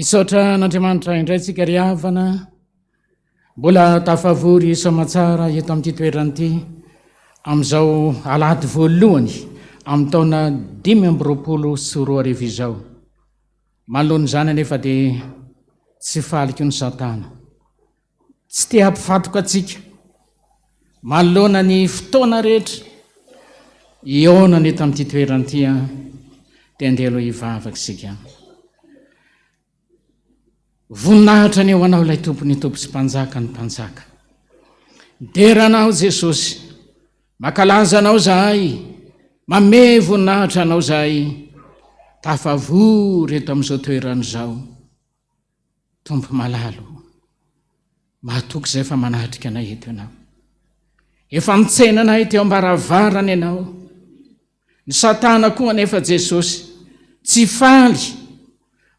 Misaotra an'Andriamanitra indray tsika ry havana. Mbola tafavory soamatsara eto amin'ity toerana ity amin'izao alahady voalohany amin'ny taona 2025 izao. Manoloana izany anefa dia tsy faly koa ny Satana. Tsy te hampifantoka antsika manoloana ny fotoana rehetra hihaonana eto amin'ity toerana ity dia andeha aloha hivavaka isika. Voninahitra anie ho Anao ilay Tompon'ny Tompo sy Mpanjaka ny Mpanjaka. Dera Anao Jesosy. Mankalaza Anao zahay. Mamehy voninahitra Anao zahay. Tafavory eto amin'izao toerana izao. Tompo malalo. Mahatoky izay fa manatrika anay eto Ianao. Efa nitsena anay teo am-baravarana Ianao. Ny satana koa anefa Jesosy tsy faly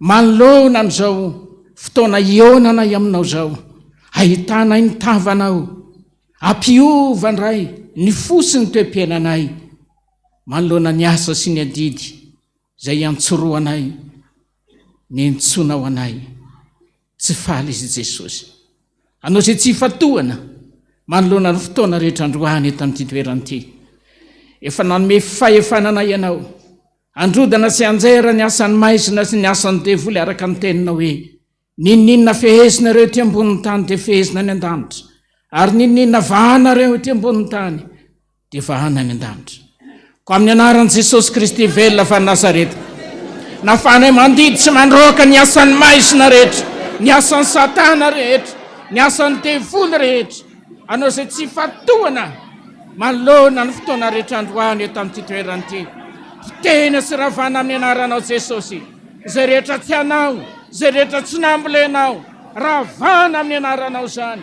manoloana an'izao fotoana hihaonanay aminao izao, ahitanay ny tavanao, ampiova indray ny fo sy ny toe-piainanay manoloana ny asa sy ny adidy izay iantsorohanay niantsoanao anay. Tsy faly izy Jesosy. Hanao izay tsy ifantohana. manoloana ny fotoana rehetra androany eto amin'ity toerana ity. Efa nanome fahefana anay Ianao, handrodana sy hanjera ny asan'ny maizina sy ny asan'ny devoly araka ny Teninao hoe, N'inon'inona fehezinareo ety ambonin'ny tany dia fehezina any an-danitra, ary n'inon'inona vahanareo ety ambonin'ny tany dia vahana any an-danitra. Koa amin'ny anaran'i Jesosy Kristy velona fa Nazareta, nafahanay mandidy sy mandroaka ny asan'ny maizina rehetra, ny asan'ny Satana rehetra, ny asan'ny devoly rehetra, anao izay tsy ifantohana manoloana ny fotoana rehetra androany eto amin'ity toerana ity. Potehina sy ravana amin'ny anaranao Jesosy. Izay rehetra tsy anao, izay rehetra tsy nambolenao, ravana amin'ny anaranao izany.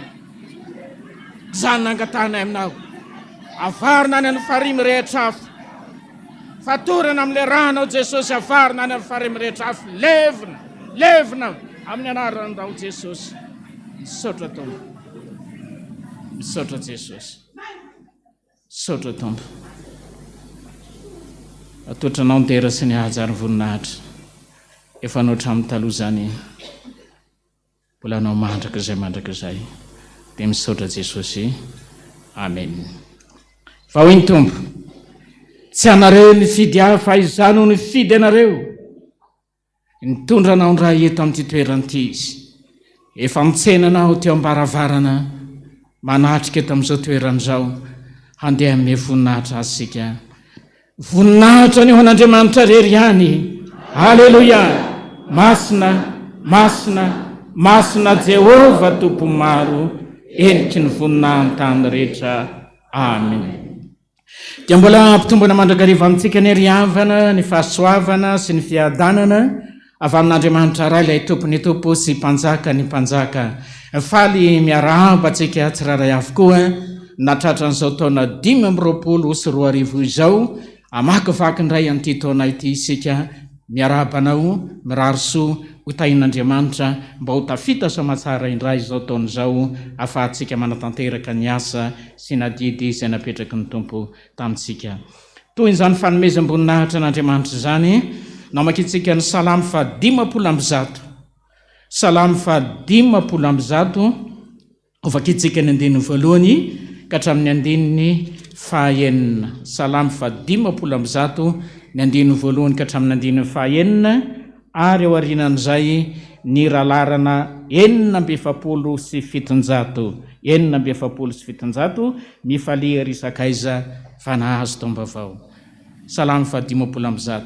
Izany nangatahanay aminao. Avarina any amin'ny farihy mirehitra afo. Fatorana amin'ilay ranao Jesosy, avarina any amin'ny farihy mirehitra afo. Levona, levona amin'ny anaranao Jesosy. Misaotra Tompo. Misaotra Jesosy. Misaotra Tompo. Atolotra Anao ny dera sy ny haja ary ny voninahitra. Efa Anao hatramin'ny taloha izany, mbola Anao mandrakizay mandrakizay. Dia misaotra Jesosy. Amen. Fa hoy ny Tompo, Tsy anareo nifidy ahy fa Izaho no nifidy anareo. Nitondra anao indray eto amin'ity toerana ity Izy. Efa nitsena anao teo am-baravarana manatrika eto amin'izao toerana izao. Handeha hanome voninahitra Azy isika. Voninahitra anie ho an'Andriamanitra irery ihany. Aleloia! Masina, masina, masina Jehovah Tompon'ny maro, heniky ny voninahin-tany rehetra. Amen. Dia mbola hampitombona mandrakariva amintsika anie ry havana ny fahasoavana sy ny fiadanana avy amin'Andriamanitra Ray ilay Tompon'ny Tompo sy Mpanjakan'ny Mpanjaka. Faly miarahaba antsika tsirairay avokoa nahatratra an'izao taona 2025 izao. Hamakivaky indray an'ity taona ity isika. Miarahaba anao, mirary soa ho tahin'Andriamanitra mba ho tafita soamatsara indray izao taona izao afahantsika manatanteraka ny asa sy ny adidy izay napetraky ny Tompo tamintsika. Tohin'izany fanomezam-boninahitra an'Andriamanitra izany, namakintsika ny Salamo faha 150. Salamo faha 150. Hovakintsika ny andininy voalohany ka hatramin'ny andininy fahaenina. Salamo faha-150, ny andininy voalohany ka hatramin'ny andininy fahaenina, ary ao aorianan'izay ny ralarana 746. 746, Mifalia ry sakaiza fa nahazo taom-baovao. Salamo faha-150.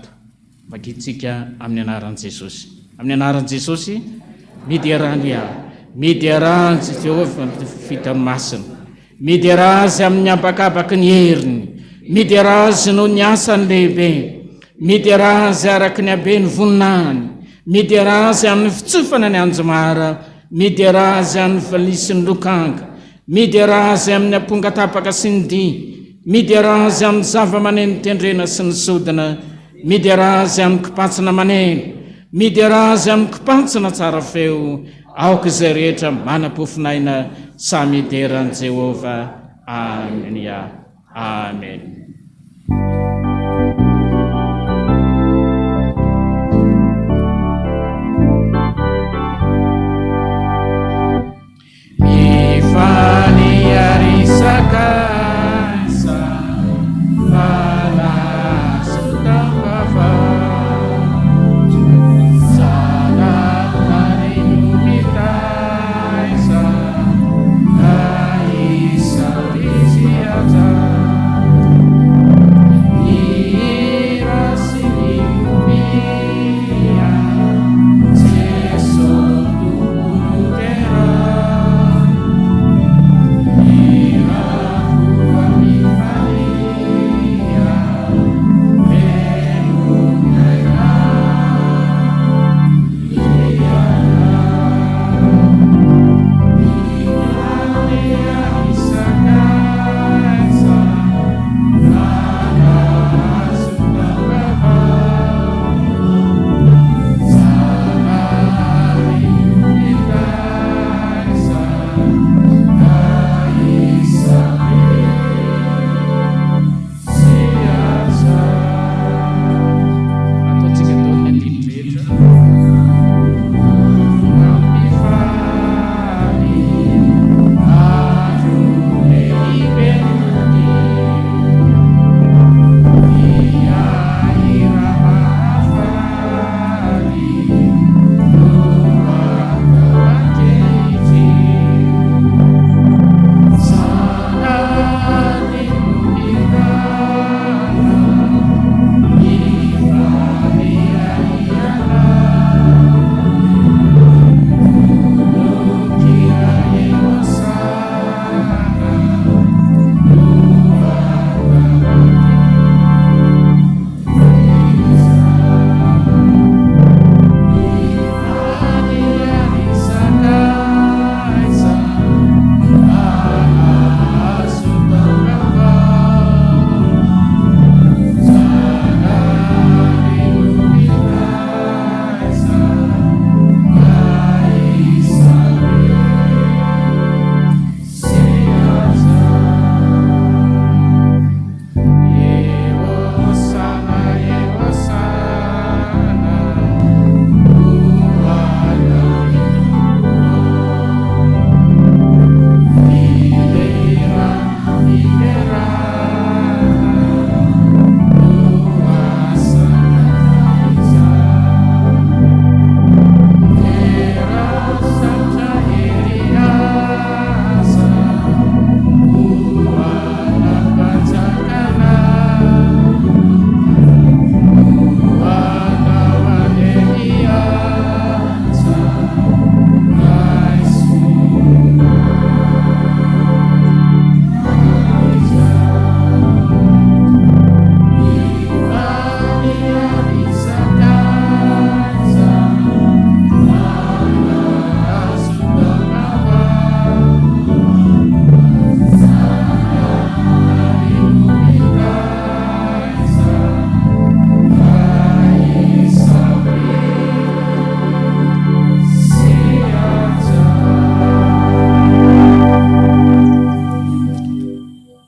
Vakintsika amin'ny anaran'i Jesosy. Amin'ny anaran'i Jesosy, miderà an'i Yah. Miderà an'i Jehovah amin'ny fitany masina. Miderà Azy amin'ny habakabaky ny heriny. Miderà Azy noho ny asany lehibe. Miderà Azy araka ny haben'ny voninahiny. Miderà Azy amin'ny fitsofana ny anjomara. Miderà Azy amin'ny valiha sy ny lokanga. Miderà Azy amin'ny ampongatapaka sy ny dihy. Miderà Azy amin'ny zava-maneno tendrena sy ny sodina. Miderà Azy amin'ny kipantsona maneno. Miderà Azy amin'ny kipantsona tsara feo. Aoka izay rehetra manam-pofonaina samy hidera an'i Jehovah. Amen. Amen. Mifalia ry sakaiza fa nahazo taom-baovao. Zanahary no mitaiza ka isaory sy hajao.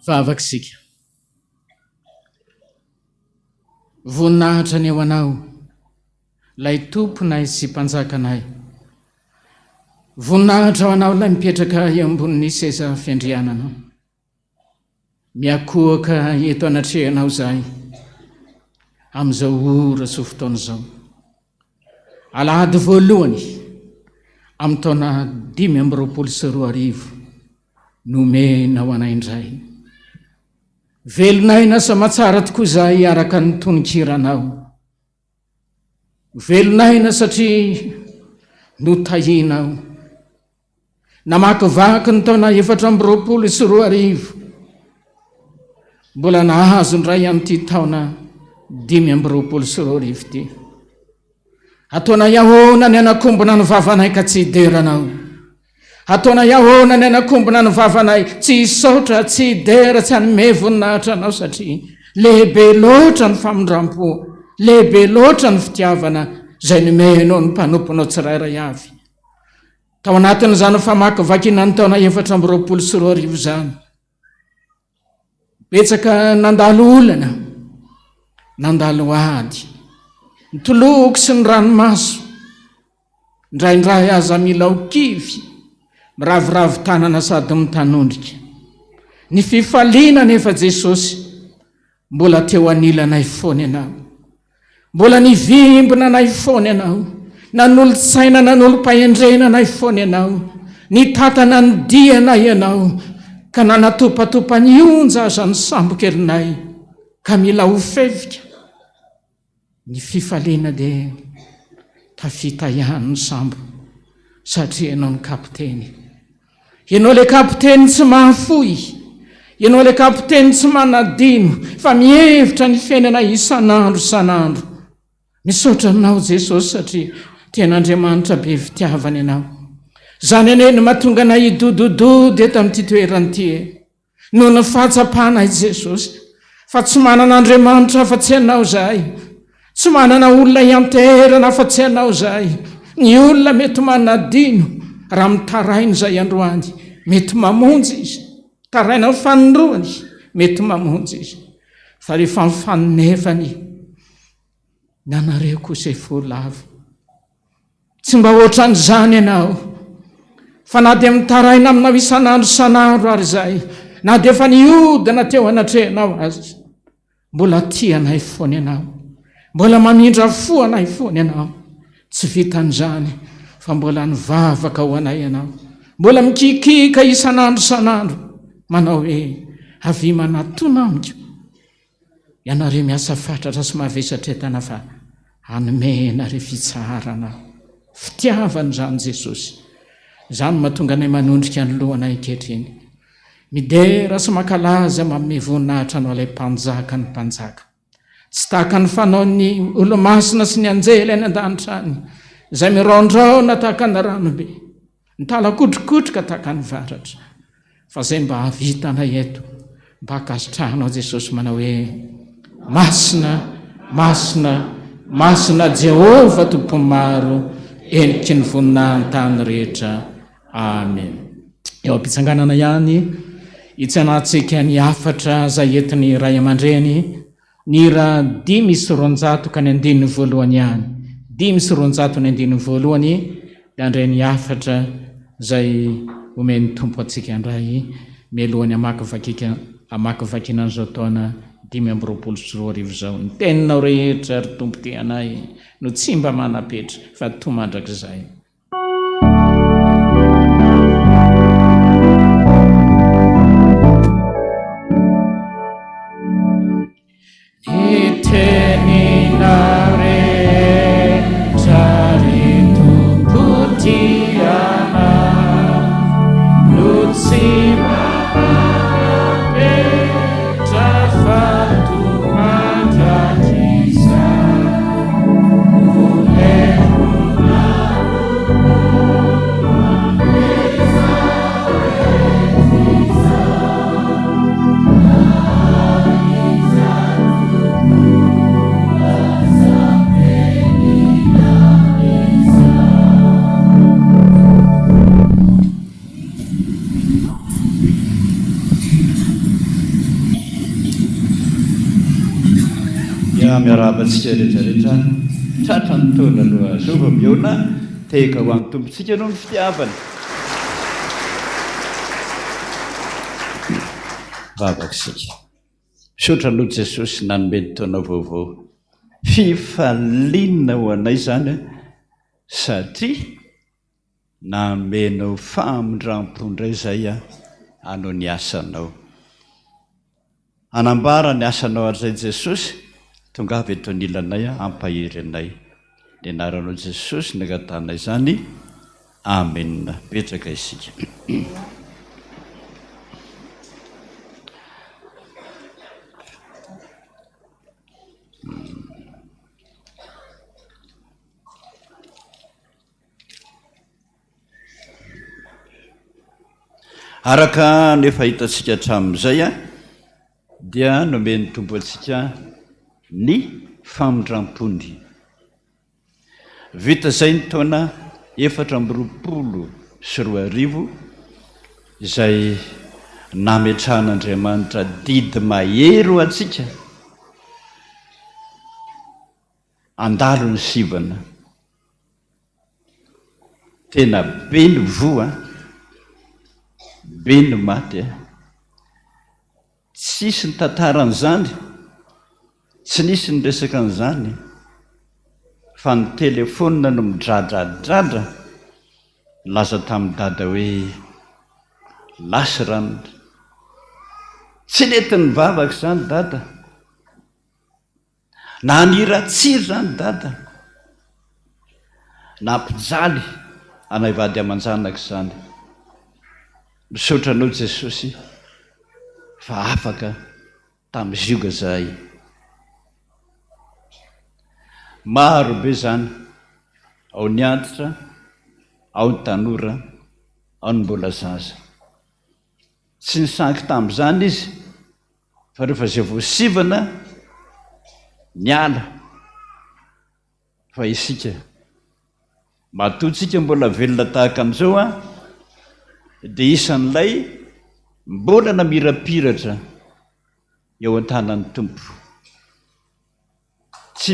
Vavaka isika. Voninahitra anie ho Anao, Ilay Tomponay sy Mpanjakanay. Voninahitra ho Anao Ilay mipetraka eo ambonin'ny seza fiandriananao. Miakohoka eto anatrehanao izahay amin'izao ora sy fotoana izao. Alahady voalohany amin'ny taona 2025 nomenao anay indray. Velon'aina samatsara tokoa izahay araka ny tononkiranao. Velon'aina satria notahianao. Namakivaky ny taona 2024, mbola nahazo indray amin'ity taona 2025 ity. Ataonay ahoana ny hanakombona ny vavanay ka tsy hidera Anao? Ataonay ahoana ny hanakombona ny vavanay tsy hisaotra, tsy hidera, tsy hanome voninahitra Anao satria lehibe loatra ny famindram-po, lehibe loatra ny fitiavana izay nomenao ny mpanomponao tsirairay avy. Tao anatin'izany famakivakiana ny taona 2024 izany, betsaka nandalo olana, nandalo ady, ny toloko sy ny ranomaso, indraindray aza mila ho kivy, miraviravy tanana sady mitanondrika. Ny fifaliana anefa Jesosy Mbola teo anilanay foana Ianao. Mbola nivimbina anay foana Ianao. Nanolo-tsaina nanolo-pahendrena anay foana Ianao. Nitantana ny dianay Ianao, ka nanatopatopa ny onja aza ny sambokelinay, ka mila ho fevika. Ny fifaliana dia tafita ihany ny sambo satria ianao no kapiteny. Ianao ilay kapiteny tsy mahafoy, ianao ilay kapiteny tsy manadino fa mihevitra ny fiainana isan'andro isan'andro. Misaotra anao Jesosy satria tena Andriamanitra be fitiavana ianao. Izany anie no mahatonga anay hidodododo eto amin'ity toerana ity e. Noho ny fahatsapana i Jesosy fa tsy manana Andriamanitra afa-tsy Ianao izahay, tsy manana olona hianteherana afa-tsy Ianao izahay. Ny olona mety manadino raha mitaraina izay androany, mety mamonjy izy. Taraina amin'ny fanindroany, mety mamonjy izy. Fa rehefa mifanonefany, ny anareo kosa efa ho lavo. Tsy mba hoatran'izany ianao, fa na dia mitaraina aminao isan'andro isan'andro ary izahay, na dia efa nihodina teo anatrehanao aza, mbola tia anay foana ianao, mbola mamindra fo anay foana ianao. Tsy vitan'izany fa mbola nivavaka ho anay ianao, mbola mikikiaka isan'andro isan'andro, manao hoe, Avia manatona amiko. Ianareo miasa fatratra sy mavesatra entana fa hanome anareo fitsaharana aho. Fitiavana izany Jesosy. Izany no mahatonga anay manondrika ny lohanay ankehitriny. Midera sy mankalaza manome voninahitra anao ilay Mpanjaka ny mpanjaka. Tsy tahaka ny fanaon'ny olomasina sy ny anjely any an-danitra any, izay miraondraona tahaka ny ranobe. Mitalakotrokotroka tahaka ny varatra. Fa izay mba hahavitanay eto, mba hankasitrahanao Jesosy manao hoe, Masina, masina, masina Jehovah Tompon'ny maro, heniky ny voninahin-tany rehetra. Amen. Eo am-pitsanganana ihany, hitsenantsika ny hafatra izay entin'ny ray aman-dreny Ny hira 205 ka ny andininy voalohany ihany. 205 ny andininy voalohany dia handray ny hafatra izay omen'ny Tompo antsika indray mialohan'ny hamakivakiaka hamakivakiana an'izao taona 2025 izao. Ny teninao rehetra ry Tompo tia anay no tsy mba manam-petra fa toa mandrakizay. Ny teninao rehetra ry Tompo tia anay no tsy mba manam-petra fa toa mandrakizay. Miarahaba antsika rehetra rehetra tratra ny taona aloha zao vao mihaona tehaka ho an'ny Tompontsika noho ny fitiavany. Vavaka isika. Misaotra anao Jesosy nanome ny taona vaovao. Fifaliana ho anay izany satria Namenao famindrampo indray izay aho hanao ny asanao. Hanambara ny asanao hatrizay Jesosy, tongava eto anilanay hampahery anay. Ny anaranao Jesosy no angatahanay izany. Amena. Mipetraka isika. Araka ny efa hitantsika hatramin'izay dia nomen'ny Tompo antsika ny famindrampony. Vita izay ny taona 2024 izay nametrahan'Andriamanitra didy mahery ho antsika handalo ny sivana. Tena be ny voa an! Be ny maty an! Tsisy ny tantaran'izany, tsy nisy ny resaka an'izany fa ny telephone no midradradradra nilaza tamin'i dada hoe lasa ranona. Tsy nety nivavaka izany dada. Naniratsira izany Dada. Nampijaly anay vady aman-janaka izany. Misaotra anao Jesosy fa afaka tamin'ny zioga zahay. Maro be izany, ao ny antitra, ao ny tanora, ao ny mbola zaza. Tsy nisangy tamin'izany izy Fa rehefa izay voasivana niala fa isika matoa tsika mbola velona tahaka an'izao an, dia isan'ilay mbola namirapiratra eo an-tanan'ny Tompo. Tsy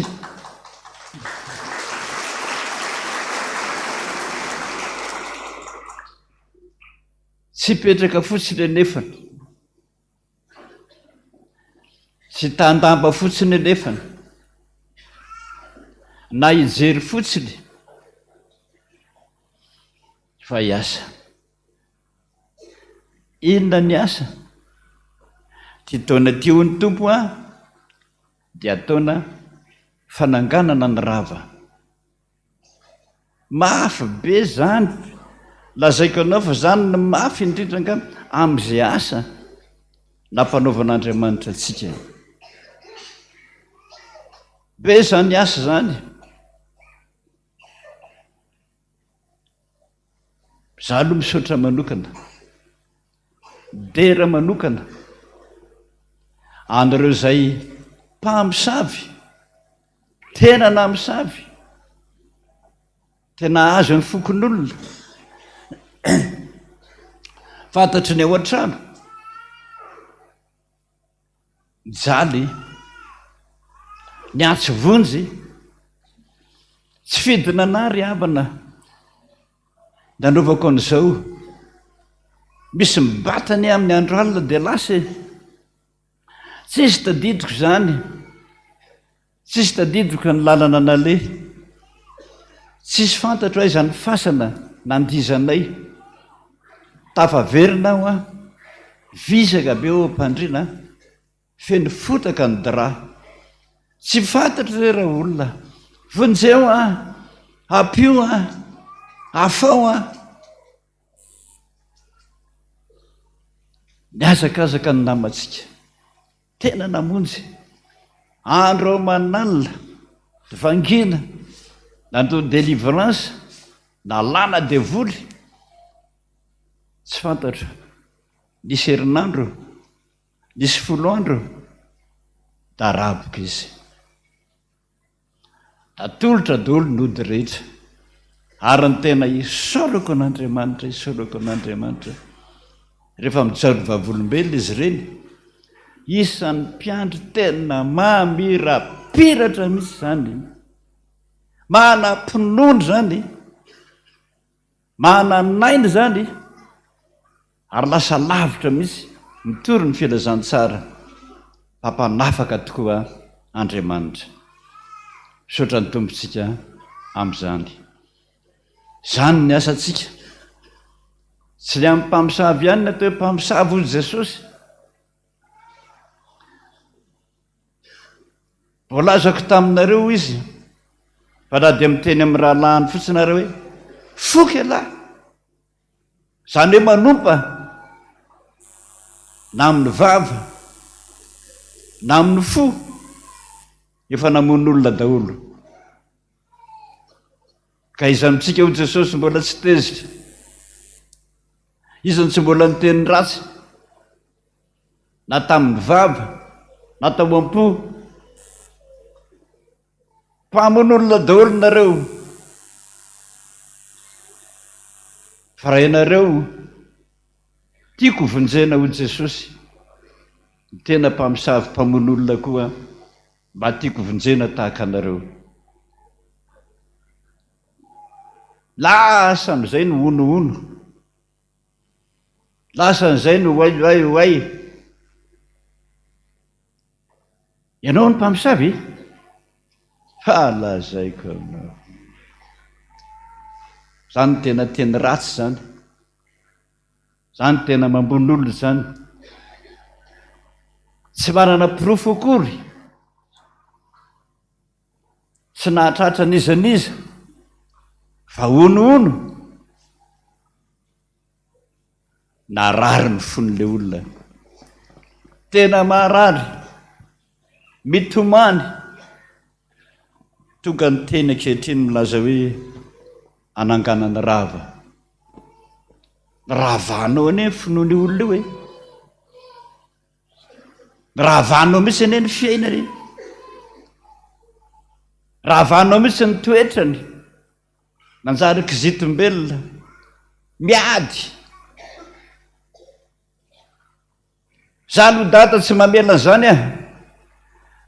Tsy hipetraka fotsiny anefa. Tsy hitan-damba fotsiny anefa, na hijery fotsiny fa hiasa. Inona ny asa? Ity taona ity hoy ny Tompo an, dia taona fananganana ny rava. Mafy be zany, lazaiko anao fa zany no mafy indrindra angamba amin'izay asa nampanaovan'Andriamanitra antsika. Be zany asa zany. Za aloha misaotra manokana, dera manokana an'ireo izay mpamosavy. Tena namosavy, tena azon'ny fokonolona, fantatry ny ao an-trano, mijaly, niantso vonjy, tsy fidina anah ry havana nanaovako an'izao, misy mibata anie amin'ny andro alina dia lasa e. Tsisy tadidiko izany, tsisy tadidiko ny lalana naleha, tsisy fantatro aiza ny fasana nandihizanay. Tafaverina aho an, vizaka be eo am-pandriana, feno fotaka ny drap. Tsy fantatro re raolona, vonjeo an, ampio an, afao an. Nihazakazaka ny namantsika. Tena namonjy. Andro aman'alina, vangiana, nandoa délivrance, nalana devoly. Tsy fantatro. Nisy herinandro, nisy folo andro, daraboka izy. Atolotra daholo ny ody rehetra. Ary ny tena isaorako an'Andriamanitra, isaorako an'Andriamanitra, rehefa mijoro vavolombelona izy ireny, isan'ny mpiandry tena mamirapiratra. Mamirapiratra mihitsy izany. Manam-pinoana izany. Manan'aina izany ary lasa lavitra mihitsy mitory ny filazantsara fa mpanafaka tokoa Andriamanitra. Misaotra ny Tompontsika amin'izany. Izany ny asantsika. Tsy ny amin'ny mpamosavy ihany ny atao hoe mpamosavy hoy Jesosy. Voalazako taminareo hoy izy fa na dia miteny amin'ny rahalahiny fotsiny ary hoe foky ialahy, izany hoe manompa na amin'ny vava na amin'ny fo, efa namono olona daholo. Ka iza amintsika hoy Jesosy mbola tsy tezitra? Iza no tsy mbola niteny ratsy? Na tamin'ny vava, na tao am-po. Mpamono olona daholo nareo. Fa raha ianareo, tiako vonjena hoy Jesosy, ny tena mpamosavy mpamono olona koa mba tiako vonjena tahaka anareo. Lasa amin'izay ny honohono. Lasa an'izay ny oay oay oay. Ianao no mpamosavy e? Ha lazaiko aminao. Izany tena teny ratsy izany. Izany tena mambono olona izany. Tsy manana porofo akory. Tsy nahatratra n'iza n'iza fa honohono. Narary ny fon'ilay olona. Tena marary, mitomany. Tonga ny teny ankehitriny milaza hoe ananganana rava. Ravanao anie ny finoan'io olona io e. Ravanao mihitsy anie ny fiainany e. Ravanao mihitsy ny toetrany. Nanjary kizitombelona, miady. Za aloha dada tsy mamela an'izany aho.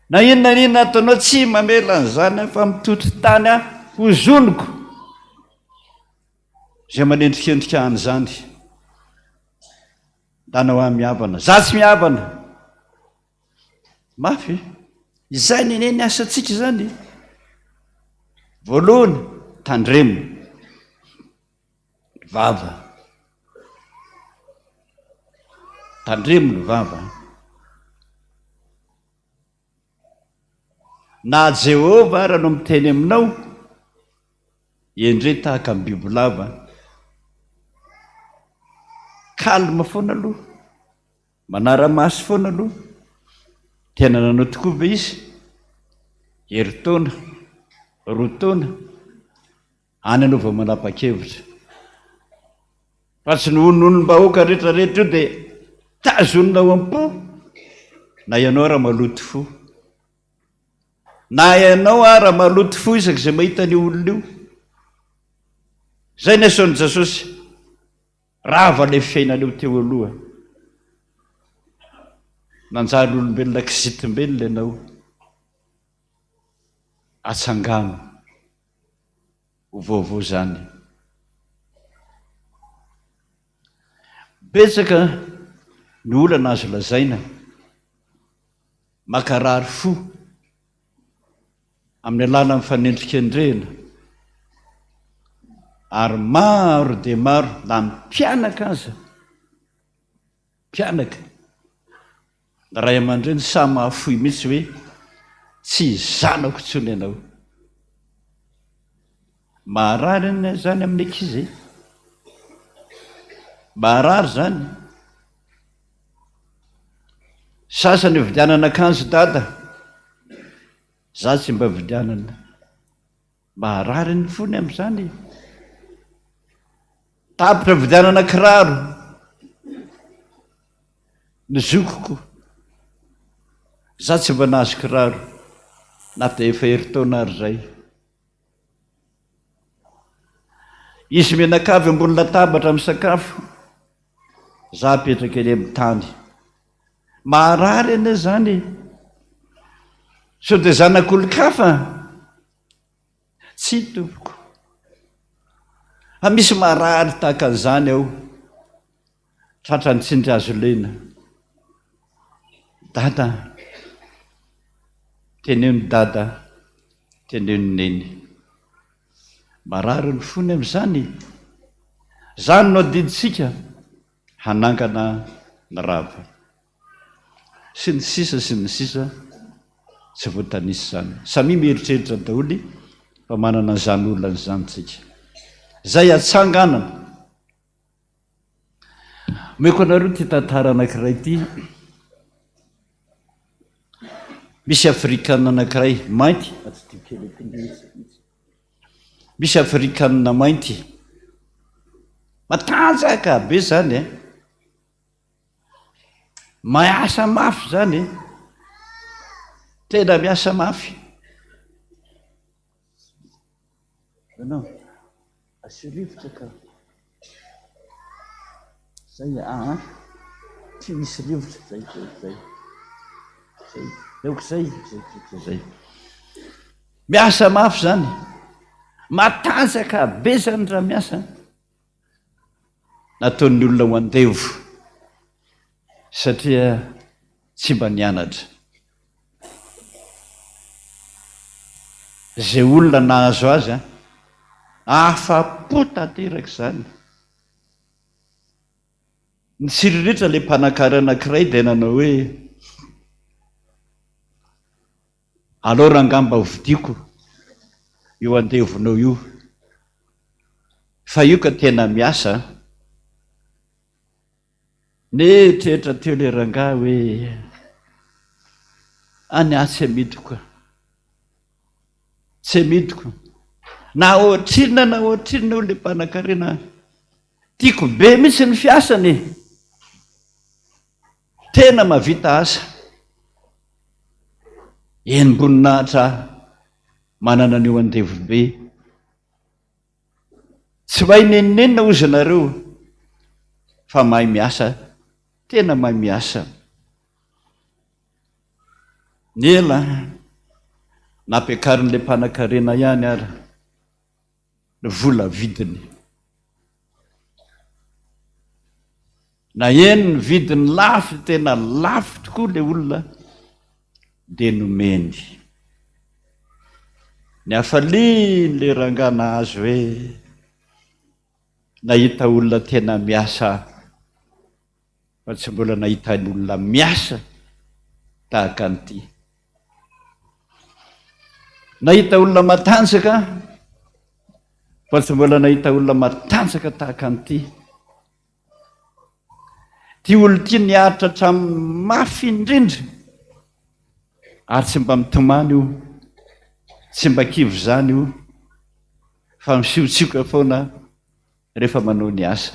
Na inona na inona ataonao tsy mamela an'izany aho fa mitotry tany aho hozoniko izay manendrikendrika an'izany. Ndana hoa mihavana. Za tsy mihavana. Mafy. Izany anie ny asantsika izany. Voalohany, tandremo. Ny vava. Tandremo ny vava. Na Jehovah ara no miteny aminao, endrey tahaka ny bibilava. Calme foana aloha. Manara-maso foana aloha. Tena nanao tokoa ve izy? Herintaona, roa taona, any ianao vao manapa-kevitra. Fa tsy ny honohonom-bahoaka rehetrarehetra io dia tazonina ao am-po na ianao ara maloto fo. Na ianao ara maloto fo isak'izay mahita an'io olona io. Izay ny ason'i Jesosy. Rava ilay fiainanao teo aloha. Nanjary olombelona kizitimbelona ianao. Atsangano ho vaovao izany. Betsaka ny olana azo lazaina. Mankarary fo. Amin'ny alalan'ny fanendrikendrehana ary maro dia maro na ny mpianaka aza, mpianaka, ny ray aman-dreny samy mahafoy mihitsy hoe tsy zanako intsony ianao. Maharary anie izany amin'ny ankizy e. Maharary izany. Sasany vidianana akanjo dada. Za tsy mba vidianana. Maharary ny fony amin'izany e. Tapitra vidianana kiraro. Ny zokiko. Za tsy mba nahazo kiraro na dia efa herintaona ary izay. Izy mianakavy ambony latabatra misakafo, za apetraka eny amin'ny tany. Maharary anie izany e! Sao dia zanak'olon-kafa? Tsia tompoko. Fa misy marary tahaka an'izany ao. Tratran'ny tsindry hazo lena. Dada, teneno dada, teneno neny. Marary ny fony amin'izany. Izany no adidintsika, hanangana ny rava. Sy ny sisa sy ny sisa, tsy voatanisa izany. Samia mieritreritra daholo fa manana an'izany olana izany tsika. Izay atsanganana. Omeko anareo ity tantara anankiray ity. Misy afrikana anankiray mainty, atsidiho kely aty mihitsy. Misy afrikana mainty. Matanjaka be zany e. Miasa mafy zany e. Tena miasa mafy. Ianao, asio rivotra ka. Zay aa. Tsy misy rivotra, zay, zay, zay. Zay, aoka zay, zay, zay, zay. Miasa mafy zany. Matanjaka be zany raha miasa. Nataon'ny olona ho andevo satria tsy mba nianatra. Izay olona nahazo azy an, afa-po tanteraka izany. Nitsiriritra ilay mpanankarena anankiray dia nanao hoe, Aleo rangahy mba hovidiako io andevonao io fa io ka tena miasa an! Nieritreritra teo ilay rangahy hoe any aho tsy amidiko ka. Tsy amidiko. Na ohatrinona na ohatrinona hoy ilay mpanankarena, tiako be mihitsy ny fiasany e! Tena mahavita asa. Henim-boninahitra manana an'io andevobe. Tsy mahay nenonenona hozy nareo fa mahay miasa, tena mahay miasa. Ny ela nampiakarin'ilay mpanankarena ihany ary ny vola vidiny. Naheno ny vidiny lafo, tena lafo tokoa ilay olona, dia nomeny. Ny hafalian'ilay rangahy nahazo hoe nahita olona tena miasa fa tsy mbola nahita olona miasa tahaka an'ity. Nahita olona matanjaka fa tsy mbola nahita olona matanjaka tahaka an'ity. Ity olona ity niaritra hatramin'ny mafy indrindra ary tsy mba mitomany io, tsy mba kivy izany io fa misiotsioka foana rehefa manao ny asa.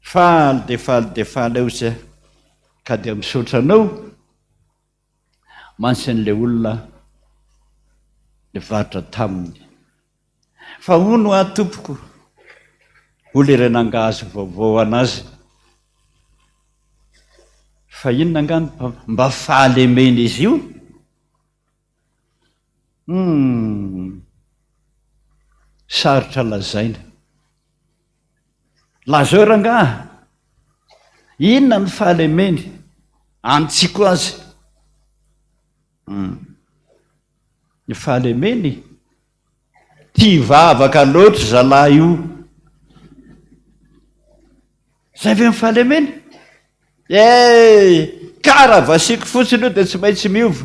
Faly dia faly dia faly aho izy ka dia misaotra anao mantsy an'ilay olona nivarotra taminy. Fa hono aho tompoko, hoy ilay nangahazo vaovao an'azy, fa inona angaha no mba fahalemen'izy io? Humm. Sarotra lazaina. Lazao rangaha, inona ny fahalemeny antsiko azy? Humm. Ny fahalemeny? Tia vavaka loatra zalahy io. Zay ve ny fahalemeny? Eh! Kara vasiako fotsiny io dia tsy maintsy miova.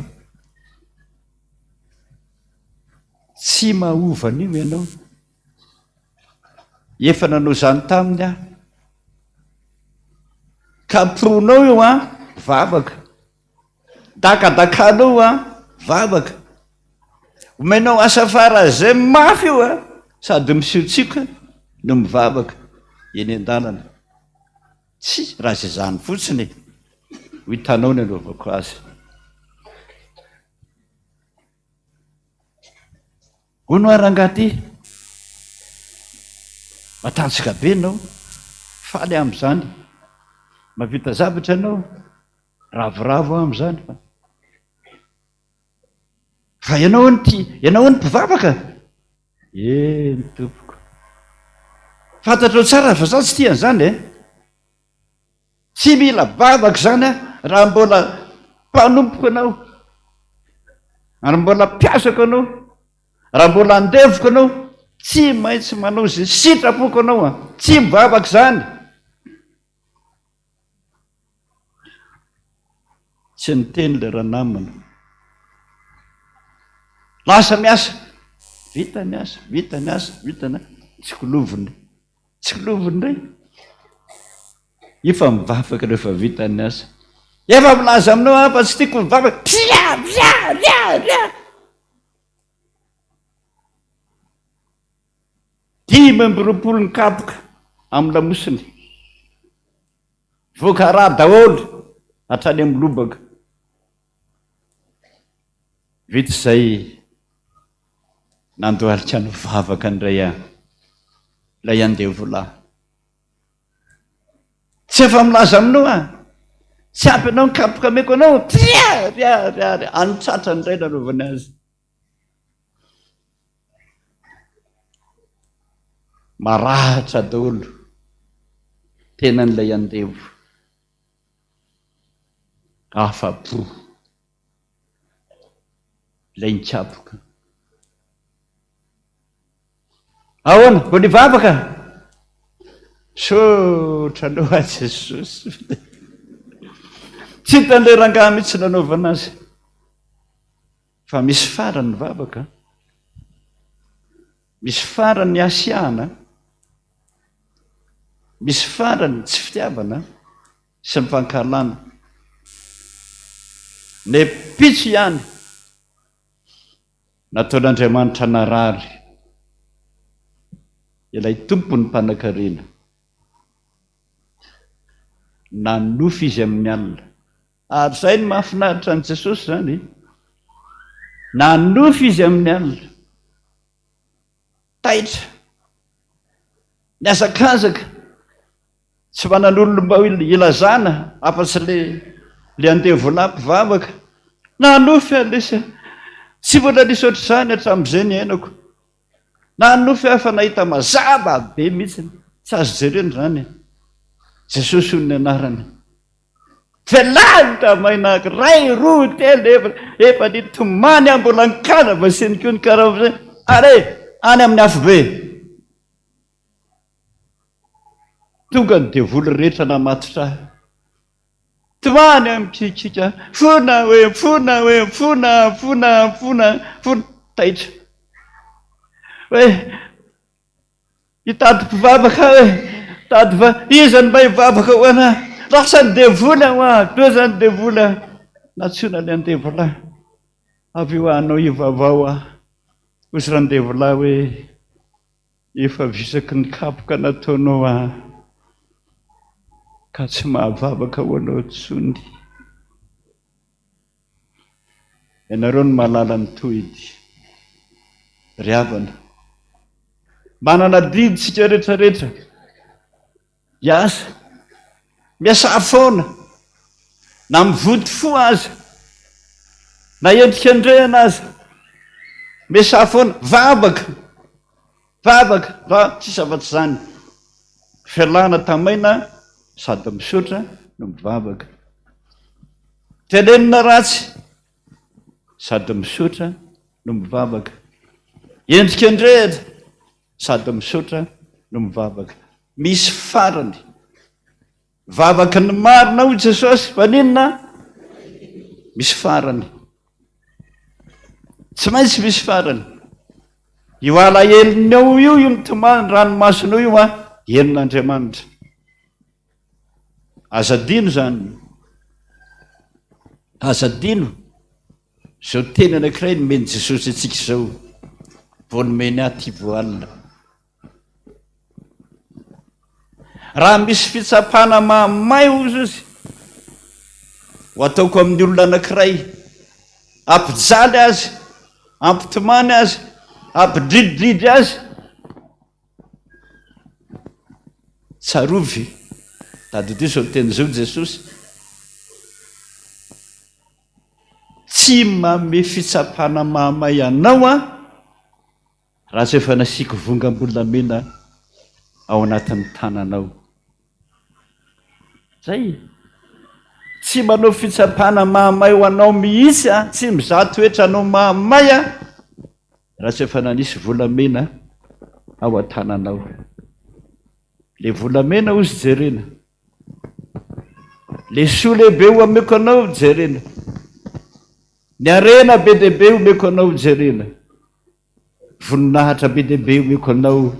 Tsy mahova an'io ianao. Efa nanao izany taminy aho. Kapohinao io an, vavaka. Dakadakanao an, vavaka. Omenao asa faran'izay mafy io an, sady misiotsiaka no mivavaka eny an-dalana. Tsia, raha izay izany fotsiny e, ho hitanao ny anaovako azy. Hono hoa rangahy ty, matanjaka be ianao, faly aho amin'izany, mahavita zavatra ianao, ravoravo aho amin'izany fa. Fa ianao hono tia, ianao hono mpivavaka? Eny tompoko. Fantatrao tsara fa za tsy tia an'izany e. Tsy mila vavaka izany aho raha mbola mpanompoko anao, ary mbola mpiasako anao, raha mbola andevoko anao, tsy maintsy manao izay sitrapoko anao aho. Tsy mivavaka izany. Tsy niteny ilay ranamana. Lasa miasa. Vita ny asa, vita ny asa, vita ny asa. Tsikiloviny. Tsikiloviny indray. Efa mivavaka rehefa vita ny asa. Efa milaza aminao aho fa tsy tiako mivavaka. Pia, pia, ria, ria. 25 ny kapoka amin'ny lamosiny. Voaka rà daholo hatrany amin'ny lobaka. Vita izay nandohalika nivavaka indray ilay andevolahy. Tsy efa milaza aminao aho. Tsy ampy anao ny kapoka ameko anao. Ria, ria, ria, ria. Any tratrany indray nanaovany azy. Maratra daholo tenan'ilay andevo. Afa-po ilay nikapoka. Ahoana? Vao nivavaka? Misaotra anao aho Jesosy. Tsy hitan'ilay rangahy mihitsy nanaovana azy. Fa misy farany ny vavaka. Misy farany ny hasiahana. Misy farany ny tsy fitiavana sy ny fankahalana. Ny mpitso ihany nataon'Andriamanitra narary ilay tompon'ny mpanankarena. Nanofy izy amin'ny alina. Ary izay no mahafinaritra an'i Jesosy izany. Nanofy izy amin'ny alina. Taitra. Nihazakazaka. Tsy manan'olona mba hilazana afa-tsy le le andevolahy mpivavaka. Nanofy aho lesy a. Tsy mbola nisy ohatr'izany hatramin'izay niainako. Nanofy aho fa nahita mazava be mihitsy. Tsy azo jerena izany. Jesosy hono ny anarany. Velanta maina iray, roa, telo, efatra, efa nitomany aho mbola nikala vasiny koa ny karama zay. Are, any amin'ny afobe. Tonga ny devoly rehetra namatotra ahy. Tomany aho mikikika, fona hoe, fona hoe, fona, fona, fona, fona, taitra. Hoe, Hitady mpivavaka aho e! Hitady va? Iza no mba hivavaka ho anah? Lasa ny devoly aho ah! Loza ny devoly ah! Nantsoina ilay andevolahy. Avy eo anao hivavao aho. Hozy randevolahy hoe, Efa visaky ny kapoka nataonao aho, ka tsy mahavavaka ho anao intsony. Ianareo no mahalala ny tohiny, ry havana. Manana adidy isika rehetra rehetra hiasa, miasà foana, na mivonto fo aza, na endrikendrehana aza, miasà foana, vavaka, vavaka, fa tsisy afa-tsy izany. Fialana tamaina sady misaotra no mivavaka. Tenenina ratsy sady misaotra no mivavaka. Endrikendrehana sady misaotra no mivavaka. Misy farany. Vavaky ny marina hoy Jesosy, fa n'inona? Misy farany. Tsy maintsy misy farany. Io alahelonao io, io mitomany ranomasonao io an, henon'Andriamanitra. Aza adino izany. Aza adino izao teny anankiray nomen'i Jesosy antsika izao, vao nomeny ahy ity vao alina. Raha misy fitsapana mahamay hozy izy, ho ataoko amin'ny olona anankiray, hampijaly azy, hampitomany azy, hampidridridry azy. Tsarovy, tadidio izao teny izao Jesosy. Tsy manome fitsapana mahamay anao aho raha tsy efa nasiako vongam-bolamena ao anatin'ny tananao. Zay. Tsy manao fitsapana mahamay ho anao mihitsy aho, tsy mizaha toetra anao mahamay aho raha tsy efa nanisy volamena ao an-tananao. Le volamena hozy jerena. Le soa lehibe ho ameko anao jerena. Ny harena be dia be omeko anao jerena. Voninahitra be dia be omeko anao.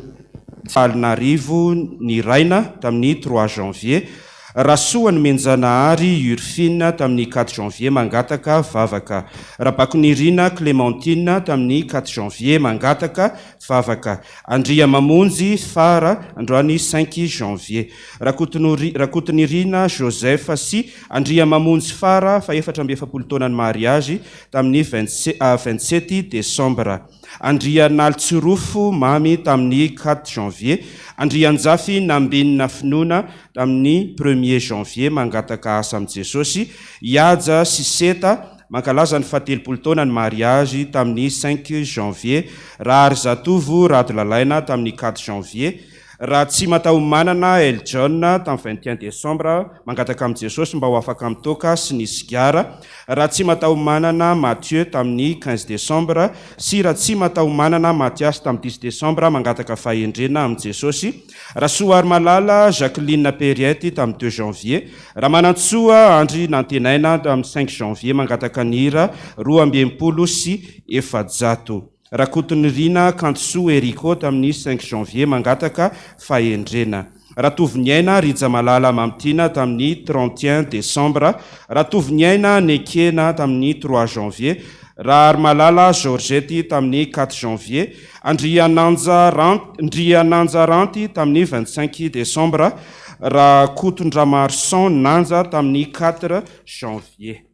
Valinarivo Niraina tamin'ny trois janvier, Rasoanomenjanahary Urfine tamin'ny quatre janvier mangataka vavaka, Rabakonirina Clémentine tamin'ny quatre janvier mangataka vavaka, Andriamamonjy Fara androany cinq janvier, Rakotonori Rakotonirina Joseph sy Andriamamonjy Fara fahefatra amby efapolo taonan'ny mariazy tamin'ny 27 décembre. Andrianalitsirofo Mamy tamin'ny quatre janvier, Andrianjafy Nambinina Finoana tamin'ny premier janvier mangataka asa amin'i Jesosy, Ihaja sy Seta mankalaza ny fahatelopolo taona ny mariazy tamin'ny cinq janvier, Raharizatovo Radolalaina tamin'ny quatre janvier, Ratsimatahomanana El John tamin'ny 21 décembre mangataka amin'i Jesosy mba ho afaka amin'ny toaka sy ny sigara, Ratsimatahomanana Mathieu tamin'ny 15 décembre sy Ratsimatahomanana Mathias tamin'ny 10 décembre mangataka fahendrena amin'i Jesosy, Rasoarimalala Jacqueline Perriette tamin'ny 2 janvier, Ramanantsoa Andry Nantenaina tamin'ny 5 janvier mangataka ny hira 462. Rakotonirina Kantosoa Erico tamin'ny cinq janvier mangataka fahendrena. Ratovoniaina Rijamalala Mamitiana tamin'ny 31 décembre. Ratovoniaina Nekena tamin'ny trois janvier. Raharimalala Georgette tamin'ny quatre janvier. Andriananja Ndriananja Ranty tamin'ny 25 décembre. Rakotondramarison Nanja tamin'ny quatre janvier.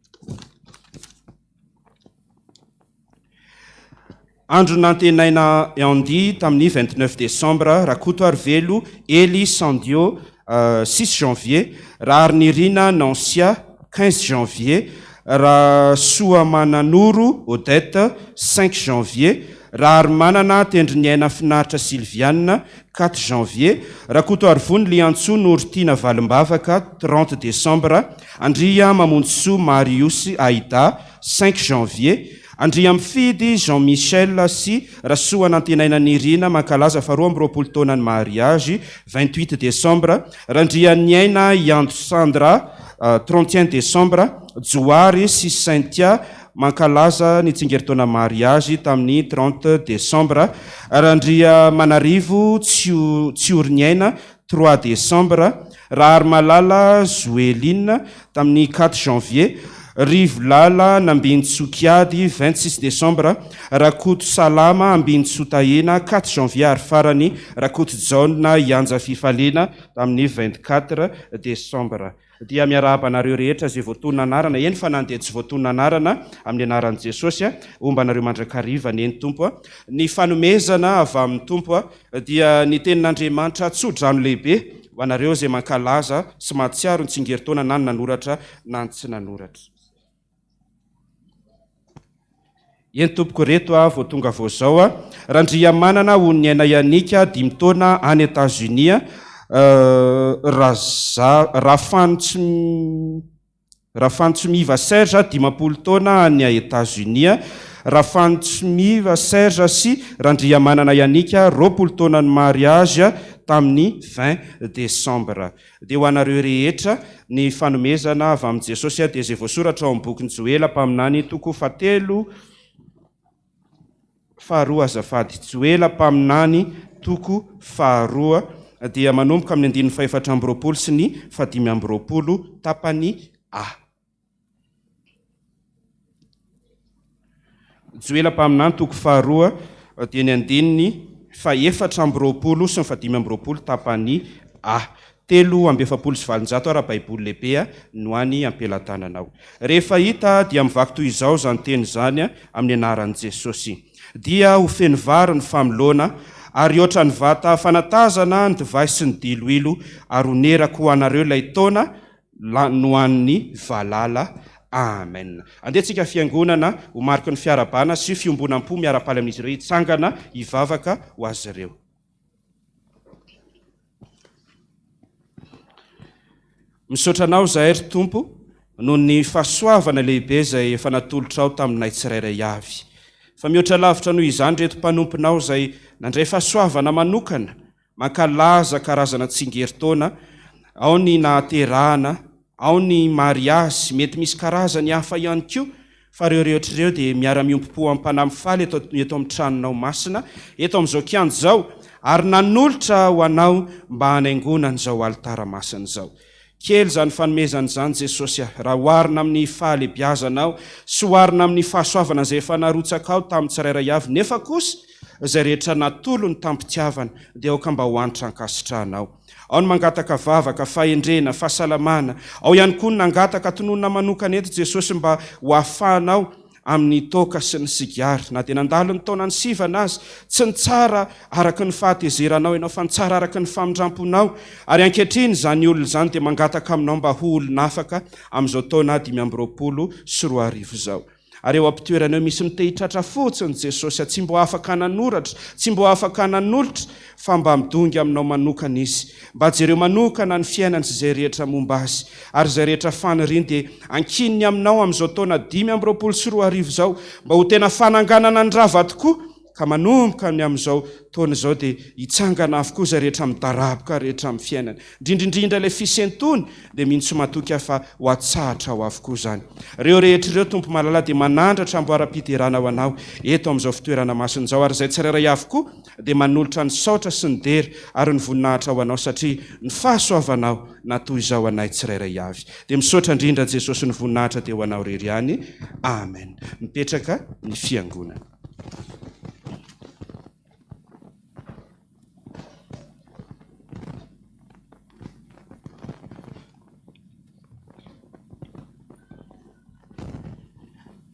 Andro nantenaina Andy tamin'ny 29 décembre, Rakotoarivelo Ely Sandio 6 janvier, Raharinirina Nancia 15 janvier, Rasoamananoro Odette 5 janvier, Raharimanana Tendriniaina Finaritra Sylviane 4 janvier, Rakotoarivony Liantsoa Norotiana Valimbavaka 30 décembre, Andriamamonjisoa Marius Aida 5 janvier, Andriamifidy Jean Michel sy Rasoanantenaina Nirina mankalaza faharoa amby roapolo taonan'ny mariazy 28 décembre, Randrianiaina Ianto Sandra 31 décembre, Johary sy Cynthia mankalaza ny tsingerin-taona mariazy tamin'ny 30 décembre, Randriamanarivo Tsioriniaina 3 décembre, Raharimalala Zoeline tamin'ny 4 janvier, Rivolala Nambinintsokiady 26 décembre, Rakoto Salama Ambinintsotahiana 4 janvier ary farany Rakotojaona Ianja Fifaliana tamin'ny 24 décembre. Dia miarahaba anareo rehetra izay voatonona anarana, eny fa na ny dia tsy voatonona anarana, amin'ny anaran'i Jesosy, homba anareo mandrakariva anie ny Tompo. Ny fanomezana avy amin'ny Tompo dia ny tenin'Andriamanitra tso-drano lehibe ho anareo izay mankalaza sy mahatsiaro ny tsingerin-taona na ny nanoratra na ny tsy nanoratra. Eny tompoko reto a vao tonga vao zao a Randriamanana Oniniaina Yannick dimy taona any Etats Unis Raza Rafantsy Rafantsimiva Serge 50 taona any Etats Unis Rafantsimiva Serge sy Randriamanana Yannick 20 taona ny mariage tamin'ny 20 décembre. Dia ho anareo rehetra ny fanomezana avy amin'i Jesosy dia izay voasoratra ao amin'ny bokin'i Joela mpaminany toko fahatelo faharoa azafady Joela mpaminany toko faharoa dia manomboka amin'ny andininy fahefatra amby roapolo sy ny fahadimy amby roapolo tapany A. Joela mpaminany toko faharoa dia ny andininy fahefatra amby roapolo sy ny fahadimy amby roapolo tapany A. 843 ara Baiboly lehibe no any am-pelatananao. Rehefa hita dia mivaky toy izao izany teny izany amin'ny anaran'i Jesosy. Dia ho feno vary ny famoloana, ary hihoatra ny vata fanatazana ny divay sy ny diloilo, ary honerako ho anareo ilay taona nohanin'ny valala. Amen. Andeha tsika fiangonana ho mariky ny fiarahabana sy fiombonam-po miara-paly amin'izy ireo hitsangana hivavaka ho azy ireo. Misaotra Anao izahay ry Tompo noho ny fahasoavana lehibe izay efa natolotrao taminay tsirairay avy. Fa mihoatra lavitra noho izany ireto mpanomponao izay nandray fahasoavana manokana mankalaza karazana tsingerin-taona, ao ny nahaterahana, ao ny mariazy, mety misy karazany hafa ihany koa, fa ireo rehetra ireo dia miara-miombom-po am-panahy mifaly eto eto amin'ny tranonao masina, eto amin'izao kianja izao, ary nanolotra ho Anao mba hanaingoana an'izao alitara masina izao. Kely izany fanomezana izany Jesosy a, raha oharina amin'ny fahalebiazanao sy oharina amin'ny fahasoavana izay efa narotsakao tamin'ny tsirairay avy, nefa kosa izay rehetra natolony tam-pitiavana dia aoka mba ho antra ankasitrahanao. Ao ny mangataka vavaka, fahendrena, fahasalamana, ao ihany koa ny nangataka tononina manokana eto Jesosy mba ho ahafahanao amin'ny toaka sy ny sigara. Na dia nandalo ny taonan'ny sivana aza, tsy nitsara araka ny fahatezeranao ianao, fa nitsara araka ny famindramponao. Ary ankehitriny izany olona izany dia mangataka aminao mba ho olon'afaka amin'izao taona 2025 izao. Ary eo am-pitoerana eo misy mitehi-tratra fotsiny Jesosy, tsy mbo afaka nanoratra, tsy mbo afaka nanolotra, fa mba midongy aminao manokana izy. Mba jereo manokana ny fiainany sy izay rehetra momba azy. Ary izay rehetra faniriany dia ankininy aminao amin'izao taona 2025 izao, mba ho tena fananganana ny rava tokoa, ka manomboka ny amin'izao taona izao dia hitsangana avokoa izay rehetra midaraboka rehetra amin'ny fiainany. Indrindra indrindra ilay fisentoany dia mino sy matoky aho fa ho atsahatra ao avokoa izany. Ireo rehetra ireo Tompo malala dia manandratra amboaram-piderana ho Anao eto amin'izao fitoerana masina izao ary izay tsirairay avy koa dia manolotra ny saotra sy ny dera ary ny voninahitra ho Anao satria ny fahasoavanao na toy izao anay tsirairay avy. Dia misaotra indrindra Jesosy ny voninahitra dia ho Anao irery ihany. Amen. Mipetraka ny fiangonana.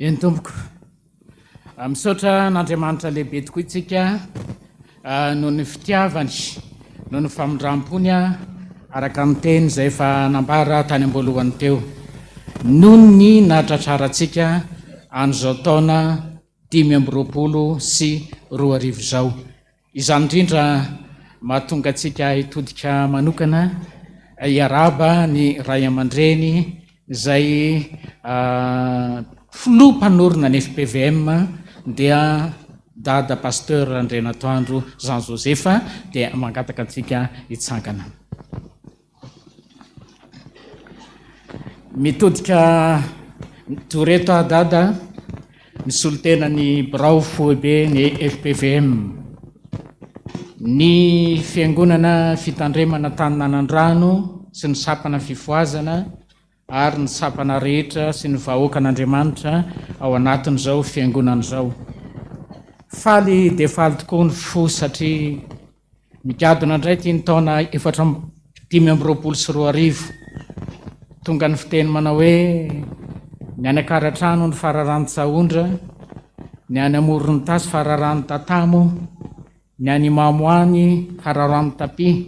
Eny tompoko. Ah, misaotra an'Andriamanitra lehibe tokoa isika ah, noho ny fitiavany, noho ny famindram-pony ah, araka ny teny izay efa nambara tany am-boalohany teo. Noho ny nahatratrarantsika an'izao taona 2025 izao. Izany indrindra mahatonga antsika hitodika manokana hiarahaba ny ray aman-dreny izay filoha mpanorina ny fpvm dia Dada Pasteur Randrianatoandro Jean Joseph dia mangataka antsika hitsangana. Mitodika mijoro eto aho Dada, misolo tena ny birao foibe ny fpvm. Ny fiangonana fitandremana tany Nanandrano sy ny sampana fifohazana ary ny sampana rehetra sy ny vahoakan'Andriamanitra ao anatin'izao fiangonana izao. Faly dia faly tokoa ny fo satria migadona indray ity ny taona 2024. Tonga ny fiteny manao hoe ny any Ankaratrano ny fararano Tsahondra, ny any Amoron'itasy fararano Tatamo, Ny any Imamo any fararano tapis,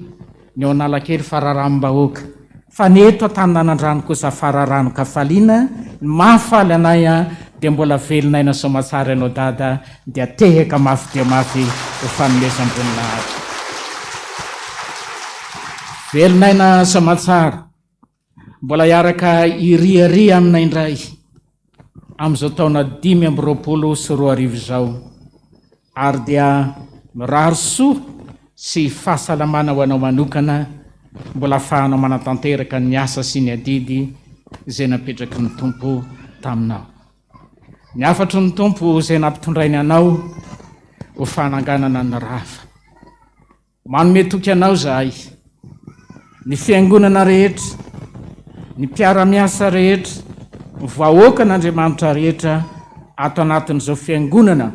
ny ao Analakely fararanom-bahoaka. Fa ny eto Antaninanandrano kosa fararanon-kafaliana, ny mahafaly anay an, dia mbola velon'aina soamatsara ianao Dada, dia tehaka mafy dia mafy ho fanomezam-boninahitra. Velon'aina soamatsara. Mbola hiaraka hiriaria amina indray amin'izao taona 2025 izao ary dia mirary soa sy fahasalamana ho anao manokana mbola afahanao manatanteraka ny asa sy ny adidy izay napetraky ny Tompo taminao. Ny hafatry ny Tompo izay nampitondrainy anao ho fananganana ny rava. Manome toky anao izahay, ny fiangonana rehetra, ny mpiara-miasa rehetra, ny vahoakan'Andriamanitra rehetra ato anatin'izao fiangonana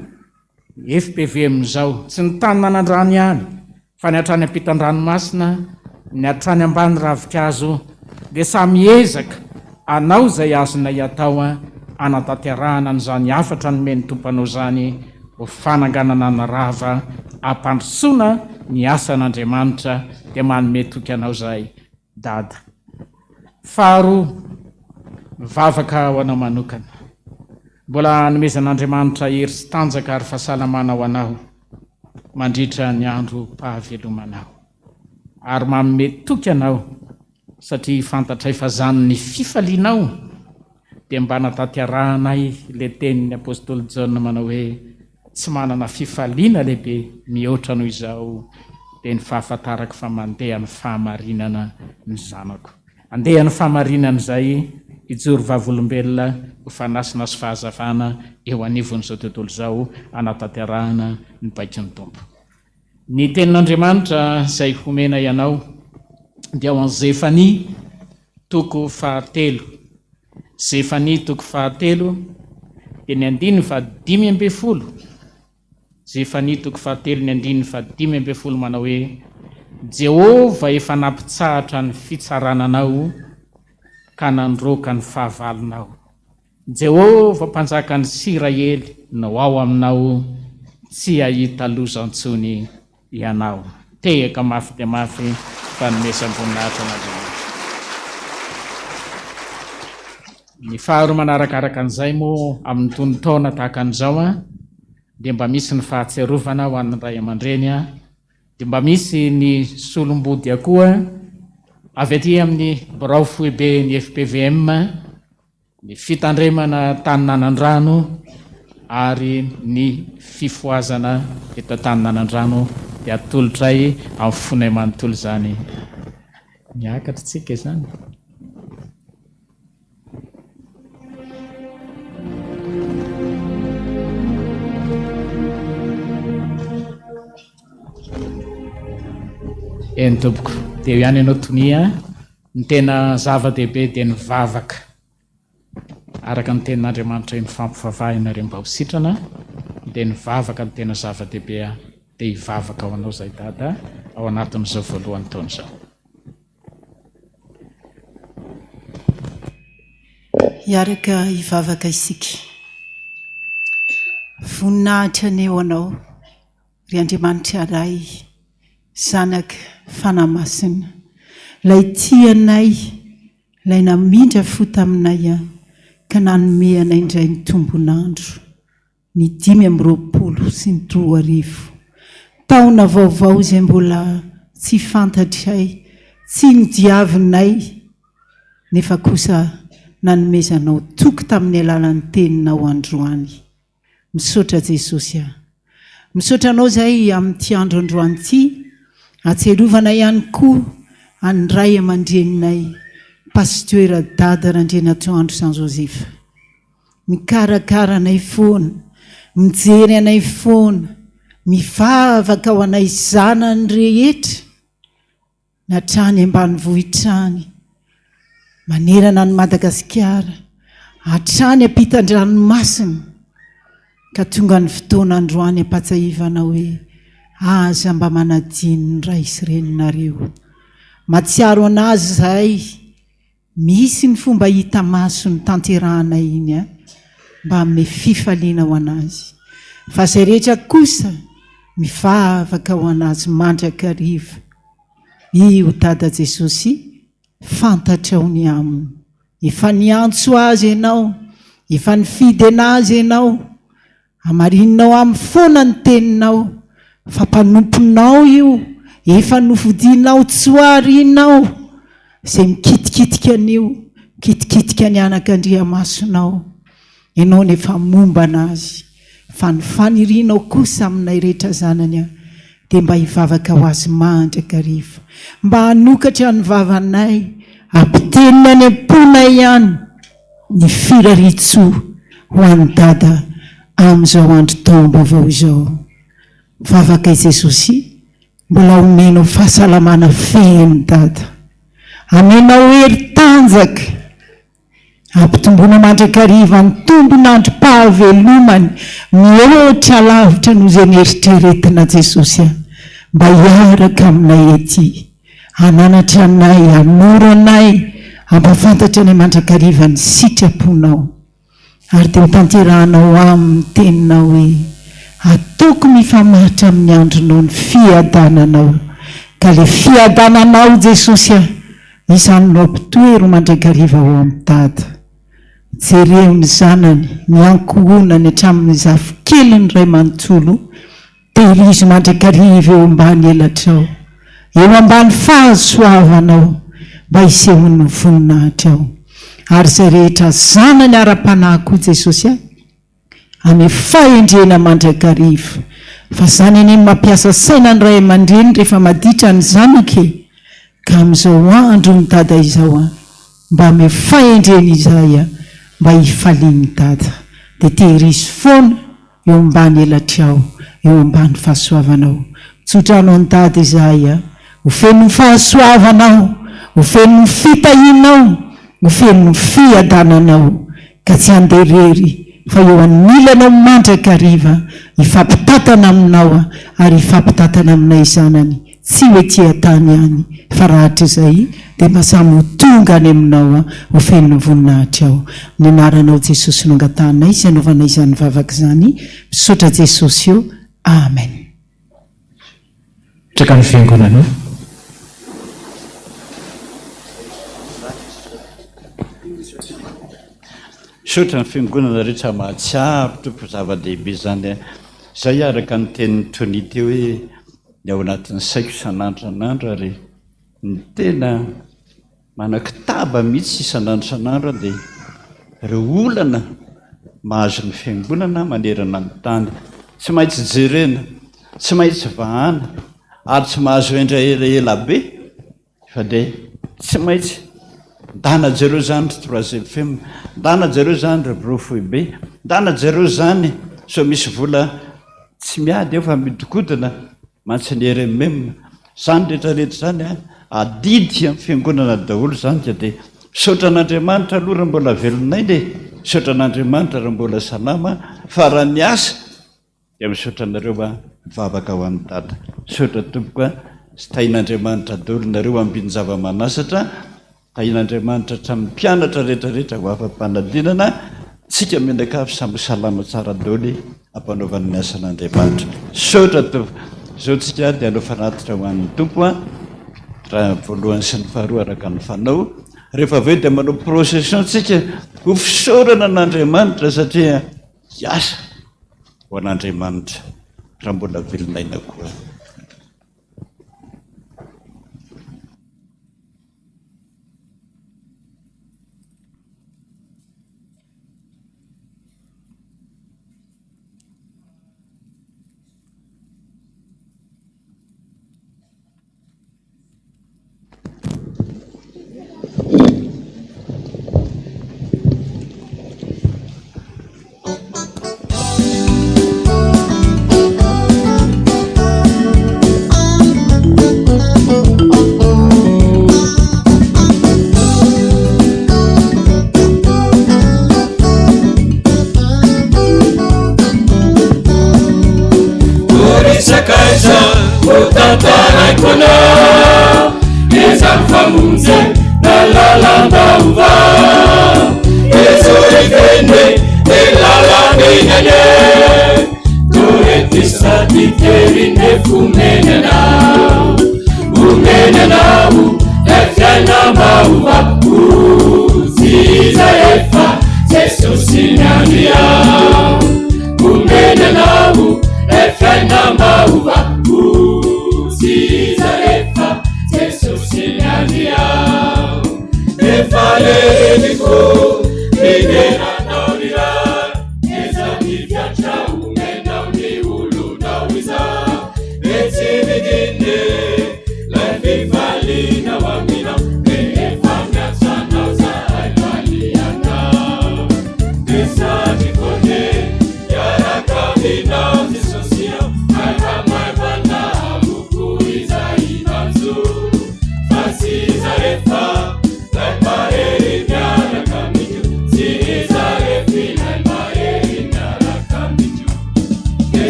FPVM izao, tsy ny tany manandrano ihany fa ny hatrany ampitan-dranomasina, ny hatrany ambany ravinkazo dia samy hiezaka hanao izay azonay atao hanatanterahana an'izany hafatra nomen'ny Tompo anao izany ho fananganana ny rava hampandrosoana ny asan'Andriamanitra dia manome toky anao izahay Dada. Faharoa, Mivavaka ho anao manokana. Mbola hanomezan'Andriamanitra hery sy tanjaka ary fahasalamana ho anao mandritra ny androm-pahavelomanao. Ary manome toky anao satria fantatray fa zany ny fifalianao dia mba nataterahanay le tenin'ny apostoly Jaona manao hoe tsy manana fifaliana lehibe mihoatra noho izao dia ny fahafantarako fa mandeha ny fahamarinana ny zanako. Andeha ny fahamarinana izay hijoro vavolombelona ho fanasina sy fahazavana eo anivon'izao tontolo izao hanatanterahana ny baikon'ny Tompo. Ny tenin'Andriamanitra izay homenay anao dia ao amin'ny Zefania toko fahatelo. Zefania toko fahatelo dia ny andininy fahadimy ambin'ny folo. Zefania toko fahatelo ny andininy fahadimy ambin'ny folo manao hoe, Jehovah efa nampitsahatra ny fitsarana anao ka nandroaka ny fahavalonao. Jehovah Mpanjakan'ny Isiraely no ao aminao, tsy hahita loza intsony ianao. Tehaka mafy dia mafy fanomezam-boninahitra an'Andriamanitra. Ny faharoa manarakaraka an'izay moa amin'ny tonon-taona tahaka an'izao dia mba misy ny fahatsiarovana ho an'ny ray aman-dreny dia mba misy ny solombody akoa avy aty amin'ny birao foiben'ny FPVM ny fitandremana Taninanandrano ary ny fifohazana eto Antaninanandrano dia atolotray amin'ny fonay manontolo izany. Miakatra tsika izany. Eny tompoko, dia eo ihany ianao Tonia. Ny tena zava-dehibe dia ny vavaka. Araka ny tenin'Andriamanitra hoe mifampivavaha ianareo mba ho sitrana, dia ny vavaka no tena zava-dehibe dia hivavaka ho anao izay Dada ao anatin'izao voalohan'ny taona izao. Hiaraka hivavaka isika. Voninahitra anie ho Anao, ry Andriamanitra Ray, Zanaka, Fanahy Masina, Ilay tia anay, Ilay namindra fo taminay ka nanome anay indray ny tombon'andro, ny 2025. Taona vaovao izay mbola tsy fantatray, tsy nodiavinay, nefa kosa nanomezanao toky tamin'ny alalan'ny Teninao androany. Misaotra Jesosy a. Misaotra Anao izay amin'ity andro androany ity, ahatsiarovana ihany koa an'ny ray aman-dreninay Pasteur Dada Randrianatoandro Jean Joseph. Mikarakara anay foana, mijery anay foana, mivavaka ho anay zanany rehetra. na hatrany ambanivohitra any, manerana an'i Madagasikara, hatrany ampitan-dranomasina, ka tonga ny fotoana androany ampatsahivana hoe aza mba manadino ny ray sy reninareo. Mahatsiaro an'azy izahay. Misy ny fomba hita maso notanterahanay iny an, mba hanome fifaliana ho an'azy. Fa izay rehetra kosa mivavaka ho an'azy mandrakariva. Io Dada Jesosy, fantatrao ny aminy. Efa niantso azy ianao, efa nifidy an'azy ianao. Hamarininao aminy foana ny teninao, fa mpanomponao io, efa nofidinao tsy ho arinao, izay mikitikitika an'io, mikitikitika ny anakandriamasonao, ianao no efa momba anazy, fa ny fanirianao kosa aminay rehetra zanany dia mba hivavaka ho azy mandrakariva, mba hanokatra ny vavanay, hampitelina any am-ponay ihany. ny firariantsoa ho an'i Dada amin'izao andro taom-baovao izao. Vavaka i Jesosy mbola omenao fahasalamana feno Dada. Amenao hery tanjaka. Ampitomboina mandrakariva ny tombon'androm-pahavelomany mihoatra lavitra noho izay neritreretina Jesosy a. Mba hiaraka aminay ety. Hananatra anay, hanoro anay, hampahafantatra anay mandrakariva ny sitraponao. Ary dia hotanterahanao aminy ny teninao hoe, Ataoko mifamatotra amin'ny andronao ny fiadananao. Ka ilay fiadananao, Jesosy a, izany no ampitoero mandrakariva ao amin'i Dada. Jereo ny zanany, ny ankohonany hatramin'ny zafikeliny iray manontolo, tehirizo mandrakariva eo ambany elatrao, eo ambany fahasoavanao, mba hisehoan'ny voninahitrao. Ary izay rehetra zanany ara-panahy koa Jesosy a, Ame fahendrena mandrakariva. Fa zany anie no mampiasa saina ny ray aman-dreny rehefa maditra ny zanaka e! Ka amin'izao andron'i Dada izao an, mba ameo fahendrena izahay an, mba hifalian'i Dada. Dia tehirizo foana eo ambany elatrao, eo ambany fahasoavanao. Mitsodrano an'i Dada izahay an, ho feno ny fahasoavanao, ho feno ny fitahianao, ho feno ny fiadananao. Ka tsy handeha irery fa eo anilanao mandrakariva hifampitantana aminao ary hifampitantana aminay zanany tsy ho ety an-tany ihany fa rahatrizay dia mba samy ho tonga any aminao ho feno ny voninahitrao. Ny anaranao Jesosy no angatahanay sy anaovanay izany vavaka izany. Misaotra Jesosy o. Amen. Mipetraka ny fiangonana. Misaotra ny fiangonana rehetra mahatsiaro Tompo zava-dehibe izany. Izay araka ny tenin'i Tony teo hoe ny ao anatin'ny saiko isan'andro isan'andro ary ny tena Manakitaba mihitsy isan'andro isan'andro aho dia ireo olana mahazo ny fiangonana manerana ny tany. Tsy maintsy jerena, tsy maintsy vahana ary tsy mahazo endra elaela be fa dia tsy maintsy ndana jereo izany ry trois FM, ndana jereo izany ry birao foibe, ndana jereo izany sao misy vola tsy miady eo fa mihodinkodina mantsy ny RMM. Izany rehetra rehetra izany an, adidy amin'ny fiangonana daholo izany ka dia misaotra an'Andriamanitra aloha raha mbola velon'aina e, misaotra an'Andriamanitra raha mbola salama fa raha miasa dia misaotra anareo an, mivavaka ho an'i Dada. Misaotra tompoko an, sy tahin'Andriamanitra daholo nareo ambin-java-manasatra. Tahian'Andriamanitra hatramin'ny mpianatra rehetra rehetra ho afa-panadinana, tsika mianakavy samy ho salama tsara daholo ampanaovana ny asan'Andriamanitra. Misaotra Tompo. Izao tsika dia hanao fanatitra ho an'ny Tompo an, raha voalohany sy ny faharoa araka ny fanao. Rehefa avy eo dia manao procession tsika ho fisaorana an'Andriamanitra satria hiasa ho an'Andriamanitra raha mbola velon'aina koa.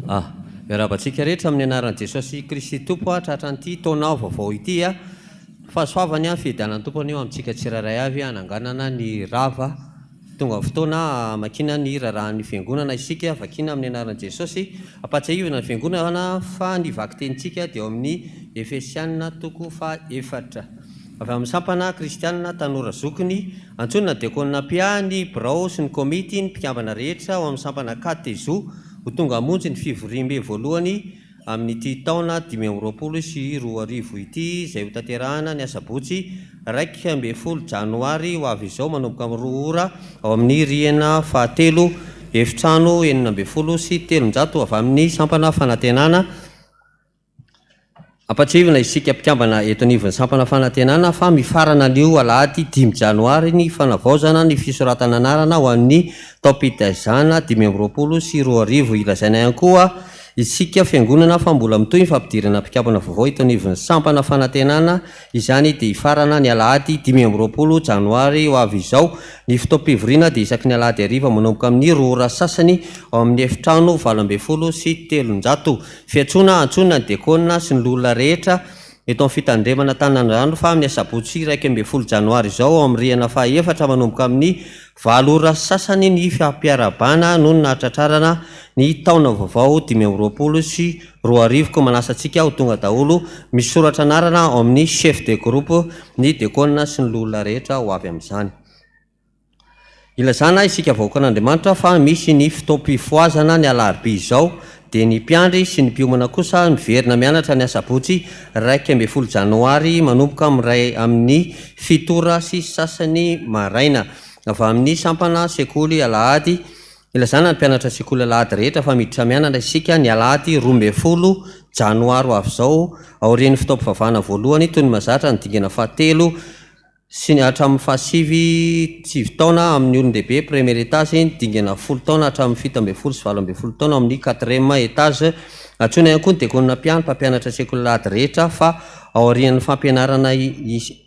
Ah, miarahaba antsika rehetra amin'ny anaran'i Jesosy Kristy Tompo ah, tratran'ity taona vaovao ity ah. Fahasoavany ah, fiadanan'ny Tompo anie ho amintsika tsirairay avy hananganana ny rava. Tonga ny fotoana hamakiana ny raharahan'ny Fiangonana isika, vakiana amin'ny anaran'i Jesosy. Ampahatsiahivina ny Fiangonana fa ny vakitenintsika dia ao amin'ny Efesiana toko fahaefatra. Avy amin'ny sampana kristianina tanora zokiny, antsoina ny diakona mpiahy, ny birao sy ny komity, ny mpikambana rehetra ao amin'ny sampana Katezo ho tonga hamonjy ny fivoriambe voalohany amin'ity taona 2025 ity izay hotanterahana ny asabotsy 11 janoary ho avy izao manomboka amin'ny roa ora ao amin'ny rihana fahatelo efitrano 316 avy amin'ny sampana Fanantenana Ampatsiahivina isika mpikambana eto anivon'ny sampana Fanantenana fa mifarana anio alahady dimy janoary ny fanavaozana ny fisoratana anarana ho an'ny taom-pitaizana 2025. Ilazaina ihany koa isika fiangonana fa mbola mitohy ny fampidirana mpikambana vaovao eto anivon'ny sampana Fanantenana. Izany dia hifarana ny alahady 25 janoary ho avy izao. Ny fotoam-pivoriana dia isaky ny alahady hariva manomboka amin'ny roa ora sasany ao amin'ny efitrano 318. Fiantsoana, Antsoina ny diakona sy ny loholona rehetra eto amin'ny fitandremana Antanandrano fa amin'ny asabotsy 11 janoary izao ao amin'ny rihana faha efatra manomboka amin'ny valo ora sy sasany ny fampiarahabana noho ny nahatratrarana ny taona vaovao 2025 koa manasa antsika ho tonga daholo misoratra anarana ao amin'ny chef de groupe ny diakona sy ny loholona rehetra ho avy amin'izany. Ilazana isika vahoakan'Andriamanitra fa misy ny fotoam-pifohazana ny alarobia izao, dia ny mpiandry sy ny mpiomana kosa miverina mianatra ny asabotsy 11 janoary manomboka amin'ny amin'ny fito ora sy sasany maraina. Avy amin'ny sampana sekoly alahady, ilazana ny mpianatra sekoly alahady rehetra fa miditra mianatra isika ny alahady 12 janoary ho avy izao aorian'ny fotoam-pivavahana voalohany toy ny mahazatra ny dingana fahatelo sy ny hatramin'ny fahasivy sivy taona amin'ny olon-dehibe, premier étage, ny dingana folo taona hatramin'ny 17 sy 18 taona amin'ny quatrième étage. Antsoina ihany koa ny diakona mpiahy, ny mpampianatra sekoly alahady rehetra fa aorian'ny fampianarana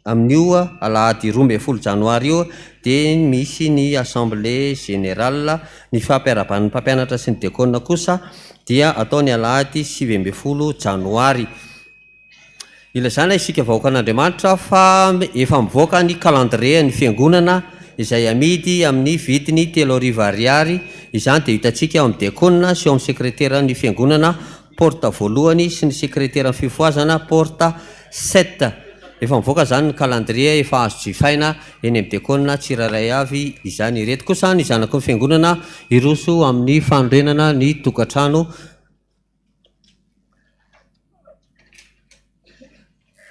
amin'io alahady 12 janoary io dia misy ny assemblée générale. Ny fampiarahaban'ny mpampianatra sy ny diakona kosa dia atao ny alahady 19 janoary. Ilazana isika vahoakan'Andriamanitra fa efa mivoaka ny calendrier ny fiangonana izay amidy amin'ny vidiny 3000 ariary, izany dia hitantsika ao amin'ny diakona sy ao amin'ny sekreteran'ny fiangonana porte voalohany sy ny sekreteran'ny fifohazana porte sept. Efa mivoaka izany ny calendrier efa azo jifaina eny amin'ny diakona tsirairay avy izany. Ireto kosa ny zanaky ny fiangonana hiroso amin'ny fanorenana ny tokantrano.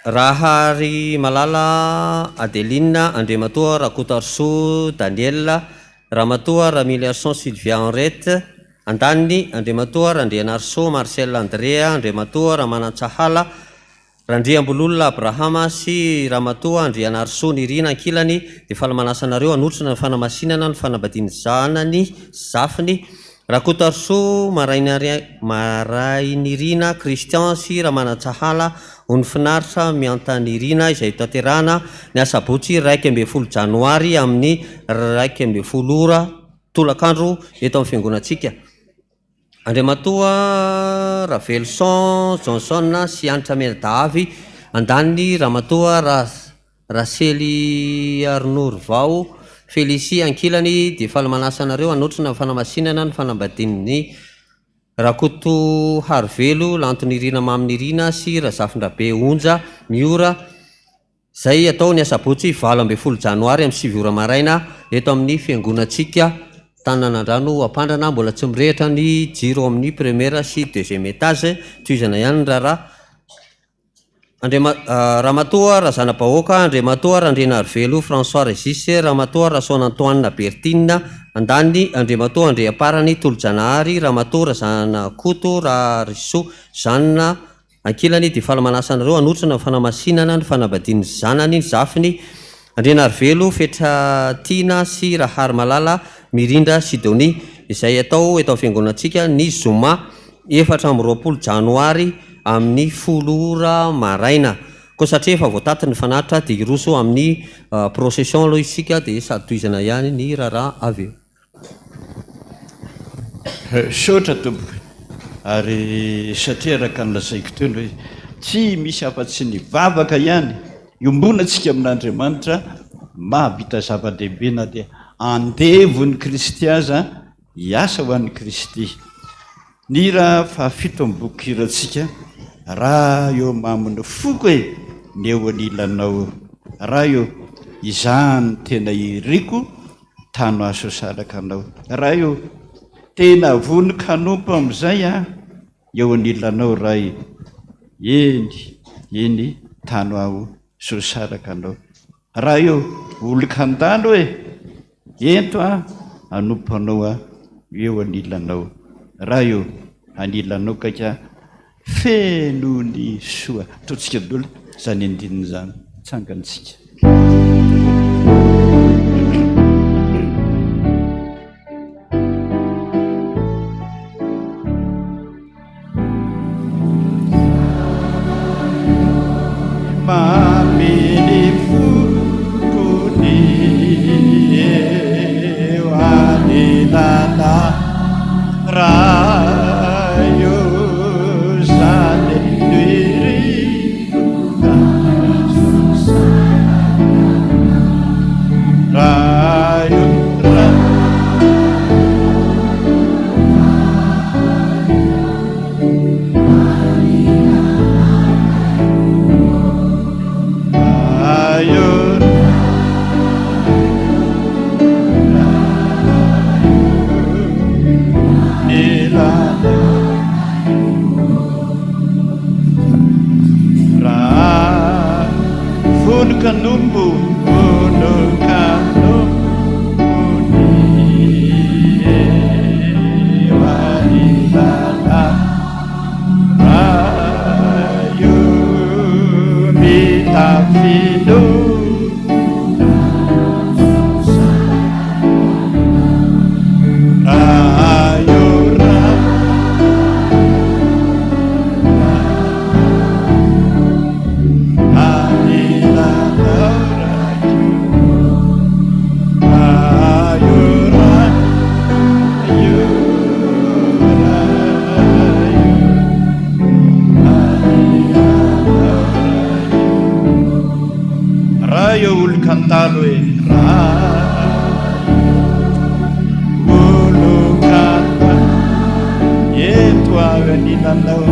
Raharimalala Adeline, Andriamatoa Rakotoarisoa Daniel, Ramatoa Ramiliarison Sylvia Henriette, andaniny, Andriamatoa Randrianarisoa Marcel André, Andriamatoa Ramanantsahala Randriambololona Abrahama sy Ramatoa Andrianarisoa Nirina ankilany dia faly manasa anareo hanotrona ny fanamasinana ny fanambadian'ny zanany sy zafiny Rakotoarisoa Marainirina Christian sy Ramanantsahala Onifinaritra Miantanirina izay hotanterahana ny asabotsy 11 janoary amin'ny 11 ora tolakandro eto amin'ny fiangonantsika. Andriamatoa Raveloson Johnson sy Hanitra Mianadahy andaniny Ramatoa Rasely Arinorovao Félicie ankilany dia faly manasa anareo hanotrona ny fanamasinana ny fanambadian'ny. Rakotoharivelo Lantonirina Maminirina sy Razafindrabe Onja Miora, izay atao ny asabotsy 18 janoary amin'ny 9 ora maraina eto amin'ny fiangonantsika Tananandrano Ampandrana. Mbola tsy mirehitra ny jiro ao amin'ny première sy deuxième étage. Tohizana ihany ny raharaha. Andriama, Ramatoa Razanabahoaka, Andriamatoa Randrianarivelo François Régis, Ramatoa Rasoanantoanina Berthine, Andaniny, Andriamatoa Andriamparany Tolojanahary, Ramatoa Razanakoto Raharisoa Jeanne, Ankilany dia faly manasa anareo hanotrona ny fanamasinana ny fanambadian'ny zanany, ny zafiny, Andrianarivelo Fetratiana sy Raharimalala Mirindra Sidonie, izay atao eto amin'ny fiangonantsika ny zoma 24 janoary amin'ny 10 ora maraina. Koa satria efa voataty ny fanatitra dia hiroso amin'ny procession aloha isika dia sady tohizana ihany ny raharaha avy eo. Misaotra tompoko, ary satria araka ny lazaiko teo ny hoe tsy misy afa-tsy ny vavaka ihany iombonantsika amin'Andriamanitra mahavita zava-dehibe na dia andevon'i Kristy aza hiasa ho an'i Kristy. Ny hira fahafito amin'ny boky hirantsika, Raha eo mamin'ny foko e, ny eo anilanao, Ray ô, izany tena iriko Tano ahy sao saraka anao. Ray ô! Tena vonon-kanompo amin'izay aho eo anilanao Ray. Eny, eny, tano aho sao saraka anao. Ray ô! Olon-kandalo e! Ento aho hanompo anao aho eo anilanao. Ray ô! Anilanao kaika Feno ny soa. Ataontsika daholo izany andininy izany. Tsangantsika. Mamy ny foko ny eo anilanao. Ray o, zany no iriko ka Ray o, Ray Ray o, Ray ô olon-kandalo e Ray ô olon-kandalo Eto aho anilanao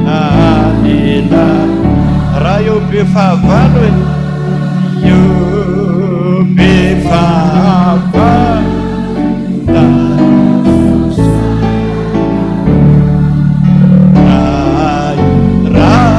Anila Ray ô be fahavalo e Io be fahavalo Ray Ray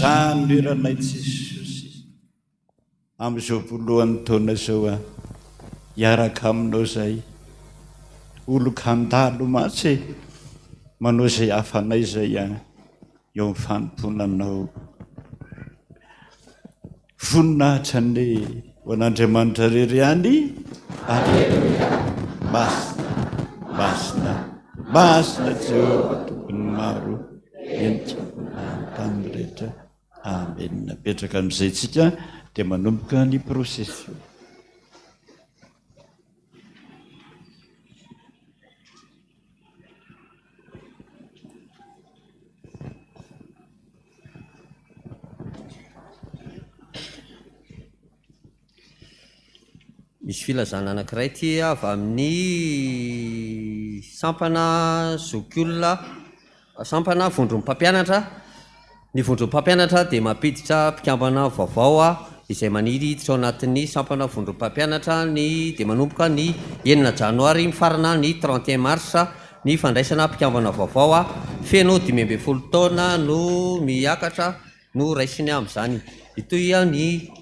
Izany no hiranay Jesosy amin'izao voalohan'ny taona izao a. Hiaraka aminao izay. Olon-kandalo mantsy e. Manao izay hafanay izay a. Eo amin'ny fanompoana anao. Voninahitra anie ho an'Andriamanitra irery ihany. Aleloia. Masina, masina, masina Jehovah Tompon'ny maro, henika ny tany rehetra. Amen. Apetraka amin'izay tsika dia manomboka ny procession. Misy filazana anankiray ity avy amin'ny sampana zokiolona, sampana vondron'ny mpampianatra. Ny vondron'ny mpampianatra dia mampiditra mpikambana vaovao izay maniry hiditra ao anatin'ny sampana vondron'ny mpampianatra ny dia manomboka ny enina janoary mifarana ny 31 mars ny fandraisana mpikambana vaovao feno 15 taona no miakatra no raisiny amin'izany. Hitohy ny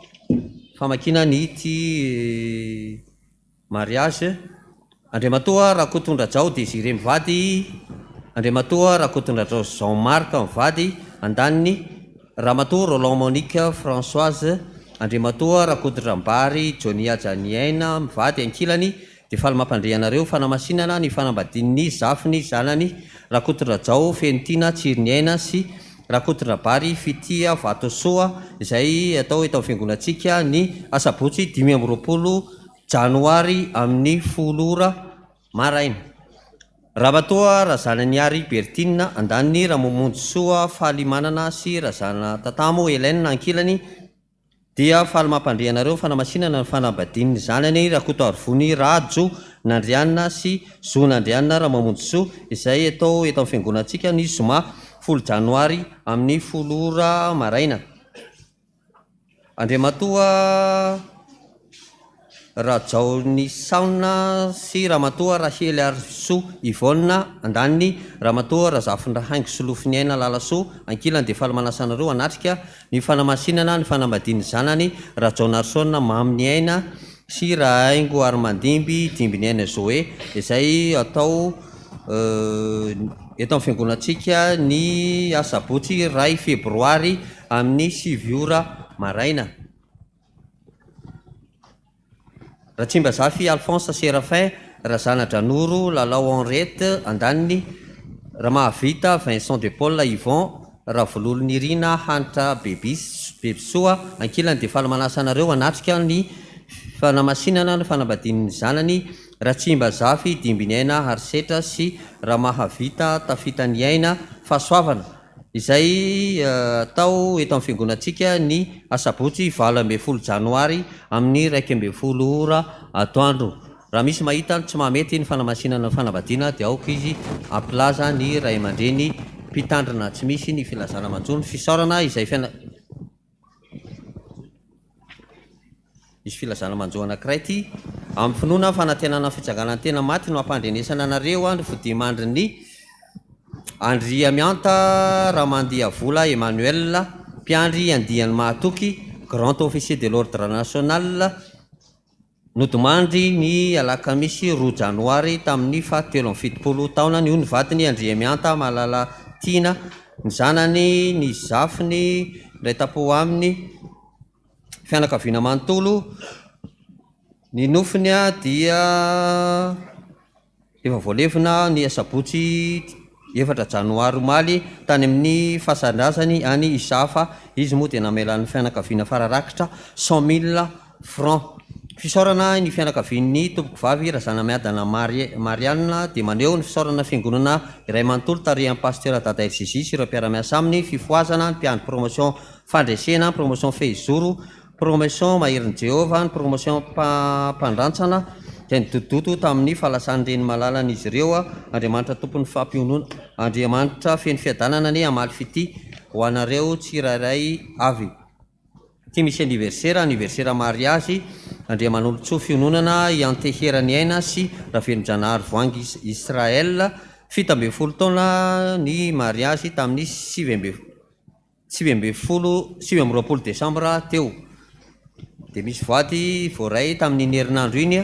famakiana ny ity Mariage, Andriamatoa Rakotondrajao Désiré mivady, Andriamatoa Rakotondrajao Jean Marc mivady, andaniny, Ramatoa Rolland Monique Françoise, Andriamatoa Rakotondrambary Johnny Hajaniaina mivady, ankilany, dia faly mampandre anareo fanamasinana ny fanambadian'ny zafiny zanany Rakotondrajao Fenotiana Tsiriniaina sy Rakotondrabary Fitia Vatosoa izay atao eto amin'ny fiangonantsika ny asabotsy 25 Janoary amin'ny folo ora maraina. Ramatoa Razananiary Berthine andaniny, Ramomonjisoa Falimanana sy Razanatatamo Hélène ankilany dia faly mampandre anareo fanamasinana ny fanambadian'ny zanany Rakotoarivony Rajo Nandrianina sy Zo Nandrianina Ramamonjisoa izay atao eto amin'ny fiangonantsika ny zoma folo janoary amin'ny folo ora maraina. Andriamatoa Rajaonisaona sy Ramatoa Rahely Harisoa Yvonne andaniny, Ramatoa Razafindrahaingo Solofoniaina Lalasoa ankilany dia faly manasa anareo hanatrika ny fanamasinana ny fanambadian'ny zanany Rajaonarison Maminiaina sy Rahaingo Harimandimby Dimbiniaina Zoé izay atao eto amin'ny fiangonantsika ny asabotsy iray febroary amin'ny sivy ora maraina. Ratsimbazafy Alphonse Séraphin, Razanadranoro Lalao Henriette, andaniny, Ramahavita Vincent de Paul Yvon, Ravololonirina Hanitra Bebisoa, ankilany dia faly manasa anareo hanatrika ny fanamasinana ny fanambadian'ny zanany Ratsimbazafy Dimbiniaina Harisetra sy Ramahavita Tafitaniaina Fahasoavana izay atao eto amin'ny fiangonantsika ny asabotsy 18 janoary amin'ny 11 ora atoandro. Raha misy mahita ny tsy mahamety ny fanamasinana ny fanambadiana dia aoka izy hampilaza ny ray aman-dreny mpitandrina. Tsy misy ny filazana manjo ny fisaorana izay fiana. Misy filazana manjo anankiray ity, Amin'ny finoana fanantenana ny fitsanganan'ny tena maty no hampandrenesana anareo ny fodiamandrin'i Andriamihanta Ramandiavola Emmanuel, mpiandry andiany mahatoky, Grand Officier de l'Ordre National, Nodimandry ny alakamisy roa janoary tamin'ny faha 73 taonany io ny vadiny Andriamihanta Malalatiana, ny zanany, ny zafiny, iray tampo aminy, fianakaviana manontolo. Ny nofiny dia efa voalevina ny asabotsy efatra janoary omaly tany amin'ny fasan-drazany any Isahafa. Izy moa dia namelan'ny fianakaviana fararakitra 100 000 francs. Fisaorana ny fianakavian'ny tompokovavy Razanamiadana Marianne dia maneho ny fisaorana fiangonana iray manontolo tarihan'ny Pasteur Dada RJJ sy ireo mpiara-miasa aminy, Fifohazana, ny mpiandry promotion Fandresena, promotion Fehizoro, promotion Maherin'i Jehovah, ny promotion Mpandrantsana izay nidodododo tamin'ny fahalasan'ny reny malalan'izy ireo, Andriamanitra Tompon'ny fampionona, Andriamanitra feno fiadanana anie hamaly fitia ho anareo tsirairay avy. Ity misy anniversaire, anniversaire mariazy, Andriamanolotsoa Fiononana Ianteheraniaina sy Ravelonjanahary Voahangy Israel, 17 taona ny mariazy tamin'ny 19. 19, 29 desambra teo. Dia misy voady voaray tamin'iny herinandro iny.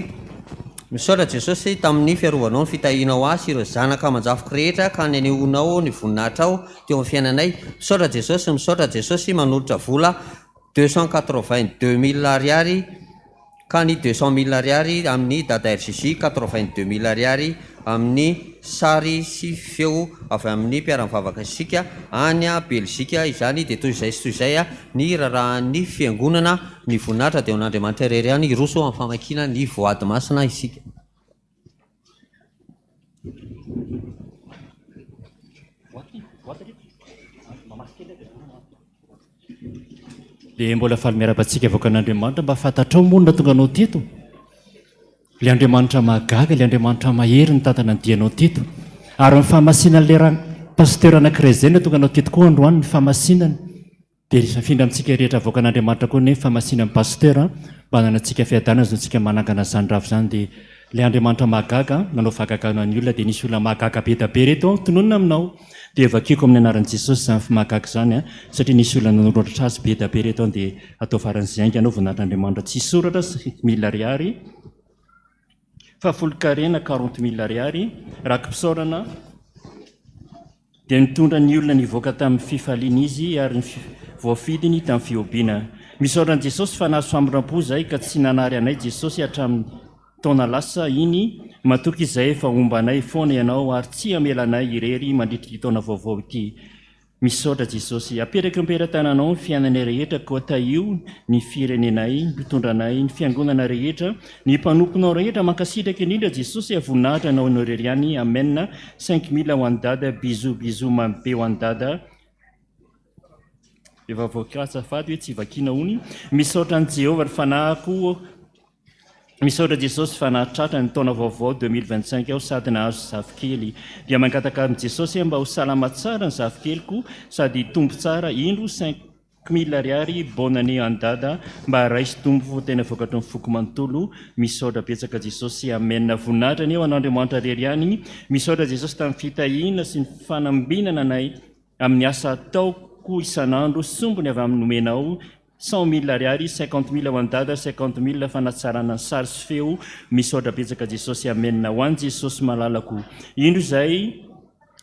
Misaotra Jesosy tamin'ny fiarovanao ny fitahianao ahy sy ireo zanaka aman-jafiko rehetra ka nanehoanao ny voninahitrao teo amin'ny fiainanay. Misaotra Jesosy, misaotra Jesosy manolotra vola 282 mille ariary ka ny 200 000 ariary amin'ny Dada RJJ, 82 000 ariary amin'ny sary sy feo avy amin'ny mpiara-mivavaka isika any Belzika izany. Dia toy izay sy toy izay ny raharahan'ny fiangonana. Ny voninahitra dia ho an'Andriamanitra irery ihany. Hiroso amin'ny famakiana ny voady masina isika. Dia mbola faly miarahaba antsika vahoakan'Andriamanitra. Mba fantatrao moa ny nahatonga anao teto? Ilay Andriamanitra mahagaga, ilay Andriamanitra mahery nitantana ny dianao teto. Ary ny fahamasinan'ilay ra pasteur anankiray izay nahatonga anao teto koa androany, ny fahamasinany. Dia afindra amintsika rehetra avoakan'Andriamanitra koa anie ny fahamasinan'ny pasteur mba hananantsika fiadanana ahazoantsika manangana izany rafitra izany. Dia ilay Andriamanitra mahagaga nanao fahagagana ny olona dia nisy olona mahagaga be da be reto tononina aminao. Dia vakiako amin'ny anaran'i Jesosy izany mahagaga izany satria nisy olona nanoratra azy be da be reto dia atao faran'izay haingana ao voninahitr'Andriamanitra tsy soratra sy mille ariary fa folon-karena 40 000 ariary raki-pisaorana. Dia nitondra ny olona nivoaka tamin'ny fifaliana Izy ary ny voafidiny tamin'ny fihobiana. Misaotra an'i Jesosy fa nahazo famindram-po izahay ka tsy nanary anay Jesosy hatramin'ny taona lasa iny, matoky izahay fa homba anay foana Ianao ary tsy hamela anay irery mandritra ity taona vaovao ity. Misaotra Jesosy. Apetrako eo am-pelatananao ny fiainanay rehetra koa tahio ny firenenay, ny mpitondra anay, ny fiangonana rehetra, ny mpanomponao rehetra, mankasitraka indrindra Jesosy a, voninahitra anao ianao irery ihany, amen, 5000 ho an'i dada, bisous bisous mamy be ho an'i dada, efa voakira azafady hoe tsy vakiana hono, misaotra an'i Jehovah ny fanahiko, Misaotra Jesosy fa nahatratra ny taona vaovao 2025 aho sady nahazo zafikely. Dia mangataka amin'i Jesosy aho mba ho salama tsara ny zafikeliko sady hitombo tsara indro 5000 ariary bonne année an'i Dada mba raiso Tompo fa tena vokatry ny foko manontolo. Misaotra betsaka Jesosy Amen. Voninahitra anie ho an'Andriamanitra rery ihany. Misaotra Jesosy tamin'ny fitahiana sy ny fanambinana anay amin'ny asa ataoko isan'andro sombiny avy amin'ny nomenao 100 000 ariary, 50 000 ho an'i Dada, 50 000 fanatsarana ny sary sy feo, misaotra betsaka Jesosy Amen ho an'i Jesosy malalako. Indro izay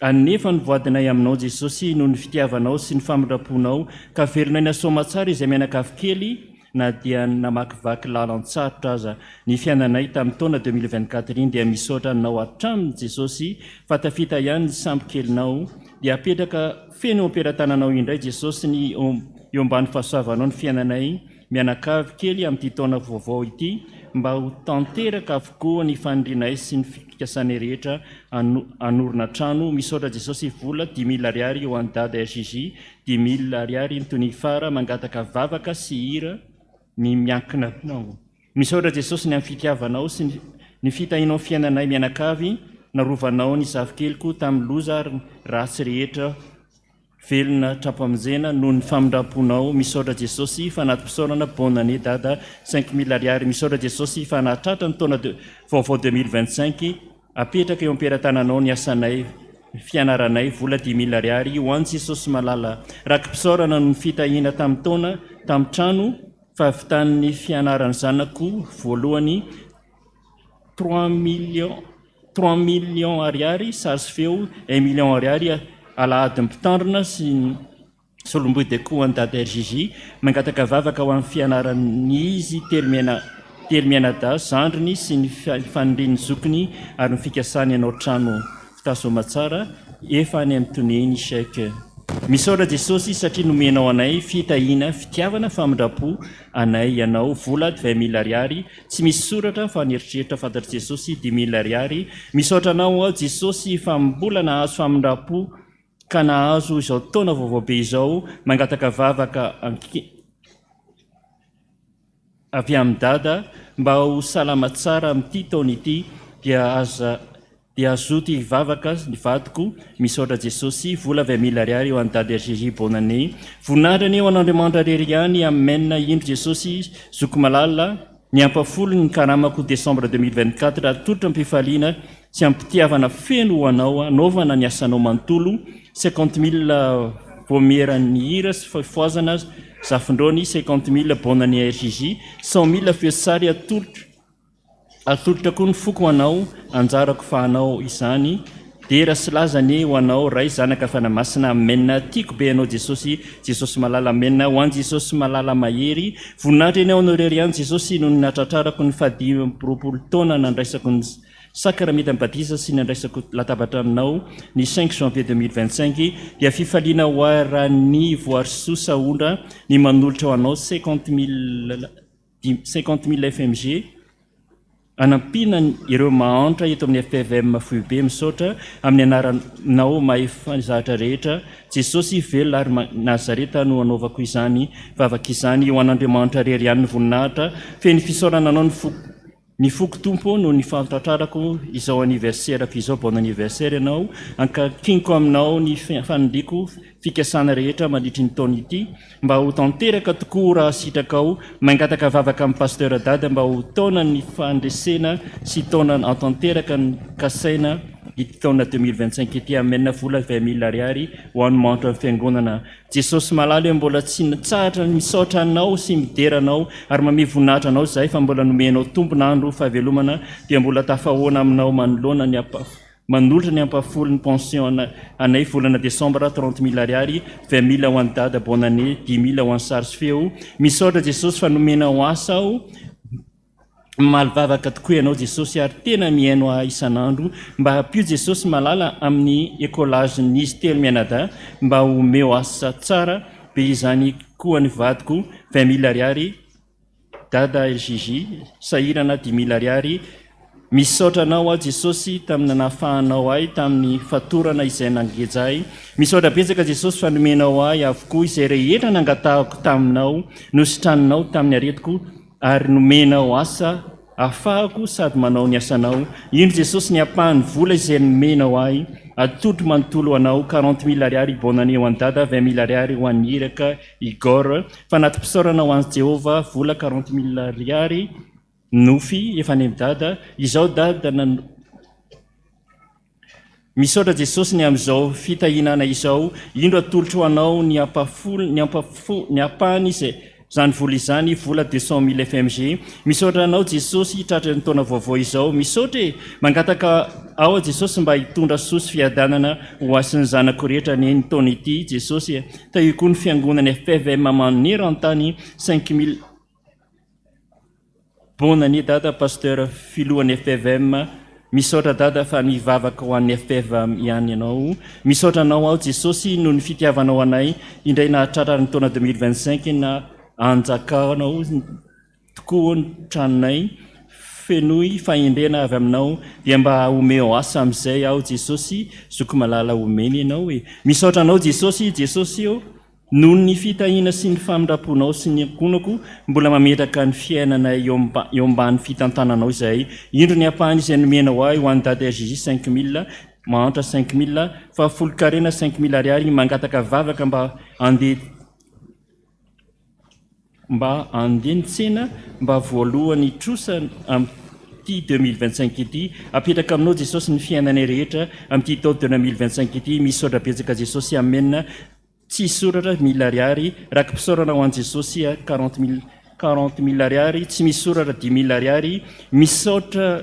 anefa ny voadinay aminao Jesosy noho ny fitiavanao sy ny famindram-ponao ka velonay soamatsara izay mianakavy kely na dia namakivaky lalan-tsarotra aza ny fiainanay tamin'ny taona 2024 iny dia misaotra anao hatramin'i Jesosy fa tafita ihany ny sambo kelinao dia apetraka feno eo am-pelatananao indray Jesosy ny eo ambany fahasoavanao ny fiainanay mianakavy kely amin'ity taona vaovao ity mba ho tanteraka avokoa ny fanirianay sy ny fikasanay rehetra hanorina trano. Misaotra Jesosy vola 5000 ariary ho an'i Dada RJJ, 5000 ariary ny Tony Fara mangataka vavaka sy hira ny miankina aminao. Misaotra Jesosy ny amin'ny fitiavanao sy ny fitahianao fiainanay mianakavy, narovanao ny zafikeliko tamin'ny loza ary ratsy rehetra velona tram-pamonjena noho ny famindram-ponao. Misaotra Jesosy fa anatim-pisaorana bonne année Dada 5000 ariary. Misaotra Jesosy fa nahatratra ny taona vaovao 2025 apetraka eo am-pelatananao ny asanay fianaranay vola 5000 ariary ho an'i Jesosy malala. Raki-pisaorana noho ny fitahiana tamin'ny taona tamin'ny trano fahavitan'ny fianaran'ny zanako voalohany 3 millions 3 millions ariary sary sy feo 1 million ariary alahady mpitandrina sy solomboy koa an'i Dada RJJ mangataka vavaka ho amin'ny fianaran'izy telo miana telo mianadahy zandriny sy ny fanirian'ny zokiny ary ny fikasany hanao trano fitazoma tsara efa any amin'ny toneny chèque. Misaotra Jesosy satria nomenao anay fitahiana fitiavana famindram-po anay ianao vola 20 000 ariary tsy misy soratra fa nieritreritra fantatr'i Jesosy 5000 ariary. Misaotra anao aho Jesosy fa mbola nahazo famindram-po ka nahazo izao taona vaovao be izao mangataka vavaka avy amin'i Dada mba ho salama tsara amin'ity taona ity dia aza dia azoto hivavaka ny vadiko. Misaotra Jesosy vola 20 000 ariary ho an'i Dada RJJ bonne année voninahitra anie ho an'Andriamanitra rery ihany amen indro Jesosy zoky malala ny ampafolo ny karamako décembre 2024 atolotra am-pifaliana sy am-pitiavana feno ho anao anaovana ny asanao manontolo 50 000. Vaomieran'ny hira sy fifohazana Zafindraony 50 000 Bonne année RJJ 100 000 feo sy sary atolotro Atolotra koa ny foko ho Anao, anjarako fa Anao izany, Dera sy laza anie ho Anao Ray Zanaka Fanahy Masina Amen Tiako be Anao Jesosy, Jesosy malala Amen Ho an'i Jesosy malala mahery, voninahitra anie ho Anao irery ihany Jesosy noho ny nahatratrarako ny fahadimy amby 20 taona nandraisako ny Sakramentan'ny batisa sy nandraisako latabatra aminao ny cinq janvier 2025 dia fifaliana ho ahy raha ny voarisoa sahondra ny manolotra ho Anao 50 000 50 000 FMG hanampiana ireo mahantra eto amin'ny FPVM foibe. Misaotra amin'ny anaranao mahefa ny zavatra rehetra Jesosy velona ary Nazareta no anaovako izany vavaka izany. Ho an'Andriamanitra irery ihany ny voninahitra. Feno fisaorana anao ny foko ny foko Tompo noho ny fahatratrarako izao anniversaire-ko izao. Bon anniversaire ianao. Ankakiniko aminao ny faniriako fikasana rehetra mandritry ny taona ity mba ho tanteraka tokoa raha sitrakao. Mangataka vavaka amin'ny Pasteur Dada mba ho taona ny fandresena sy taona antanteraka ny kasaina ity taona 2025 ity. Amen. Vola 20 000 ariary ho an'ny mahantra ny fiangonana. Jesosy malala eo, mbola tsy nitsahatra ny misaotra anao sy midera anao ary mame voninahitra anao zahay fa mbola nomenao tombon'andro fahavelomana dia mbola tafahoana aminao manoloana ny manolotra ny ampahafolo ny pension anay volana décembre 30 000 ariary, 20 000 ho an'ny Dada bonne année, 10 000 ho an'ny sary sy feo. Misaotra Jesosy fa nomenao asa aho. Mamaly vavaka tokoa ianao Jesosy ary tena mihaino ahy isan'andro. Mba ampio Jesosy malala amin'ny écolage n'izy telo mianadahy mba omeo asa tsara be izany koa ny vadiko 20 000 ariary. Dada RJJ sahirana 10 000 ariary. Misaotra anao aho Jesosy tamin'ny nanafahanao ahy tamin'ny fatorana izay nangeja ahy. Misaotra betsaka Jesosy fa nomenao ahy avokoa izay rehetra nangatahako taminao, nositraninao tamin'ny aretiko ary nomenao asa ahafahako sady manao ny asanao. Indro Jesosy ny ampahan'ny vola izay nomenao ahy, atolotro manontolo ho anao, 40 000 ariary bonne année ho an'i Dada, 20 000 ariary ho an'ny iraka Igor. Fanati-pisaorana ho an'i Jehovah, vola 40 000 ariary, nofy efa any amin'i Dada. Izao Dada nan Misaotra Jesosy ny amin'izao fitahianana izao. Indro atolotro ho anao ny ampafolo ny ampafo ny ampahany izay izany vola izany, vola 200 000 FMG. Misaotra anao Jesosy tratry ny taona vaovao izao. Misaotra e! Mangataka ao Jesosy mba hitondra soa sy fiadanana ho ahy sy ny zanako rehetra anie ny taona ity Jesosy e. Tahio koa ny fiangonana FPVM maneran-tany 5000. Bonne année Dada Pasteur filohan'ny FPVM. Misaotra Dada fa mivavaka ho an'ny FPVM ihany ianao. Misaotra anao aho Jesosy noho ny fitiavanao anay indray nahatratra ny taona 2025 na anjakanao tokoa ny tranonay. Fenoy fahendrena avy aminao dia mba omeo asa amin'izay aho Jesosy zoky malala omeny ianao e. Misaotra anao Jesosy Jesosy ô. Noho ny fitahiana sy ny famindram-ponao sy ny ankohonako, mbola mametraka ny fiainanay eo eo ambany fitantananao izahay. Indro ny ampahany izay nomenao ahy ho an'i Dada RJJ 5000, mahantra 5000, fahafolonkarena 5000 ariary, mangataka vavaka mba handeha mba handeha ny tsena mba voalohany trosa amin'ity 2025 ity. Apetraka aminao Jesosy ny fiainanay rehetra amin'ity taona 2025 ity. Misaotra betsaka Jesosy. Amen. Tsy soratra mille ariary. Raki-pisaorana ho an'i Jesosy 40 000 40 000 ariary. Tsy misy soratra 10 000 ariary. Misaotra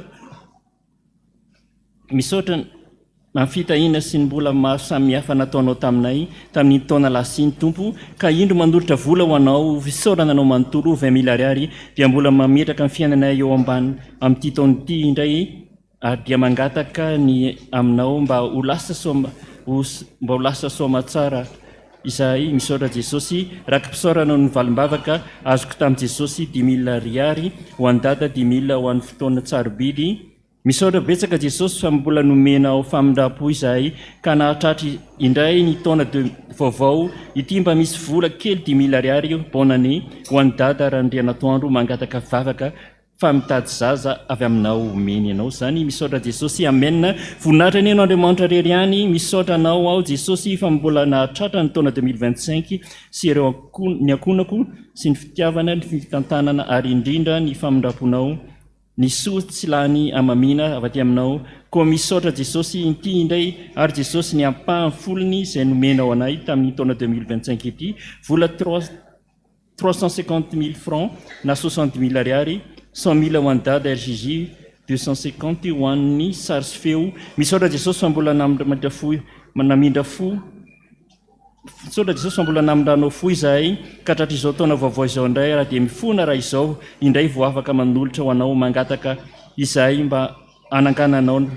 misaotra amin'ny fitahiana sy ny mbola maro samihafa nataonao taminay tamin'iny taona lasa iny Tompo ka indro manolotra vola ho anao fisaorana anao manontolo 20 000 ariary dia mbola mametraka ny fiainanay eo ambany amin'ity taona ity indray ary dia mangataka ny aminao mba ho lasa soa mba ho lasa soamatsara izahay. Misaotra Jesosy. Raki-pisaorana ny valim-bavaka azoko tamin'i Jesosy 10 000 ariary ho an'i Dada, 10 000 ho an'ny fotoana tsarobidy. Misaotra betsaka Jesosy fa mbola nomenao famindram-po izahay ka nahatratra indray ny taona vaovao ity. Mba misy vola kely 10 000 ariary bonne année ho an'i Dada Randrianatoandro. Mangataka vavaka fa mitady zaza avy aminao omeny ianao izany. Misaotra Jesosy. Amen. Voninahitra anie Andriamanitra irery ihany. Misaotra anao aho Jesosy fa mbola nahatratra ny taona 2025 sy ireo ny ankohonako sy ny fitiavana, ny fitantanana ary indrindra ny famindram-ponao. Ny soa tsy lany amamiana avy aty aminao Koa misaotra Jesosy inty indray ary Jesosy ny ampahany folony izay nomenao anay tamin'ny taona 2025 ity vola 350 mille francs na 60 mille ariary, 100 mille ho an'i Dada RJJ, 250 ho an'ny sary sy feo. Misaotra Jesosy fa mbola namindra fo namindra fo Misaotra Jesosy fa mbola namindranao fo izahay ka tratr'izao taona vaovao izao indray raha dia mifona raha izao indray vao afaka manolotra ho anao. Mangataka izahay mba hanangananao ny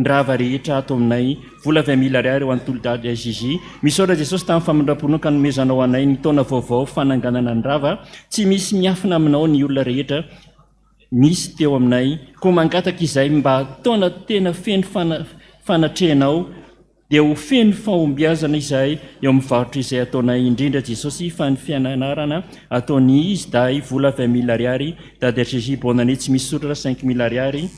rava rehetra ato aminay. Vola 20 mille ariary ho an'ny tolo-dady RJJ. Misaotra Jesosy tamin'ny famindram-ponao ka nomezanao anay ny taona vaovao fananganana ny rava. Tsy misy miafina aminao ny olona rehetra nisy teo aminay. Koa mangataka izahay mba taona tena feno fanatrehanao dia ho feno fahombiazana izahay eo amin'ny varotra izay ataonay, indrindra Jesosy fa ny fianarana ataony izy dahy vola 20 mille ariary Dada RJJ bonne année tsy misy soratra 5000 ariary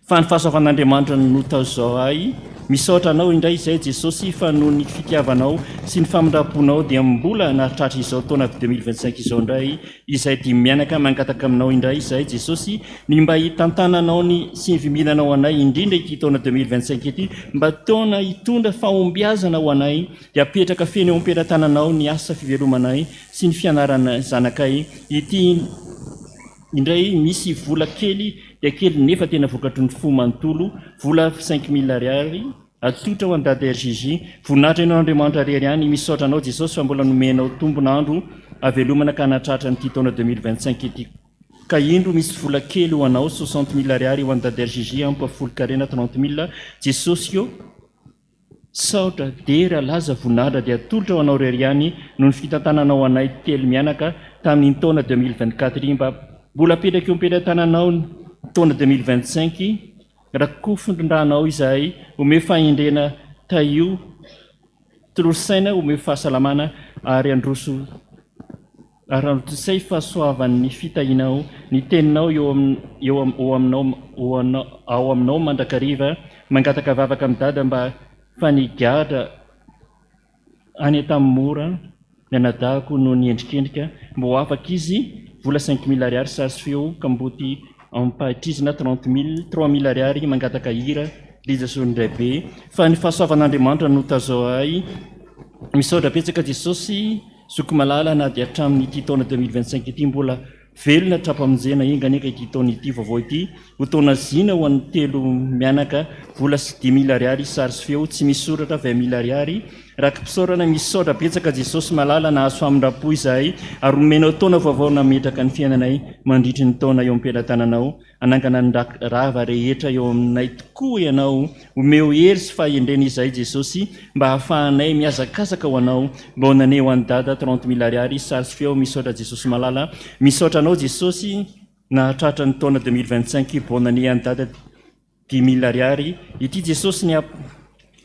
fa ny fahasoavan'Andriamanitra no tazao ahy. Misaotra anao indray izay Jesosy fa noho ny fitiavanao sy ny famindram-ponao dia mbola nahatratra izao taona 2025 izao indray izay dimy mianaka. Mangataka aminao indray izay Jesosy ny mba hitantananao ny sy hivimbinanao anay, indrindra ity taona 2025 ity mba taona hitondra fahombiazana ho anay. Dia apetraka feno eo am-pelatananao ny asa fivelomanay sy ny fianarana zanakay. Ity indray misy vola kely dia kely nefa tena vokatry ny fo manontolo, vola 5000 ariary atolotra ho an'i Dada RJJ. Voninahitra ianao Andriamanitra rery ihany. Misaotra anao Jesosy fa mbola nomenao tombon'andro avelomana ka nahatratra an'ity taona 2025 ity. Ka indro misy vola kely ho anao, 60 mille ariary ho an'i Dada RJJ, ampahafolon-karena 30 mille. Jesosy ô, saotra, dera, laza, voninahitra dia atolotra ho anao rery ihany noho ny fitantananao anay telo mianaka tamin'iny taona 2024 iny. Mba mbola apetraka eo am-pelatananao ny taona 2025 rakofindranao izahay. Omeo fahendrena, tahio, tolory saina, omeo fahasalamana ary androso ary androsay fahasoavan'ny fitahianao ny teninao eo am eo am eo aminao ao aminao mandrakariva. Mangataka vavaka amin'ny Dada mba fa nigadra any Antanimora ny anadahako noho ny endrikendrika mba ho afaka izy. Vola 5000 ariary sary sy feo kamboty ampahitrizina 30 mille 3000 ariary. Mangataka hira Lija Solondraibe fa ny fahasoavan'Andriamanitra no tazao ahy. Misaotra betsaka Jesosy zoky malala na dia hatramin'ity taona 2025 ity mbola velona tra-pamonjena. Enga anie ka ity taona ity vaovao ity ho taona zina ho an'ny telo mianaka. Vola sy 5000 ariary sary sy feo tsy misy soratra 20 mille ariary raki-pisaorana. Misaotra betsaka Jesosy malala nahazo famindram-po izahay ary omenao taona vaovao nametraka ny fiainanay mandritry ny taona eo am-pelatananao. Hanangana ny rava rehetra eo aminay tokoa ianao. Omeo hery sy fahendrena izahay Jesosy mba hahafahanay mihazakazaka ho anao. Bonne année ho an'i Dada 30 mille ariary sary sy feo. Misaotra Jesosy malala. Misaotra anao Jesosy nahatratra ny taona 2025. Bonne année an'i Dada 5000 ariary. Ity Jesosy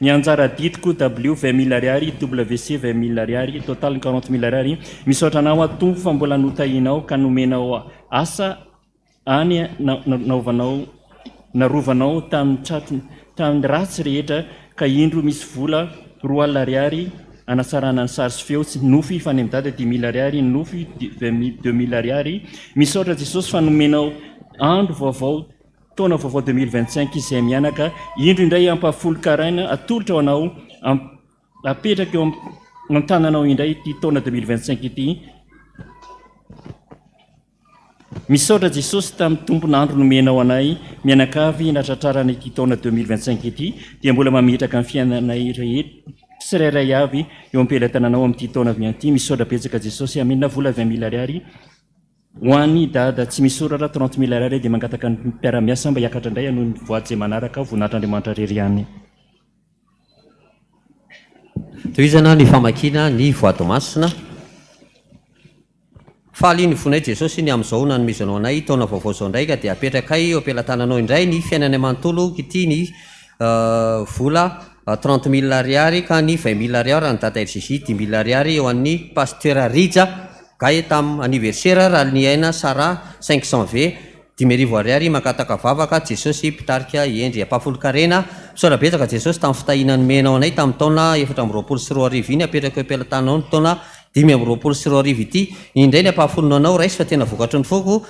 ny anjara adidiko W 20 mille ariary, WC 20 mille ariary, total 40 mille ariary. Misaotra anao aho Tompo fa mbola notahinao ka nomenao asa any naovanao narovanao tamin'ny tratry tamin'ny ratsy rehetra. Ka indro misy vola 20 ariary anatsarana ny sary sy feo tsy nofy fa any amin'ny Dada 5000 ariary nofy 2000 ariary. Misaotra Jesosy fa nomenao andro vaovao, taona vaovao 2025 izay mianaka. Indro indray ampahafolon-karena atolotra ho anao, apetraka eo an-tananao indray ity taona 2025 ity. Misaotra Jesosy tamin'ny tombon'andro nomenao anay mianakavy natratrarana ity taona 2025 ity. Dia mbola mametraka ny fiainanay rehetra tsirairay avy eo am-pelatananao amin'ity taona avy ity. Misaotra betsaka Jesosy, amena. Vola 20 mille ariary ho an'ny Dada tsy misy soratra 30 mille ariary. Dia mangataka ny mpiara-miasa mba hiakatra indray hanohy ny voady izay manaraka. Voninahitr'Andriamanitra rery ihany. Tohizana ny famakiana ny voady masina. Faly ny fonay Jesosy ny amin'izao nanomezanao anay taona vaovao izao indray ka dia apetrakay eo am-pelatananao indray ny fiainanay manontolo. Ity ny vola 30 mille ariary ka ny 20 mille ariary raha ny Dada RJJ, 5000 ariary eo an'ny Pasteur Rija Gae tam anniversaire raha ny aina Sarah 500 V 500 ariary. Mangataka vavaka Jesosy mpitarika hendry ampahafolon-karena. Misaotra betsaka Jesosy tamin'ny fitahiana nomenao anay tamin'ny taona 2024 iny. Apetraka eo am-pelatananao ny taona 2025 ity indray ny ampahafolonao anao raiso fa tena vokatry ny foko.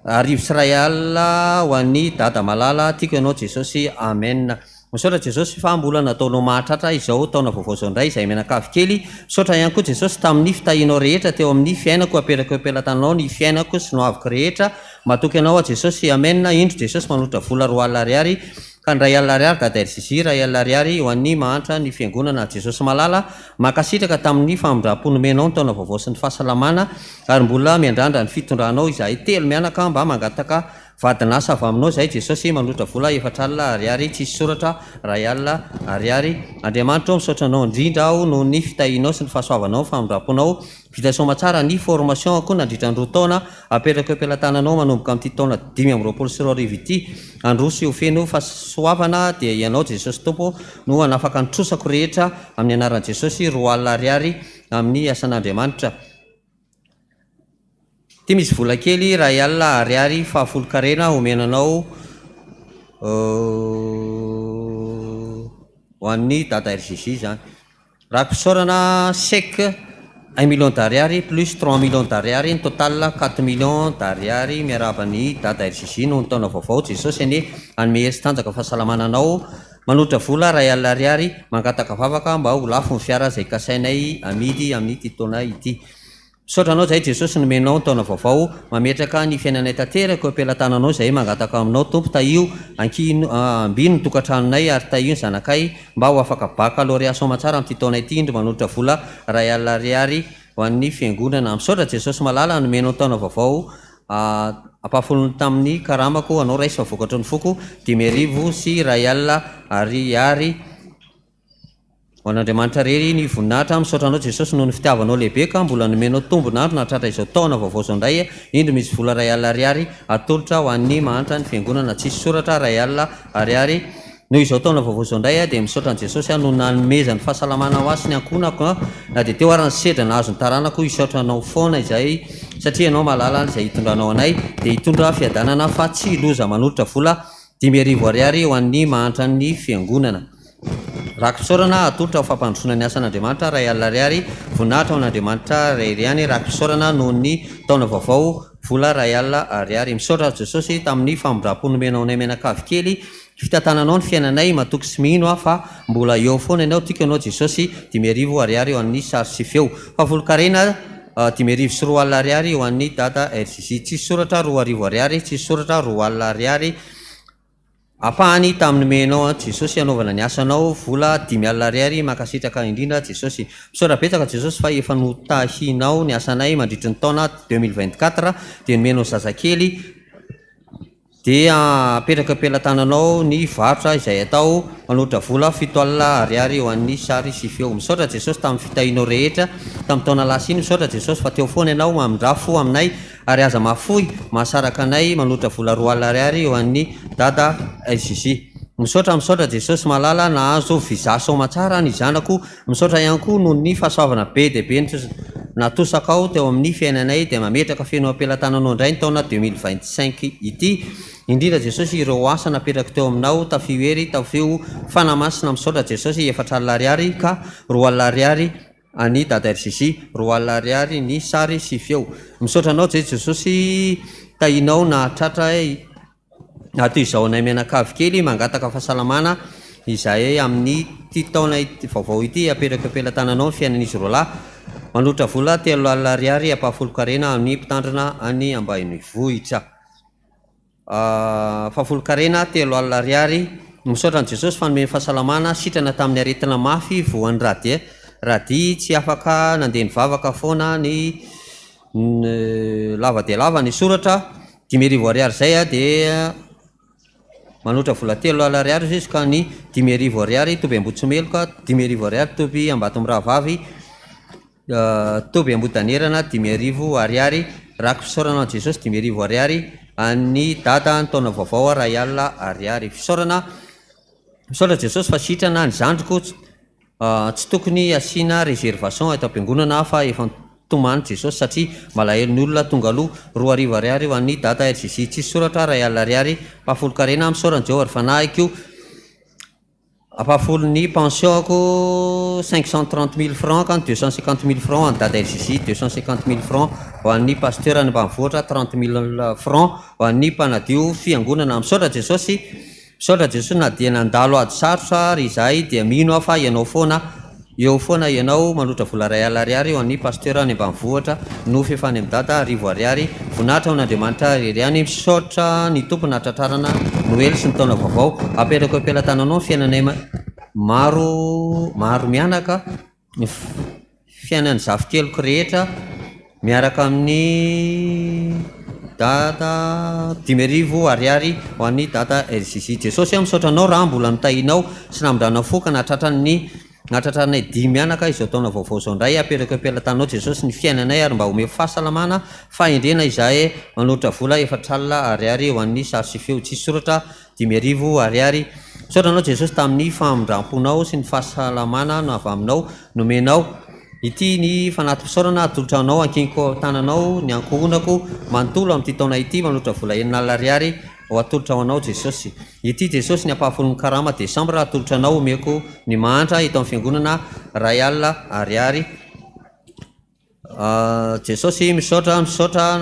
1001 ho an'i Dada malala, tiako ianao Jesosy, Amen. Misaotra Jesosy fa mbola nataonao mahatratra izao taona vaovao izao indray izahay mianakavy kely, misaotra ihany koa Jesosy tamin'ny fitahianao rehetra teo amin'ny fiainako, apetrako eo am-pelatananao ny fiainako sy ny hoaviko rehetra, matoky anao aho Jesosy, Amen, indro Jesosy manolotra vola 20 ariary ka ny 1000 ariary Dada RJJ, 1000 ariary ho an'ny mahantra ny fiangonana, Jesosy malala, mankasitraka tamin'ny famindram-po nomenao ny taona vaovao sy ny fahasalamana ary mbola miandrandra ny fitondranao izahay telo mianaka mba mangataka Vadin'asa avy aminao izahay Jesosy manolotra vola 40 ariary tsisy soratra 1000 ariary Andriamanitra ô misaotra anao indrindra aho noho ny fitahianao sy ny fahasoavanao famindramponao vita soamatsara ny formation ko nandritra ny roa taona apetrako eo am-pelatananao manomboka amin'ity taona 2025 ity handroso ho feno fahasoavana dia ianao Jesosy Tompo no hanafaka ny trosako rehetra amin'ny anaran'i Jesosy 20 ariary amin'ny asan'Andriamanitra. Ity misy vola kely 1000 ariary fahafolonkarena omena anao ho an'ny dada RJJ izany. Rakim-pisaorana chèque un million d'ariary plus trois millions d'ariary ny total quatre millions d'ariary miarahaba ny dada RJJ noho ny taona vaovao Jesosy anie hanome hery sy tanjaka fahasalamana anao manolotra vola 1000 ariary mangataka vavaka mba ho lafo ny fiara izay kasainay amidy amin'ity taona ity. Misaotra anao zahay Jesosy nomenao ny taona vaovao mametraka ny fiainanay tanteraka eo am-pelatananao zahay mangataka aminao Tompo tahio ankino ambino ny tokantranonay ary tahio ny zanakay mba ho afaka baccalauréat soamatsara amin'ity taona ity indro manolotra vola 1000 ariary ho an'ny fiangonana misaotra Jesosy malala nomenao ny taona vaovao ampahafolony tamin'ny karamako anao raiso fa vokatry ny foko 1005 00 ariary Ho an'Andriamanitra irery ny voninahitra, misaotra anao Jesosy noho ny fitiavanao lehibe ka mbola nomenao tombon'andro nahatratra izao taona vaovao izao indray, indro misy vola 1000 ariary atolotra ho an'ny mahantra ny fiangonana tsisy soratra 1000 ariary noho izao taona vaovao izao indray dia misaotra an'i Jesosy aho noho nanomezany fahasalamana ho ahy sy ny ankohonako na dia teo ara ny sedra nahazo ny taranako hisaotra anao foana izahay satria ianao mahalala izay hitondranao anay dia hitondra fiadanana fa tsy loza manolotra vola 5000 ariary ho an'ny mahantran'ny fiangonana. Raki-pisaorana atolotra ho fampandrosoana ny asan'Andriamanitra 1000 ariary, voninahitra ho an'Andriamanitra irery ihany, raki-pisaorana noho ny taona vaovao, vola 1000 ariary. Misaotra Jesosy tamin'ny famindram-po nomenao anay mianakavy kely, fitantananao ny fiainanay, matoky sy mino aho fa mbola eo foana ianao, tiako ianao Jesosy, 5000 ariary ho an'ny sary sy feo. Fahafolonkarena 2005 ariary ho an'ny dada RJJ. Tsisy soratra 2000 ariary, tsisy soratra 20 ariary. Ampahany tamin'ny nomenao an Jesosy hanaovana ny asanao vola 5000 ariary mankasitraka indrindra Jesosy. Misaotra betsaka Jesosy fa efa notahinao ny asanay mandritry ny taona 2024 dia nomenao zazakely dia apetraka am-pelatananao ny varotra izay atao manolotra vola 7000 ariary ho an'ny sary sy feo. Misaotra Jesosy tamin'ny fitahianao rehetra tamin'ny taona lasa iny misaotra Jesosy fa teo foana ianao mamindra fo aminay Ary aza mahafoy, mahasaraka anay manolotra vola 20 ariary ho an'i Dada SJJ. Misaotra misaotra Jesosy malala nahazo visa soamatsara ny zanako, misaotra ihany koa noho ny fahasoavana be dia be natosakao teo amin'ny fiainanay dia mametraka feno am-pelatananao indray ny taona 2025 ity indrindra Jesosy ireo asa napetrako teo aminao tafio hery tafio fanahy masina misaotra Jesosy 40 ariary ka 20 ariary An'i Dada RJJ, 20 ariary ny sary sy feo. Misaotra anao Jejo Jesosy tahinao nahatratra ato izao anay mianakavy kely mangataka fahasalamana izahay amin'ity taona vaovao ity apetrako am-pelatananao ny fiainan'izy roalahy manolotra vola 30 ariary ampahafolon-karena amin'ny mpitandrina any ambanivohitra. Fahafolonkarena, 30 ariary. Misaotra an'i Jesosy fa nomeny fahasalamana, sitrana tamin'ny aretina mafy voan'ny radia. Radia tsy afaka nandeha nivavaka foana ny lava dia lava ny soratra, 5000 ariary izay dia manotra vola 30 ariary izy ka ny 5000 ariary toby Ambohitsimeloka, 5000 ariary toby Ambatomirahavavy. Toby Ambohidanerana 5000 ariary, Raki-pisaorana an'i Jesosy 5000 ariary, an'i Dada ny taona vaovao 1000 ariary. Fisaorana, Misaotra Jesosy fa sitrana ny zandriko, tsy tokony asiana réservation eto am-piangonana fa efa nitomany Jesosy satria malahelo ny olona tonga aloha, 2000 ariary ho an'i Dada RJJ, tsisy soratra 1000 ariary, mpahafolon-karena, misaora an'i Jehovah ry fanahiko. Ampahafolon'ny pension-ko 530 000 francs ka ny 250 000 francs ho an'i Dada LJJ, 250 000 francs ho an'ny Pasteur any ambanivohitra, 30 000 francs ho an'ny mpanadio fiangonana. Misaotra Jesosy, misaotra Jesosy na dia nandalo ady sarotra ary izahay dia mino aho fa Ianao foana, eo foana Ianao, manolotra vola 100 000 ariary ho an'ny Pasteur any ambanivohitra, nofy efa any amin'i Dada, 1000 ariary, voninahitra ho an'Andriamanitra irery ihany, misaotra ny Tompo nahatratrarana Noely sy ny taona vaovao, apetrako eo am-pelatananao ny fiainanay maro maro mianaka, ny fiainan'ny zafikeliko rehetra miaraka amin'i Dada 5000 ariary ho an'i Dada LJJ. Jesosy aho misaotra anao raha mbola notahianao sy namindranao fo ka nahatratra ny nahatratraranay dimy mianaka izao taona vaovao izao indray. Apetrako eo am-pelatananao Jesosy ny fiainanay ary mba omeo fahasalamana, fahendrena izahay manolotra vola 40 ariary ho an'ny sary sy feo tsisy soratra 5000 ariary. Misaotra anao Jesosy tamin'ny famindramponao sy ny fahasalamana avy aminao nomenao. Ity ny fanati-pisaorana atolotra anao ankiniko tananao ny ankohonako manontolo amin'ity taona ity manolotra vola 60 ariary ho atolotra ho anao Jesosy. Ity Jesosy ny ampahafolon'ny karama desambra atolotra anao omeko ny mahantra eto amin'ny fiangonana 1000 ariary. Jesosy misaotra misaotra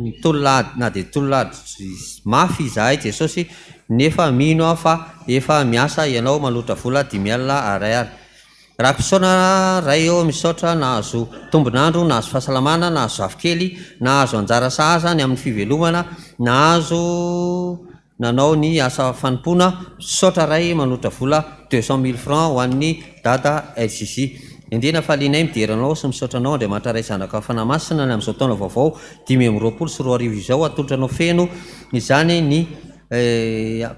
nitolona ady na dia nitolona ady mafy izahay Jesosy nefa mino aho fa efa miasa ianao manolotra vola 50 ariary. Rakotosaona Ray ô misaotra nahazo tombon'andro nahazo fahasalamana nahazo zafikely nahazo anjara sahaza ny amin'ny fivelomana nahazo nanao ny asa fanompoana, misaotra Ray manolotra vola 200 000 francs ho an'ny Dada LJJ. Endrey hafalianay midera Anao sy misaotra Anao Andriamanitra Ray Zanaka Fanahy Masina ny amin'izao taona vaovao 2025 izao atolotra Anao feno izany ny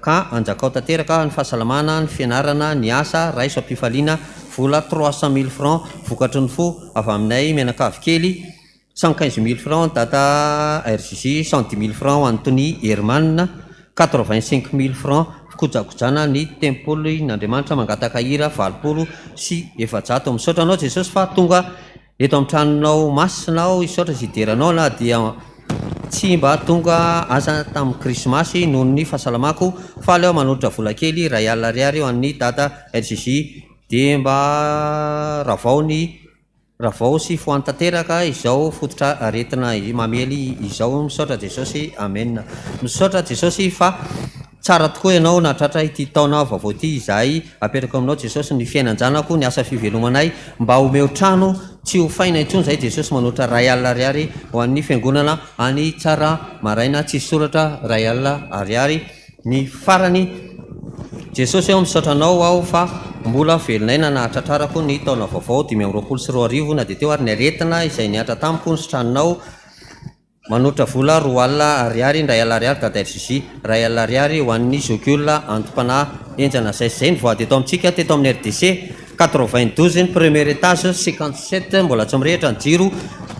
ka anjakao tanteraka ny fahasalamana ny fianarana ny asa raiso am-pifaliana vola 300 000 francs vokatry ny fo avy aminay mianakavy kely 115 000 francs Dada RJJ, 110 000 francs ho an'i Tonia Herman, 85 000 francs fikojakojana ny tempolin'Andriamanitra mangataka hira 480. Misaotra anao Jesosy fa tonga eto amin'ny tranonao masina aho hisaotra sy hidera anao na dia tsy mba tonga aza tamin'ny krismasy noho ny fahasalamako. Faly aho manolotra vola kely 1000 ariary ho an'ny Dada RJJ dia mba ravao ny Ravao sy foano tanteraka izao fototra aretina mamely izao misaotra Jesosy Amen misaotra Jesosy fa tsara tokoa ianao nahatratra ity taona vaovao ity izahay apetrako aminao Jesosy ny fiainan-janako ny asa fivelomanay mba omeo trano tsy hofaina intsony zahay Jesosy manoatra 1000 ariary ho an'ny fiangonana any tsara maraina tsisy soratra 1000 ariary Ny farany, Jesosy ô misaotra Anao aho fa mbola velon'aina nahatratrarako ny taona vaovao 2025 na dia teo ary ny aretina izay nihatra tamiko nositraninao, manolotra vola 20 ariary, 1000 ariary Dada RJJ, 1000 ariary ho an'ny zokiolona antom-panahy henjana zay sy zay ny voady eto amintsika teto amin'ny RDC 92 ny premier étage 57 mbola tsy mirehitra ny jiro,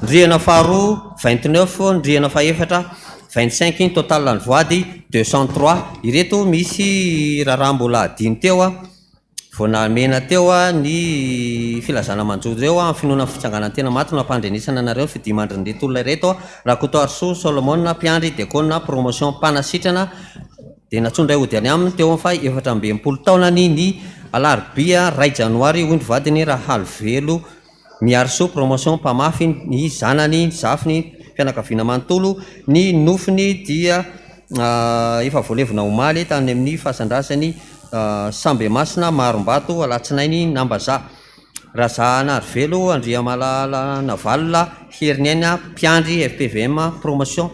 ny rihana faharoa 29, ny rihana fahefatra 25 ny total ny voady 203 ireto misy raharaha mbola hadino teo a vao namena teo a ny filazana manjo ireo a finoana ny fitsanganan-tena maty no ampandrenesana anareo ny fidimandrin'ireto olona ireto a Rakotoarisoa Solomon mpiandry diakona promotion mpanasitrana dia nantsoin dray hody any aminy teo amin'ny faha 64 taonany ny alarobia 1 janoary hoy ny vadiny Rahalivelo Miharisoa promotion mpamafy ny zanany, ny zafiny, fianakaviana manontolo, ny nofiny dia efa voalevina omaly tany amin'ny fasan-drazany Sambemasina Marombato Alatsinainy Nambazaha. Razahanarivelo Andriamalala Navalona Heriniaina mpiandry fpvm promotion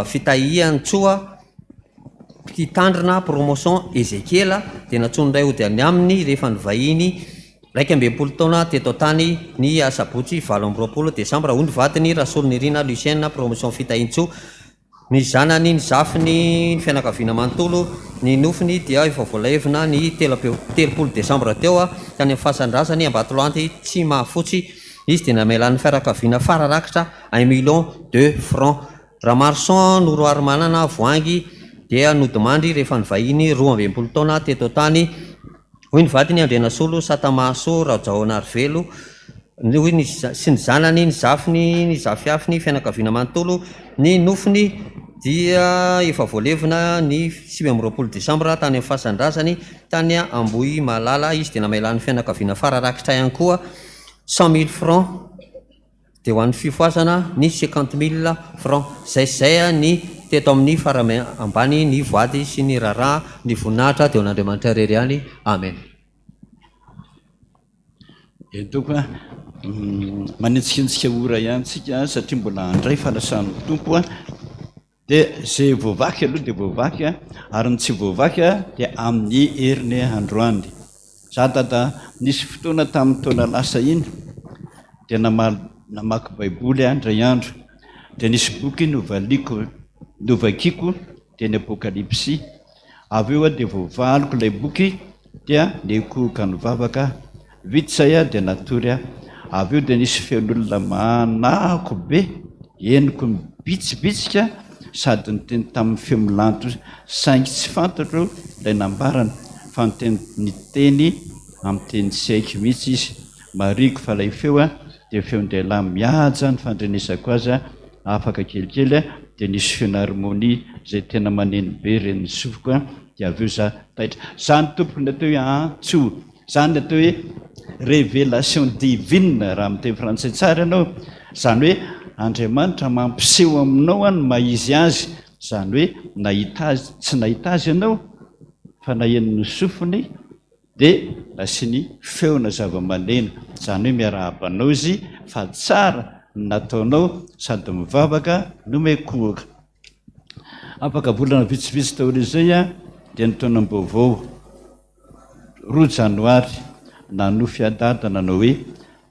Fitahiantsoa mpitandrina promotion Ezekiela dia nantsoin'ny ray hody any aminy rehefa nivahiny 61 taona teto an-tany ny asabotsy 28 desambra hoy ny vadiny Rasolonirina Lucienne promotion Fitahiantsoa ny zanany ny zafiny ny fianakaviana manontolo ny nofiny dia efa voalevina ny 33 desambra teo tany amin'ny fasan-drazany Ambatolampy Tsimahafotsy izy dia namelan'ny fianakaviana fara-rakitra un million de francs Ramaroson Noroharimanana Voahangy dia nodimandry rehefa nivahiny 62 taona teto an-tany, hoy ny vadiny Andrianasolo Satamahasoa Rajaonarivelo, hoy ny sy ny zanany, ny zafiny, ny zafiafiny, fianakaviana manontolo, ny nofiny. dia efa voalevina ny 29 desambra tany amin'ny fasan-drazany tany Ambohimalala izy dia namelan'ny fianakaviana fara rakitra ihany koa 100 000 francs dia ho an'ny fifohazana ny 50 000 francs. Izay sy izay ny teto amin'ny fara ambany ny voady sy ny raharaha ny voninahitra dia ho an'Andriamanitra irery ihany. Amen. Eny tompoko a, manenjikenjika ora ihany tsika satria mbola handray fanasan'ny Tompo a, dia izay voavaky aloha dia voavaky a, ary ny tsy voavaky a dia amin'ny heriny androany. Za dada nisy fotoana tamin'ny taona lasa iny dia namaly namaky baiboly aho indray andro dia nisy boky novaliko novakiko dia ny apokalypsy Avy eo aho dia voavaliko ilay boky dia nikohoka nivavaka aho. Vita izay aho dia natory aho. Avy eo dia nisy feon'olona manahako be henoko nibitsibitsika sady niteny tamin'ny feo milanto saingy tsy fantatro ilay nambarany fa niteny niteny amin'ny teny tsy haiko mihitsy izy. Marihiko fa ilay feo dia feon-dehilahy mihaja ny fandrenesako azy Afaka kelikely dia nisy feon'harmonie izay tena maneno be ren'ny sofiko dia avy eo za taitra. Zany tompoko ny atao hoe antso, zany ny atao hoe révélation divine raha miteny frantsay tsara ianao, zany hoe Andriamanitra mampiseho aminao ny maha izy azy, zany hoe nahita azy tsy nahita azy ianao fa naheno ny sofiny dia nasiany feona zava-maneno, izany hoe miarahaba anao izy fa tsara ny nataonao sady mivavaka no miankohoka. Afaka volana vitsivitsy taorian'izay dia ny taonam-baovao, roa janoary, nanofy ahy dada nanao hoe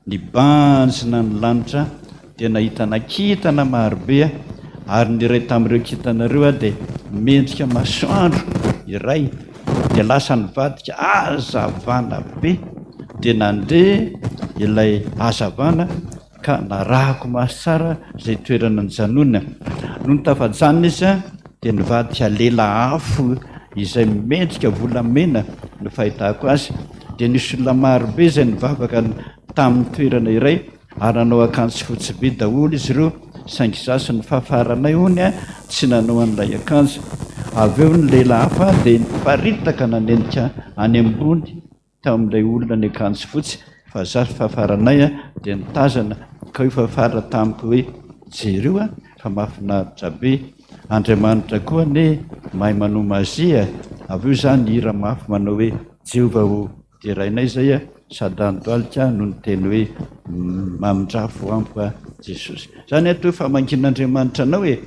Nibanjina ny lanitra dia nahitana kintana marobe aho, ary ny iray tamin'ireo kintana ireo dia mendrika masoandro iray, dia lasa nivadika hazavana be, dia nandeha ilay hazavana ka narahako maso tsara izay toerana nijanonany. Nony tafajanona izy dia nivadika lela afo izay mendrika volamena no fahitako azy. Dia nisy olona maro be izay nivavaka tamin'ny toerana iray ary nanao akanjo fotsy be daholo izy ireo, saingy izaho sy ny fahafaranay hono tsy nanao an'ilay akanjo. Avy eo ny lehilahy hafa dia niparitaka nanenika any ambony tao amin'ilay olona niakanjo fotsy, fa izaho sy fahafaranay dia nitazana ka hoy fahafara tamiko hoe, jereo fa mahafinaritra be. Andriamanitra koa anie mahay manao magie e! Avy eo za nihira mafy manao hoe Jehovah ô derainay zay a! Sady andohalika no niteny hoe mamindrafo amiko a Jesosy. Zany ato hoe famangian'Andriamanitra anao e!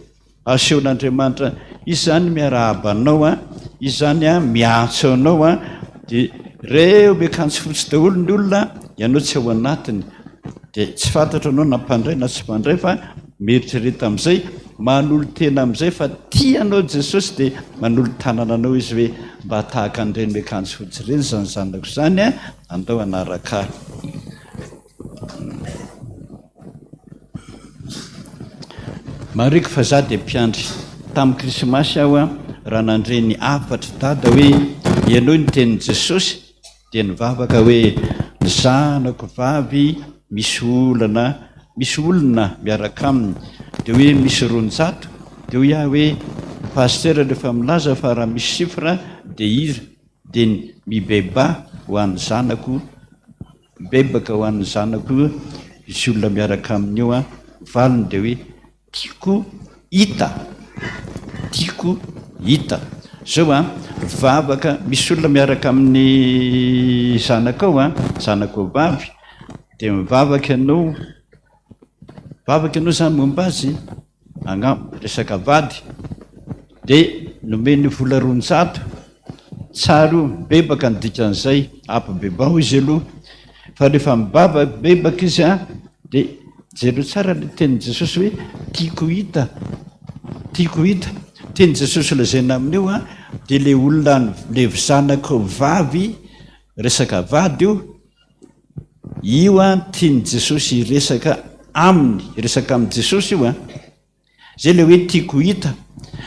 Asehon'Andriamanitra, Izy zany miarahaba anao a, Izy zany a miantso anao a, dia reo miakanjo fotsy daholo ny olona, ianao tsy ao anatiny. Dia tsy fantatro anao na mpandray na tsy mpandray fa mieritrereta amin'izay, manolo-tena amin'izay fa tia anao Jesosy dia manolo-tanana anao Izy hoe mba tahaka an'ireny miakanjo fotsy ireny izany zanako izany a, andao hanaraka ahy. Marihiko fa za dia mpiandry. Tamin'ny krismasy aho raha nandre ny hafatr'i Dada hoe henoy ny tenin'i Jesosy dia nivavaka hoe ny zanako vavy misy olana misy olona miaraka aminy dia hoe misy 200 dia hoy aho hoe pasteur rehefa milaza fa raha misy chiffre dia hira dia mibebaha ho an'ny zanako mibebaka ho an'ny zanako izay olona miaraka aminy io an valiny dia hoe Tiako hita, tiako hita. Zao an, vavaka, misy olona miaraka amin'ny zanakao an, zanakao vavy, dia mivavaka ianao, mivavaka ianao zany momba azy, angamba resaka vady, dia nomeny vola 200, tsara io, mibebaka ny dikan'izay, ampibebaho izy aloha, fa rehefa mibaba, mibebaka izy an, dia jereo tsara ilay tenin'i Jesosy hoe tiako hita, tiako hita. Tian'i Jesosy lazaina amin'io an, dia ilay olona, ilay zanakao vavy, resaka vady io, io an tian'i Jesosy hiresaka aminy, hiresaka amin'i Jesosy io an. Zay le hoe tiako hita.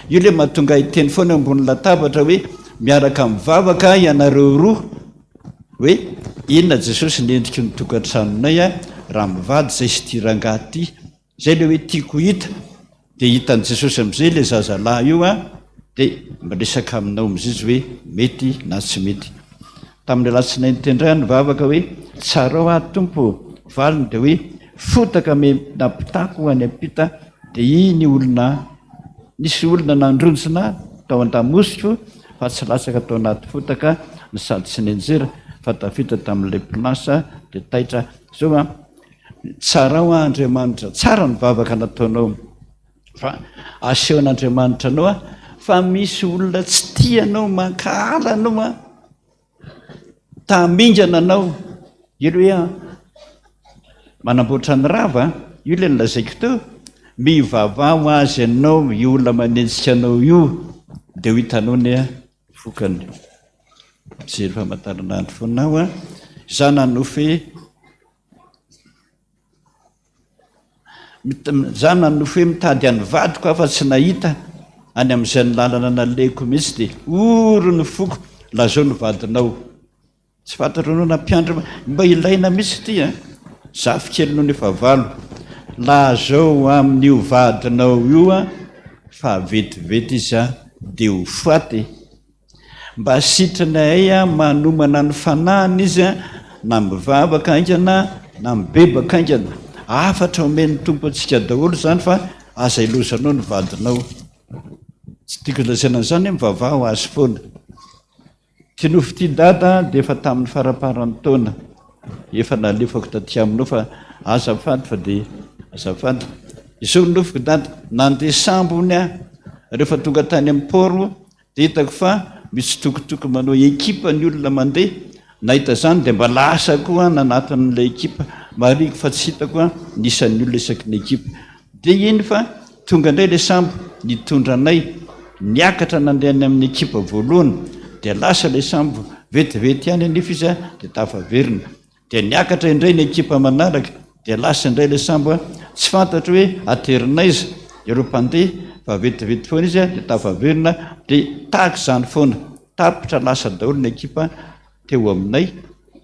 Io le mahatonga ahy hiteny foana eo ambony latabatra hoe miaraka mivavaka ianareo roa hoe inona Jesosy ny endriky ny tokantranonay raha mivady zay sy ty rangahy ty. Zay le hoe tiako hita. Dia hitan'i Jesosy amin'izay ilay zazalahy io an, dia miresaka aminao amin'izay izy hoe mety na tsy mety. Tamin'ny alatsinainy teo indray aho nivavaka hoe tsarao aho Tompo ô, valiny dia hoe fotaka nampitako any am-pita dia iny olona nisy olona nandronjina ahy tao an-damosiko fa tsy latsaka tao anaty fotaka no sady tsy nianjera fa tafita tamin'ilay place dia taitra Zao an, tsarao an Andriamanitra, tsara ny vavaka nataonao fa asehon'Andriamanitra anao an fa misy olona tsy tia anao, mankahala anao an, tamingana anao, io le hoe an, manamboatra ny rava an, io le nolazaiko teo, mivavaha ho azy ianao, io olona manenjika anao io, dia ho hitanao ny vokany. Mijery famantaranandro foana aho an. Izaho nanofy izaho nanofy hoe mitady an'ny vadiko aho fa tsy nahita any amin'izay ny lalana nalehiko mihitsy dia ory ny foko, lazao ny vadinao. Tsy fantatro anao na mpiandry mba ilaina mihitsy ity an. Zafikely nony efa valo. Lazao amin'io vadinao io an fa vetivety izy an dia ho faty. Mba sitranay an manomana ny fanahiny izy an na mivavaka haingana na mibebaka haingana. Hafatra omen'ny Tompo antsika daholo izany fa aza ilozanao ny vadinao. Tsy tiako lazaina an'izany hoe mivavaha ho azy foana. Ty nofy ty dada dia efa tamin'ny faramparan'ny taona efa nalefako taty aminao fa azafady fa dia azafady. Izao ny nofiko dada, nandeha sambo hono aho, rehefa tonga tany amin'ny port dia hitako fa mitsitokotoko manao ekipa ny olona mandeha, nahita izany dia mba lasa koa aho nanatin'ilay ekipa, marihiko fa tsy hitako ny isan'ny olona isaky ny ekipa. Dia iny fa tonga indray ilay sambo nitondra anay niakatra nandeha any amin'ny ekipa voalohany dia lasa ilay sambo, vetivety ihany anefa izy dia tafaverina. Dia niakatra indray ny ekipa manaraka dia lasa indray ilay sambo, tsy fantatro hoe aterin'aiza ireo mpandeha fa vetivety foana izy dia tafaverina dia tahaka izany foana, tapitra lasa daholo ny ekipa teo aminay.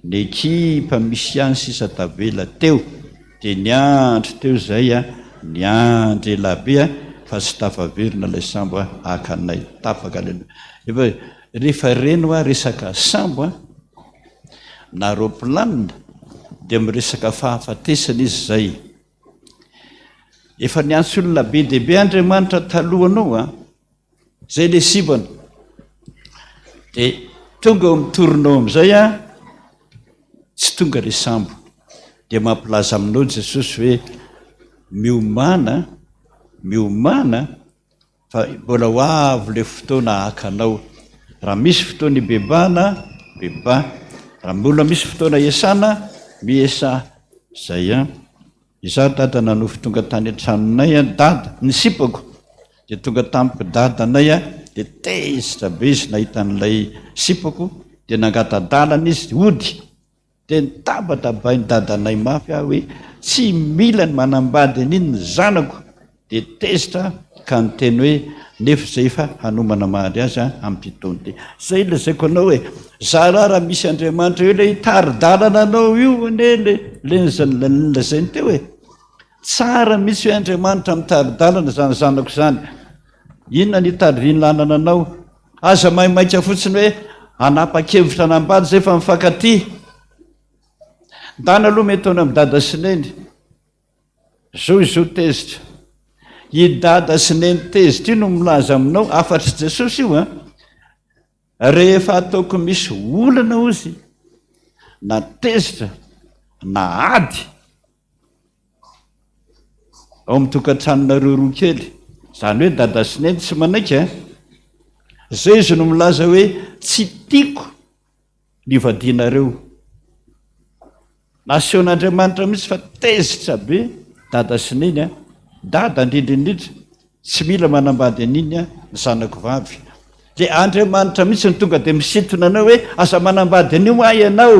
Ny ekipa misy ihany sisa tavela teo dia niandry teo izay a, niandry elabe a, fa tsy tafaverina ilay sambo a, haka anay. Tapaka ilay efa rehefa reny hoa resaka sambo a, na roaplanina dia miresaka fahafatesana izy izay. Efa niantso olona be dia be Andriamanitra talohanao a. Zay le sivana. De tonga eo amin'ny torinao amin'izay a, tsy tonga le sambo. Dia mampilaza aminao Jesosy hoe miomàna, miomàna fa mbola ho avy le fotoana haka anao. Raha misy fotoana hibebahana, bebaha. Raha mbola misy fotoana hiasana, miasà. Zay an. Izaho dada nanofy tonga tany an-tranonay an, dada, ny sipako dia tonga tamiko dadanay an, dia tezitra be izy nahita an'ilay sipako, dia nangata-dalana izy hody, dia nitabatabain'i dadanay mafy aho hoe tsy mila ny manambady an'iny ny zanako, Dia tezitra ka niteny hoe, Nefa izay efa hanomana mahandry azy amin'ity taona ity. Izay lazaiko anao e, zara raha misy Andriamanitra eo ilay hitari-dalana anao io anie le le nolazainy teo e. Tsara mihitsy hoe Andriamanitra mitari-dalana izany zanako izany. Inona ny hitariany lalana anao? Aza maimaika fotsiny hoe hanapa-kevitra hanambady izay fa mifankatia. Ndana aloha mety taona amin'i dada sy neny. Zao izao tezitra. I dada sy neny tezitra io no milaza aminao, hafatr'i Jesosy io an! Rehefa ataoko misy olana ozy, na tezitra, na ady, ao amin'ny tokantranonareo roa kely, izany hoe dada sy neny tsy manaiky an! Zay izy no milaza hoe tsy tiako ny vadianareo. Nasehon'Andriamanitra mihitsy fa tezitra be dada sy neny a! Dada indrindra indrindra, tsy mila manambady an'iny a ny zanako vavy. Dia Andriamanitra mihitsy no tonga dia misintona anao hoe aza manambady an'io hoa ianao.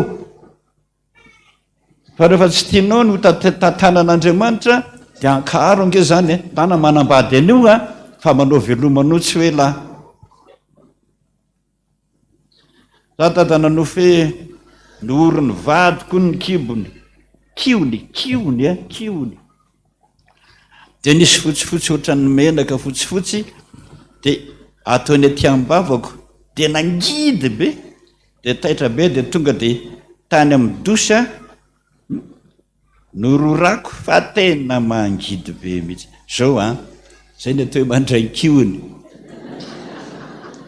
Fa rehefa tsy tianao ny ho tantanan'Andriamanitra dia ankaharo ange izany e! Ndana manambady an'io a fa manao veloma anao tsy hoe lahy. Za dada nanofy hoe nohoron'ny vadiko hono ny kibony, kihony, kihony eh, kihony. Dia nisy fotsifotsy ohatran'ny menaka fotsifotsy dia ataony aty am-bavako dia nangidy be dia taitra be dia tonga dia tany amin'ny douche aho nororako fa tena mangidy be mihitsy. Zao an, zay ny atao hoe mandray kihony.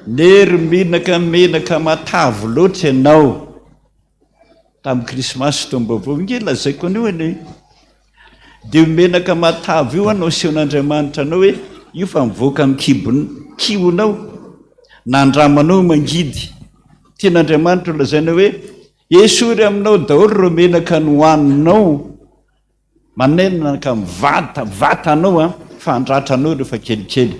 Nery mihinaka menaka matavy loatra ianao. Tamin'ny krismasy sy taom-baovao nge lazaiko an'io anie. Dia io menaka matavy io no asehon'Andriamanitra anao hoe io fa mivoaka amin'ny kibon kihonao. Nandramanao mangidy. Tian'Andriamanitra ho lazaina hoe esory aminao daholo ireo menaka nohaninao. Manenaka ny vata vatanao an, fa handratra anao rehefa kelikely.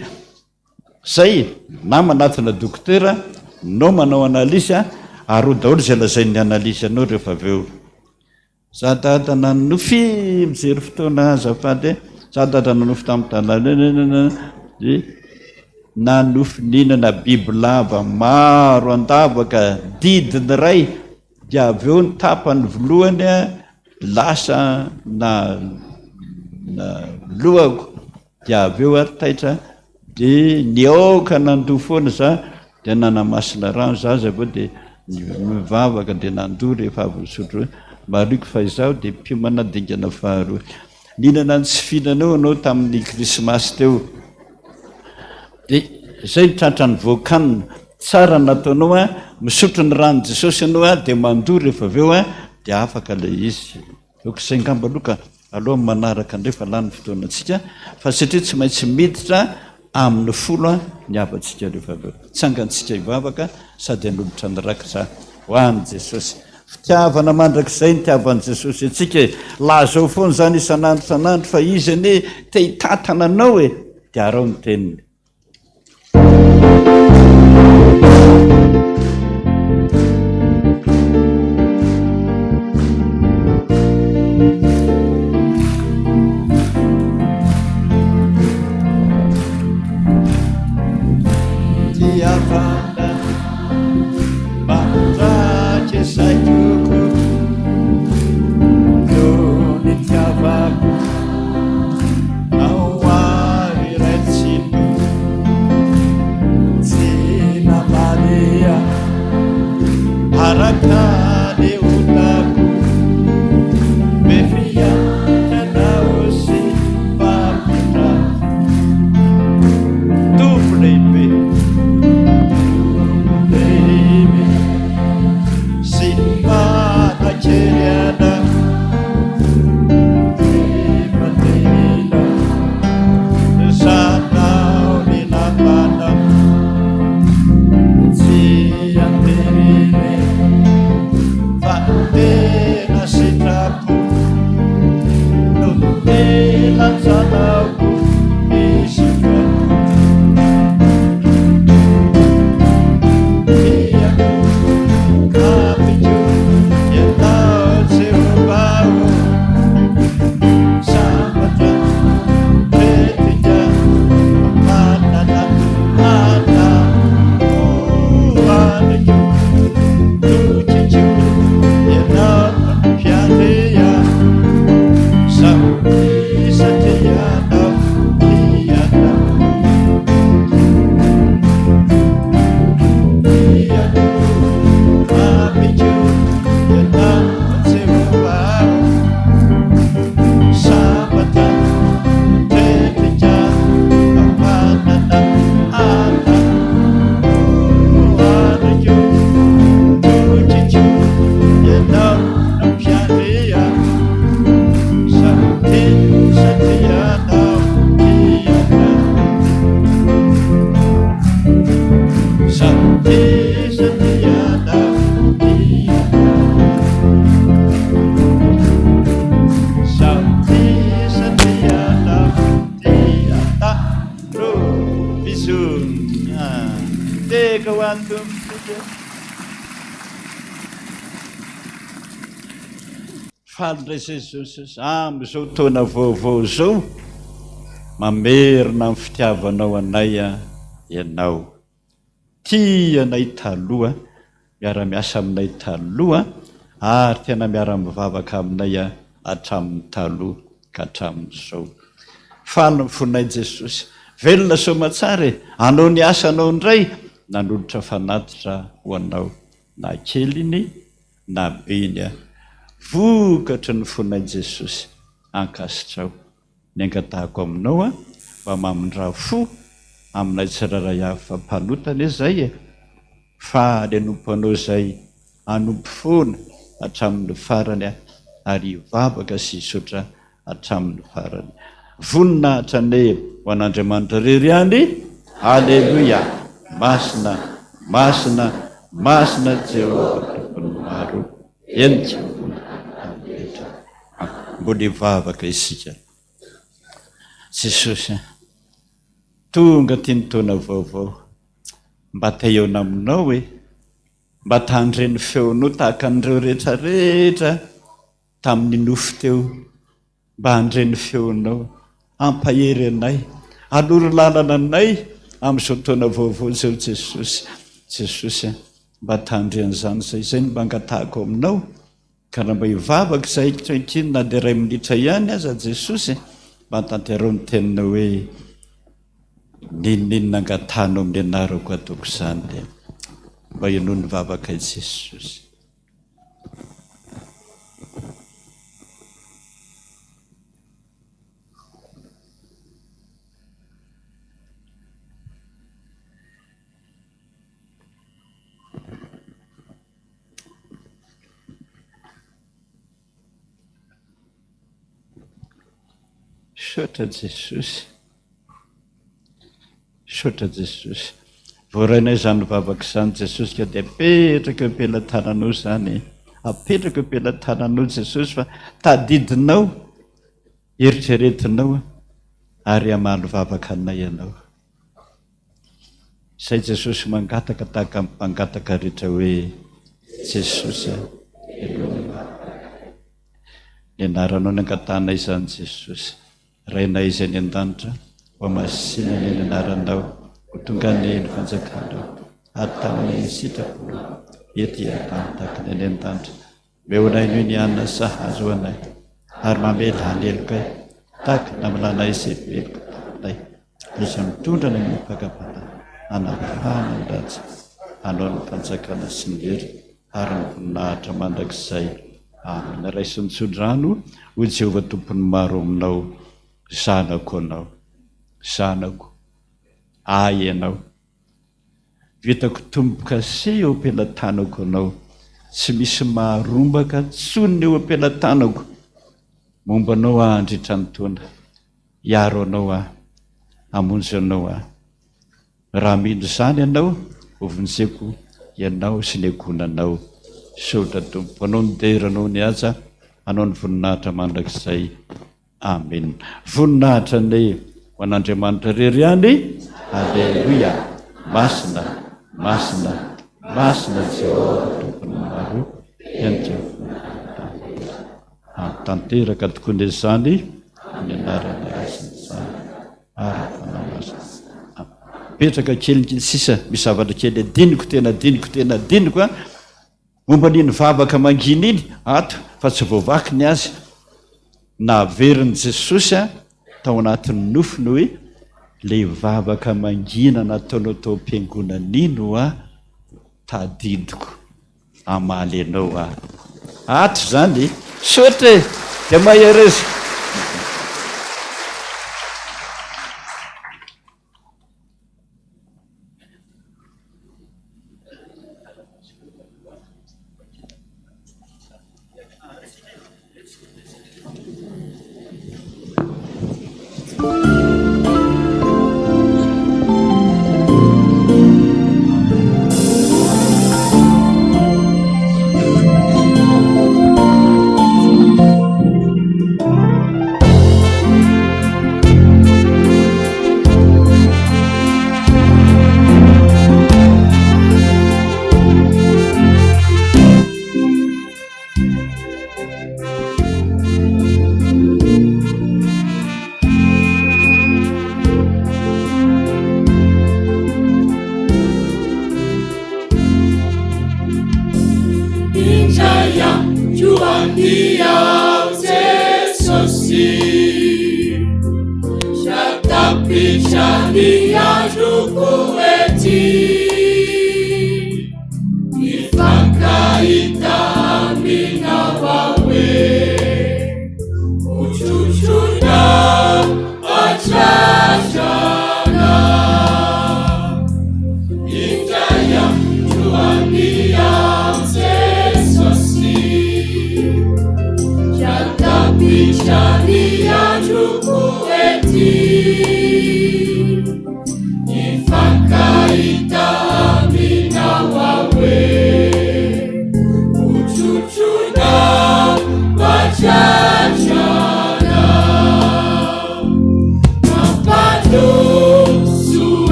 Zay, na manatona dokotera, no manao analyse, ary ho daholo izay lazain'ny analyse anao rehefa avy eo. Za dada nanonofy mijery fotoana azafady e, za dada nanonofy tamin'ny tanàna de nanofy nihinana bibilava maro an-davaka didiny iray dia avy eo ny tapany volohany lasa na na lohako Dia avy eo ary taitra dia niaoka nandoa foana za dia nanamasina rano za zay vao dia nivavaka dia nandoa rehefa avy nisotro hoe mariko fa izaho dia mpiomana dingana faharoa. Nihinana ny tsy fihinanao ianao tamin'ny krismasy teo. Dia izay ny tratran'ny voakanina. Tsara ny nataonao a, misotro ny ranon'i Jesosy ianao a, dia mandoa rehefa avy eo a, dia afaka ilay izy. Ok izay angamba aloha ka aloha amin'ny manaraka indray fa lany ny fotoanantsika fa satria tsy maintsy miditra amin'ny folo ny havantsika rehefa avy eo. Tsangantsika hivavaka sady hanolotra ny rakitra ho an'i Jesosy. Fitiavana mandrakizay ny tiavan'i Jesosy antsika e! Lazao foana izany isan'andro isan'andro fa Izy anie te hitantana anao e! Dia araho ny teniny. Faly indray Jesosy amin'izao taona vaovao izao, mamerina ny fitiavanao anay Ianao. Tia anay taloha, miara-miasa aminay taloha ary tena miara-mivavaka aminay hatramin'ny taloha ka hatramin'izao. Faly ny fonay Jesosy. Velona soamatsara e! Anao ny asanao indray nanolotra fanatitra ho anao na kely iny na be iny a! Vokatry ny fonay Jesosy ankasitrao ny angatahako aminao a! Mba mamindrà fo aminay tsirairay avy fa mpanota anie zay e! Faly hanompo anao zay hanompo foana hatramin'ny farany ary hivavaka sy hisaotra hatramin'ny farany. Voninahitra anie ho an'Andriamanitra irery ihany. Aleloia! Masina, masina, masina Jehovah Tompon'ny maro. Henika ambony tany rehetra. Mbola hivavaka isika. Jesosy a! Tonga aty ny taona vaovao. Mba te hihaona aminao e! Mba ta handre ny feonao tahaka an'ireo rehetra rehetra tamin'ny nofy teo. Mba handre ny feonao. Hampahery anay. Hanoro lalana anay amin'izao taona vaovao izao Jesosy. Jesosy a! Mba ta handre an'izany izay. Izay no mba angatahako aminao. Ka raha mba hivavaka izahay ankehitriny na dia iray minitra ihany aza Jesosy, mba tanteraho ny teninao hoe, N'inon'inona angatahanao amin'ny anarako hataoko izany dia mba henoy ny vavakay Jesosy. Misaotra Jesosy. Misaotra Jesosy. Voarainay izany vavaka izany Jesosy ka dia apetraka eo am-pelatananao izany. Apetraka eo am-pelatananao Jesosy fa tadidinao, eritreretinao ary hamaly vavaka anay ianao. Izay Jesosy mangataka tahaka ny mpangataka rehetra hoe, Jesosy a, henoy ny vavakay. Ny anaranao no angatahanay izany Jesosy. Rainay izay any an-danitra, hohamasinina anie ny anaranao, ho tonga anie ny fanjakanao, atao anie ny sitraponao, ety an-tany tahaka ny any an-danitra. Omeo anay noho ny hanina sahaza ho anay, ary mamela ny helokay, tahaka ny namelanay izay meloka taminay. Iza mitondra ny amin'ny fakam-panahy, hanafahana ny ratsy, hanao ny fanjakana sy ny hery ary ny voninahitra mandrakizay. Amena. Raiso ny tsodrano, hoy Jehovah Tompon'ny maro aminao, Zanako anao, zanako, ahy ianao. Vitako tombo-kase eo am-pelatanako anao, tsy misy maharombaka intsony eo am-pelatanako. Momba anao aho handritra ny taona, hiaro anao aho, hamonjy anao aho. Raha mino izany ianao, hovonjeko ianao sy ny ankohonanao. Misaotra Tompo. Anao ny dera, anao ny haja, anao ny voninahitra mandrakizay. Amen. Voninahitra anie ho an'Andriamanitra irery ihany. Aleloia. Masina, masina, masina Jehovah Tompon'ny maro. Henika Tanteraka tokoa anie izany amin'ny anaran'ny Ray sy ny Zanaka ary ny Fanahy Masina. Mipetraka kelikely sisa, misy zavatra kely adinoko, tena adinoko, tena adinoko an. Momba an'iny vavaka mangina iny ato fa tsy voavaky ny azy. Naverin'i Jesosy tao anatin'ny nofiny hoe ilay vavaka mangina nataonao tao am-piangonana iny hoa tadidiko hamaly anao aho. Ato izany e! Misaotra e! Dia mahereza!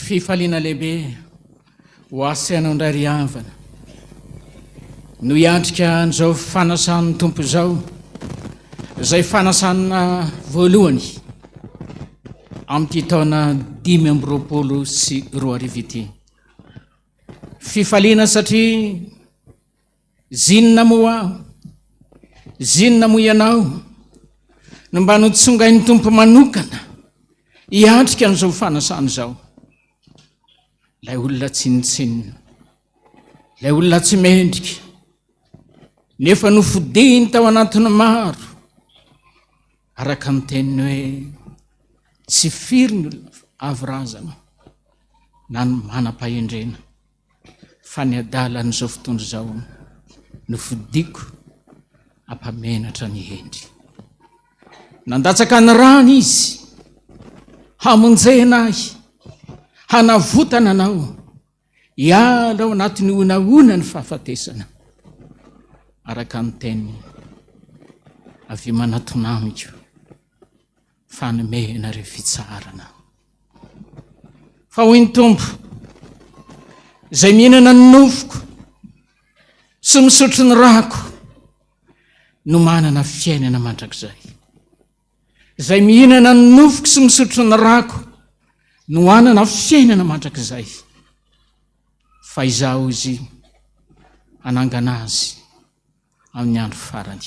Fifaliana lehibe ho ahy sy anao indray ry havana no hiatrika an'izao fanasan'ny Tompo izao, izay fanasana voalohany amin'ity taona 2025 ity. Fifaliana satria zinona moa aho, zinona moa ianao no mba notsongain'ny Tompo manokana hiatrika an'izao fanasana izao. Ilay olona tsinontsinona, ilay olona tsy mendrika, nefa nofidiny tao anatin'ny maro, araka ny teniny hoe tsy firy ny olona avy razana na ny manam-pahendrena. Fa ny adalan'izao fotoana izao no fidiko hampamenatra ny hendry. Nandatsaka ny rany izy hamonjena ahy, hanavotana anao hiala ao anatin'ny honahona ny fahafatesana. Araka ny teniny, avia manatona amiko fa hanome anareo fitsaharana aho. Fa hoy ny Tompo, Izay mihinana ny nofoko sy misotro ny rako no manana fiainana mandrakizay. Izay mihinana ny nofoko sy misotro ny rako no hanana fiainana mandrakizay. Fa izaho izy hanangana azy amin'ny andro farany.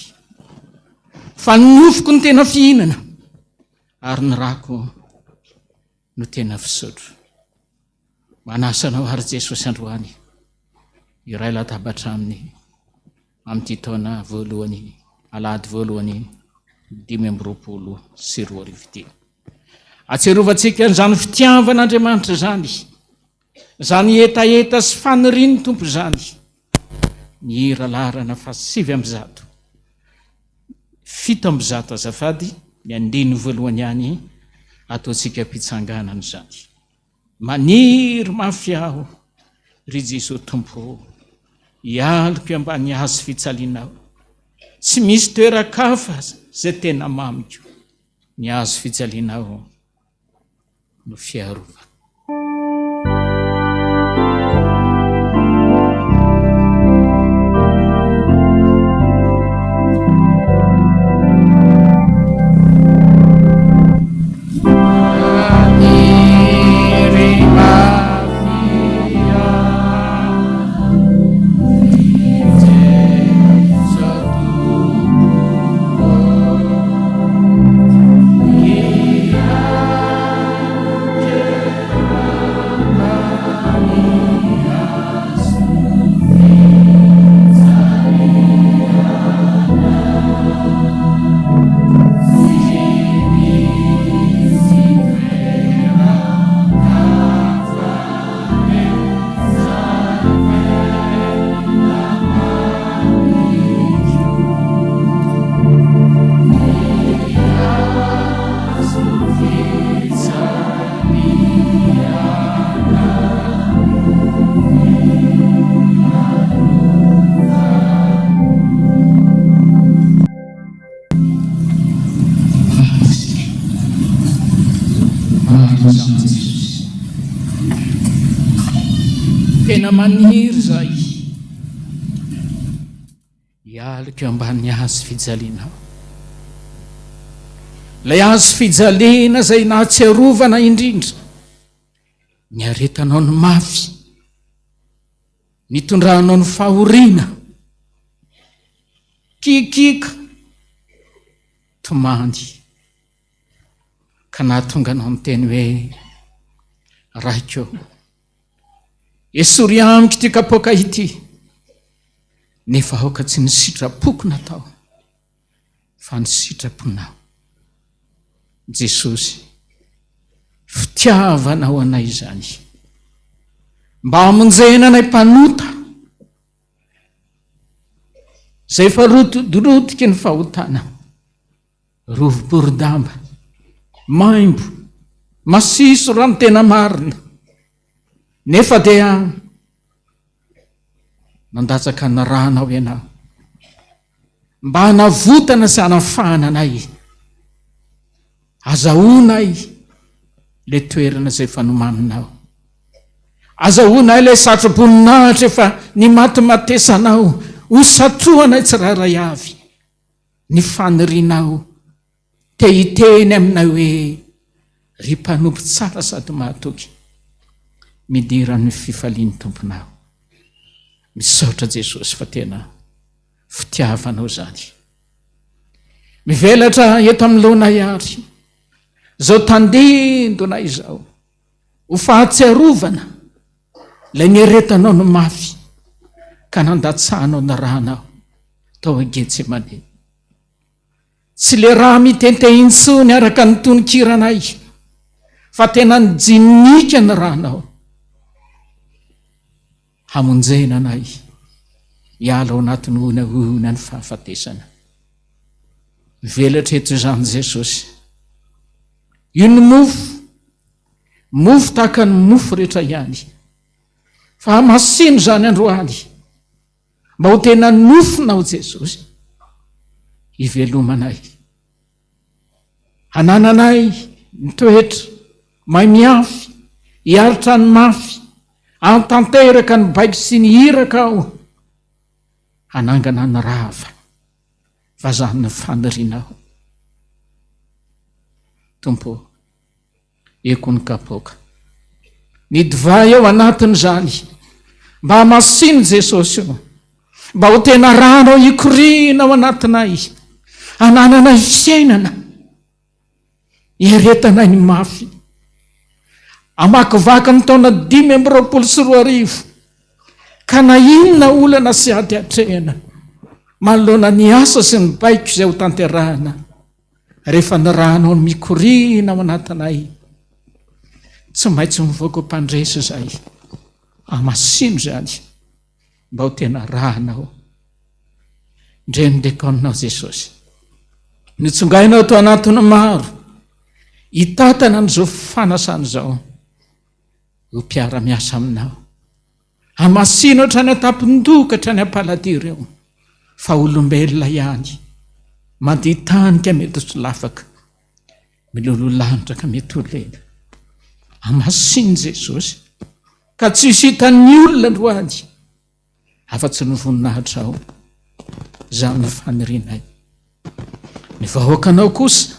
Fa ny nofoko no tena fihinana ary ny rako no tena fisotro. Manasa anao ary Jesosy androany iray latabatra aminy amin'ity taona voalohany alahady voalohany 2025 ity. Atsiarovantsika an'izany fitiavan'Andriamanitra izany, izany hetaheta sy fanirian'ny Tompo izany. Ny hira laharana faha 109, 107 azafady, ny andininy voalohany ihany ataontsika am-pitsanganana izany. Maniry mafy aho, ry Jesoa Tompo ô, hialoko ambany hazo fijalianao. Tsy misy toeran-kafa izay tena mamiko, ny hazo fijalianao no fiarovako. Tena maniry izahay hialoka eo ambanin'ny hazo fijaliana aho. Ilay hazo fijaliana izay nahatsiarovana indrindra ny aretanao ny mafy, nitondranao ny fahoriana, kikiaka, tomany, ka nahatonga anao niteny hoe, Raiko ô, esory amiko ity kapoaka ity, nefa aoka tsy ny sitrapoko natao, fa ny sitraponao. Jesosy, fitiavanao anay izany, mba hamonjena anay mpanota, izay efa rotidrotiky ny fahotana, rovi-borodamba, maimbo, masiso raha ny tena marina, nefa dia nandatsaka ny rànao ianao mba hanavotana sy hanafahana anay, azahoanay ilay toerana izay efa nomaninao. Azahoanay ilay satro-boninahitra efa nimatimatesanao, ho satrohanay tsirairay avy ny fanirianao te hiteny aminay hoe, Ry mpanompo tsara sady mahatoky, midira amin'ny fifalian'ny Tomponao. Misaotra Jesosy fa tena fitiavanao izany. Mivelatra eto anoloanay ary izao tandindona izao ho fahatsiarovana ilay nieretanao ny mafy ka nandatsahanao ny ranao tao Getsemane. Tsy le rà mitente intsony araka ny tononkiranay fa tena nijinika ny rànao. Hamonjena anay hiala ao anatin'ny honahona ny fahafatesana. Mivelatra eto izany Jesosy. Io ny mofo, mofo tahaka ny mofo rehetra ihany. Fa hamasino izany androany mba ho tena nofonao Jesosy. Hivelomanay. Hanananay ny toetra mahay mihafy, hiaritra ny mafy, hahatanteraka ny baiko sy ny iraka aho, hanangana ny rava, fa izany no fanirianao. Tompo ô, eko ny kapoaka. Ny divay ao anatin'izany, mba hamasino Jesosy ô, mba ho tena rano hikoriana ao anatinay, hanananay fiainana, hiaretanay ny mafy. Hamakivaky ny taona 2025, ka na inona olana sy ady atrehina, manoloana ny asa sy ny baiko izay ho tanterahina, Rehefa ny ranao no mikoriana ao anatinay, tsy maintsy mivoaka ho mpandresy izahay. Hamasino izany mba ho tena ranao. Ndre ny dekonao Jesosy. Notsongainao tao anatin'ny maro, hitatana an'izao fanasana izao, ho mpiara-miasa aminao. Hamasino hatrany an-tampon-doha ka hatrany am-paladia ireo, fa olombelona ihany, mandia tany ka mety ho solafaka, miloloha lanitra ka mety ho lena. Hamasino Jesosy, ka tsy hisy hitan'ny olona androany, afa-tsy ny voninahitrao. Izany no fanirianay. Ny vahoakanao kosa,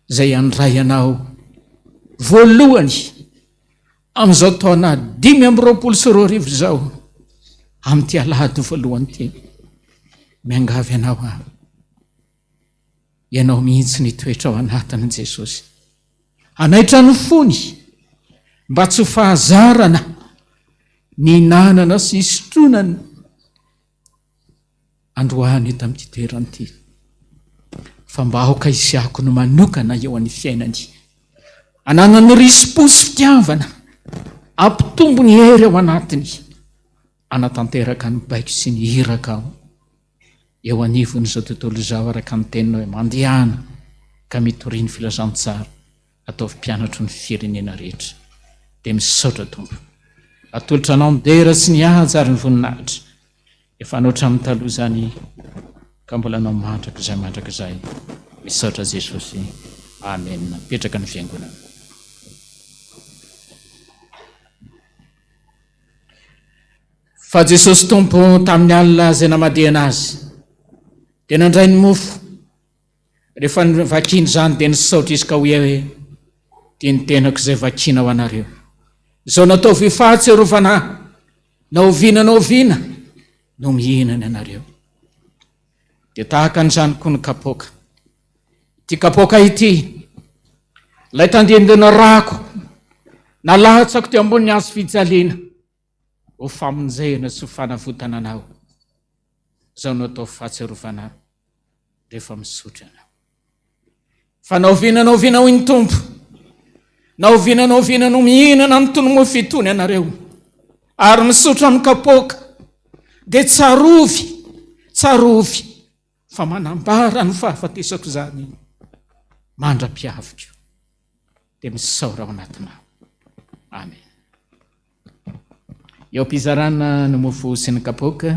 izay handray anao voalohany, Amin'izao taona 2025 izao, amin'ity alahady voalohany ity, miangavy anao aho, ianao mihitsy ny hitoetra ao anatin'i Jesosy. Hanaitra ny fony mba tsy ho fahazarana ny hinanana sy hisotroana ny androany eto amin'ity toerana ity, fa mba aoka hisy akony manokana eo amin'ny fiainany. Ananany risi-po sy fitiavana, ampitombo ny hery ao anatiny, hanatanteraka ny baiko sy ny iraka ao eo anivon'izao tontolo izao araka ny teninao hoe mandehana ka mitoria ny filazantsara. Ataovy mpianatro ny firenena rehetra. Dia misaotra Tompo. Atolotra Anao ny dera sy ny haja ary ny voninahitra. Efa anao hatramin'ny taloha izany ka mbola anao mandrakizay mandrakizay. Misaotra Jesosy. Amen. Mipetraka ny fiangonana. Fa Jesosy Tompo tamin'ny alina izay namadihana Azy dia nandray ny mofo. Rehefa novakiny izany dia nisaotra izy ka hoy hoe, Dia ny tenako izay vakiana ho anareo. Izao nataovy ho fahatsiarovana ahy, na oviana na oviana no mihinana ianareo. Dia tahaka an'izany koa ny kapoaka. Ity kapoaka ity, ilay tandindon'ny rako, nalatsako teo ambonin'ny hazo fijaliana, ho famonjena sy ho fanavotana anao. Izao no ataovy fahatsiarovana ahy. rehefa misotro ianao. Fa na oviana na oviana hoy ny Tompo, na oviana na oviana no mihinana an'itony mofo itony ianareo, ary misotro amin'ny kapoaka, dia tsarovy, tsarovy fa manambara ny fahafatesako izany mandra-piaviko. Dia misaora ao anatinao. Amen. Eo am-pizarana ny mofo sy ny kapoaka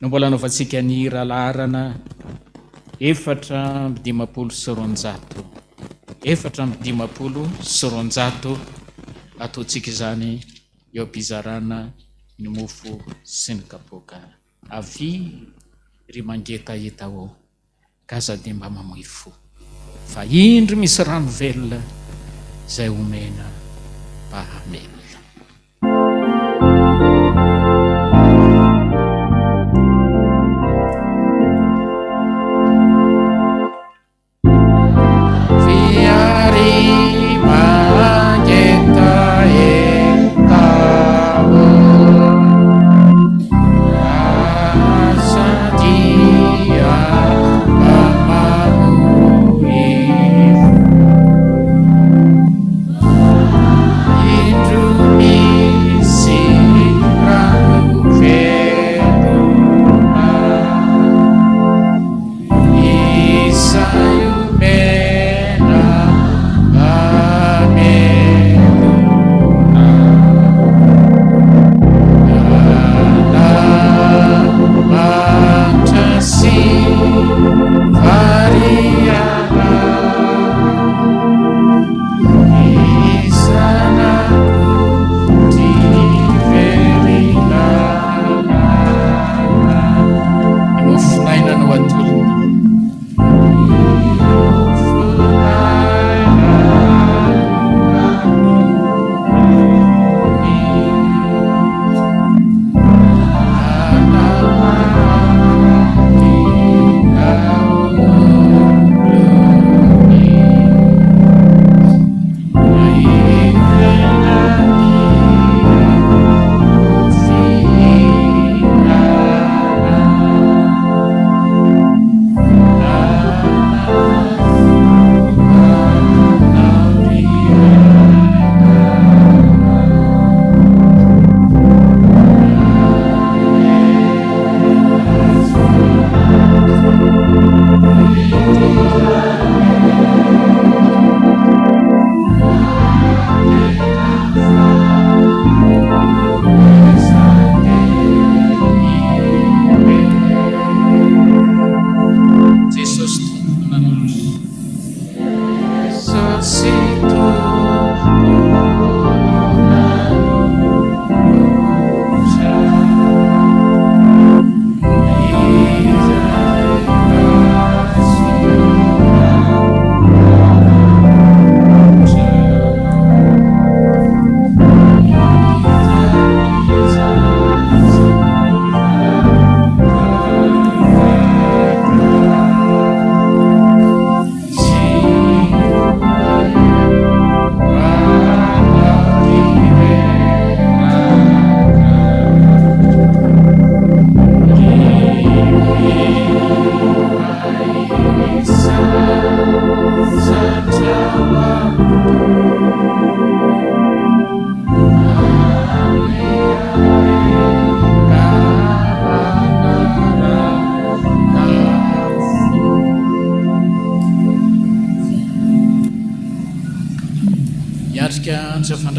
no mbola anaovantsika ny hira laharana 254. 254 ataontsika izany eo am-pizarana ny mofo sy ny kapoaka. Avia ry mangetaheta ô! Ka aza dia mba mamoy fo. Fa indro misy rano velona izay omena mba hamelona.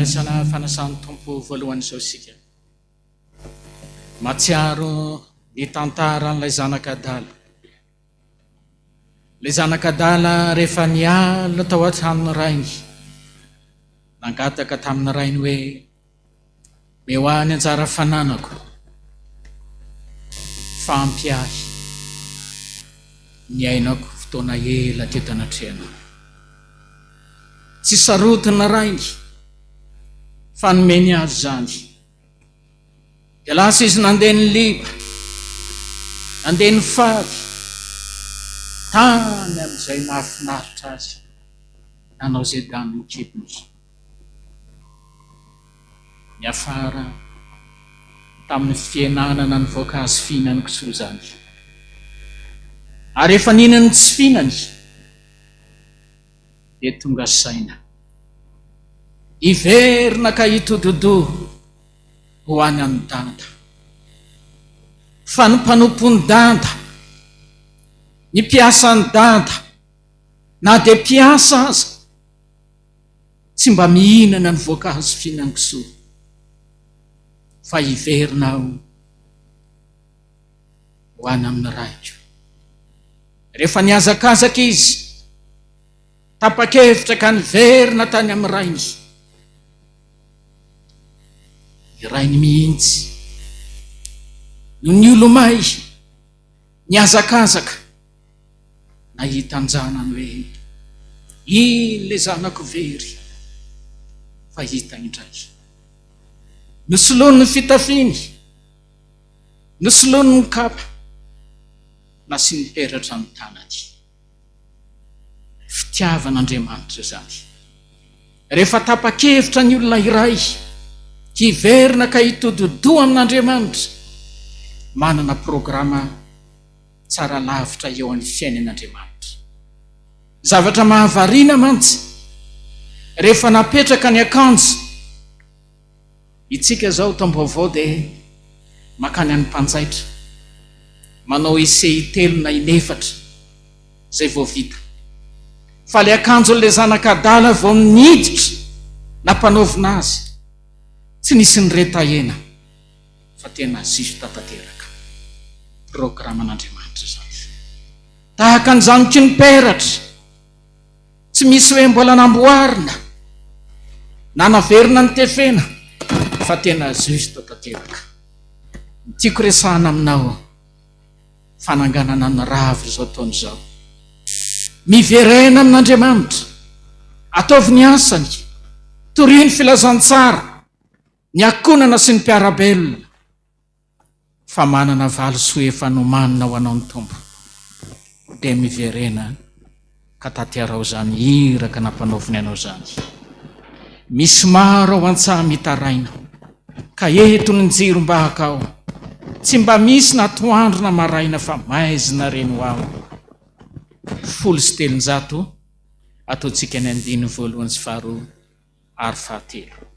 fandraisana fanasan'ny Tompo voalohany izao isika. Mahatsiaro ny tantaran'ilay zanaka adala. Ilay zanaka adala rehefa niala tao an-tranon'ny rainy, nangataka tamin'ny rainy hoe, Meo ahy ny anjara fananako, fa ampy ahy ny ainako fotoana ela teto anatrehanao. Tsy sarotiny rainy fa nomeny azy izany. Dia lasa izy nandeha niliba, nandeha nifady, tany amin'izay nahafinaritra azy, nanao izay danin'ny kibony. Niafara tamin'ny fihenanana ny voankazo fihinan'ny kisoa izany. Ary rehefa nihinan'ny tsy fihinany, dia tonga saina. Hiverina ka hitodi-doha ho any amin'i Dada. Fa ny mpanompon'i Dada, ny mpiasan'i Dada, na dia mpiasa aza, tsy mba mihinana ny voankazo fihinan-kisoa, fa hiverina aho ho any amin'ny raiko. Rehefa nihazakazaka izy, tapa-kevitra ka niverina tany amin'ny rainy. Ny rainy mihitsy no niolomay, nihazakazaka, nahita an-janany hoe, Iny ilay zanako very fa hita indray. Nosoloany ny fitafiany, nosoloany ny kapa, nasiany peratra ny tanany. Fitiavan'Andriamanitra izany. Rehefa tapa-kevitra ny olona iray hiverina ka hitodi-doha amin'Andriamanitra, manana programa tsara lavitra eo amin'ny fiainany Andriamanitra. Zavatra mahavariana mantsy, rehefa napetraka ny akanjo, Itsika zao taom-baovao dia makany any mpanjaitra, manao essai intelo na inefatra zay vao vita. Fa le akanjon'le zanaka adala vao niditra nampanaovina azy, tsy nisy niretahena fa tena juste tanteraka. Programan'Andriamanitra izany. Tahaka an'izany koa ny peratra. Tsy misy hoe mbola namboarina na naverina notefena fa tena juste tanteraka. Ny tiako resahana aminao, fananganana ny rava izao taona izao. Miverena amin'Andriamanitra, ataovy ny asany, torio ny filazantsara, ny ankohonana sy ny mpiara-belona. Fa manana valisoa efa nomanina ho anao ny Tompo, dia miverena ka tatiarao izany iraka nampanaoviny anao izany. Misy maro ao an-tsaha mitaraina, ka eto ny jirom-bahaka ao, tsy mba misy na atoandro na maraina fa maizina reny ho aho. 310, ataontsika ny andininy voalohany sy faharoa. ary fahatelo.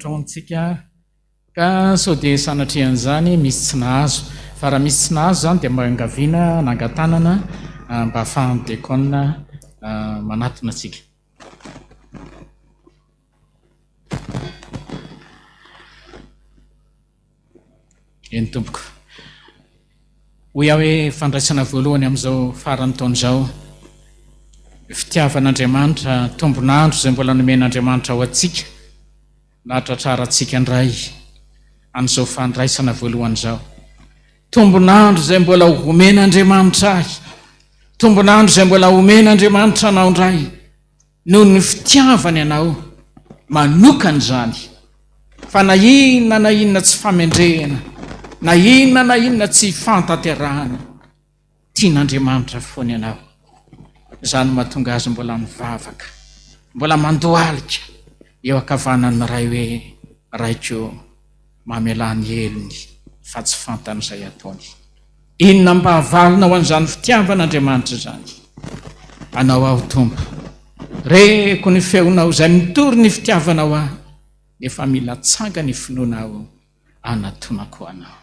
hafatra ho antsika ka sao dia sanatrian'izany misy tsy nahazo. Fa raha misy tsy nahazo izany dia mba iangaviana hanangan-tanana mba ahafahan'ny diakona manatona antsika. Eny tompoko. Hoy aho hoe fandraisana voalohany amin'izao faran'ny taona izao. Fitiavan'Andriamanitra, tombon'andro izay mbola nomen'Andriamanitra ho antsika, nahatratrarantsika indray an'izao fandraisana voalohany izao. Tombon'andro izay mbola homen'Andriamanitra ahy, tombon'andro izay mbola homen'Andriamanitra anao indray. Noho ny fitiavany anao manokana izany, fa na inona na inona tsy famendrehana, na inona na inona tsy fantanterahana, tian'Andriamanitra foana ianao. Izany no mahatonga azy mbola mivavaka, mbola mandohalika eo ankavanan'ny Ray hoe, Raiko, mamelà ny helony fa tsy fantany izay ataony. Inona mba havalona ho an'izany fitiavan'Andriamanitra izany? Anao aho Tompo. Reko ny feonao izay mitory ny fitiavanao ahy, nefa mila tsanga ny finoana aho anatonako anao.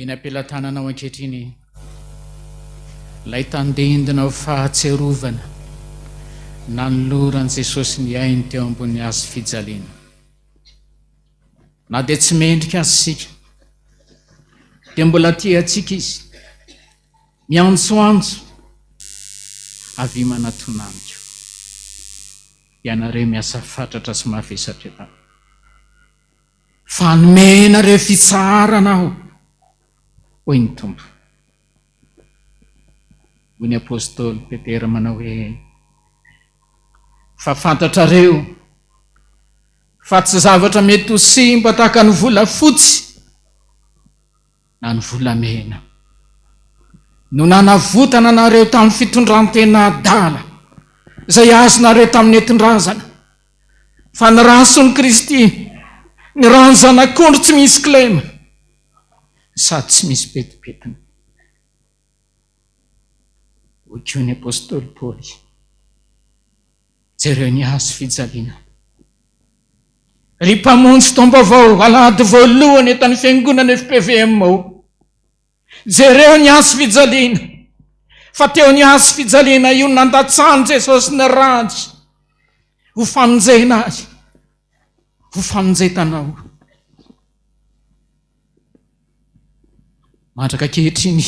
Eny am-pelatananao ankehitriny ilay tandindona ho fahatsiarovana nanoloran'i Jesosy ny ainy teo ambony hazo fijaliana. Na dia tsy mendrika aza isika, dia mbola tia antsika Izy. Miantsoantso, Avia manatona amiko, ianareo miasa fatratra sy mavesatra entana. Fa hanome anareo fitsaharana Aho, hoy ny Tompo. Hoy ny apostoly Petera manao hoe, Fa fantatrareo fa tsy zavatra mety ho simba tahaka ny volafotsy na ny volamena no nanavotana anareo tamin'ny fitondran-tena adala izay azonareo tamin'ny nentin-drazana, fa ny ràson'i Kristy, ny ràn'ny Zanak'ondry tsy misy kilema sady tsy misy pentipentina. Hoy koa ny apostoly Paoly, Jereo ny hazo fijaliana. Ry Mpamonjy taom-baovao, alahady voalohany eto amin'ny Fiangonana FPVM ô! Jereo ny hazo fijaliana, fa teo ny hazo fijaliana io nandatsahan'i Jesosy ny rany ho famonjena ahy, ho famonjetanao. Mandraka ankehitriny,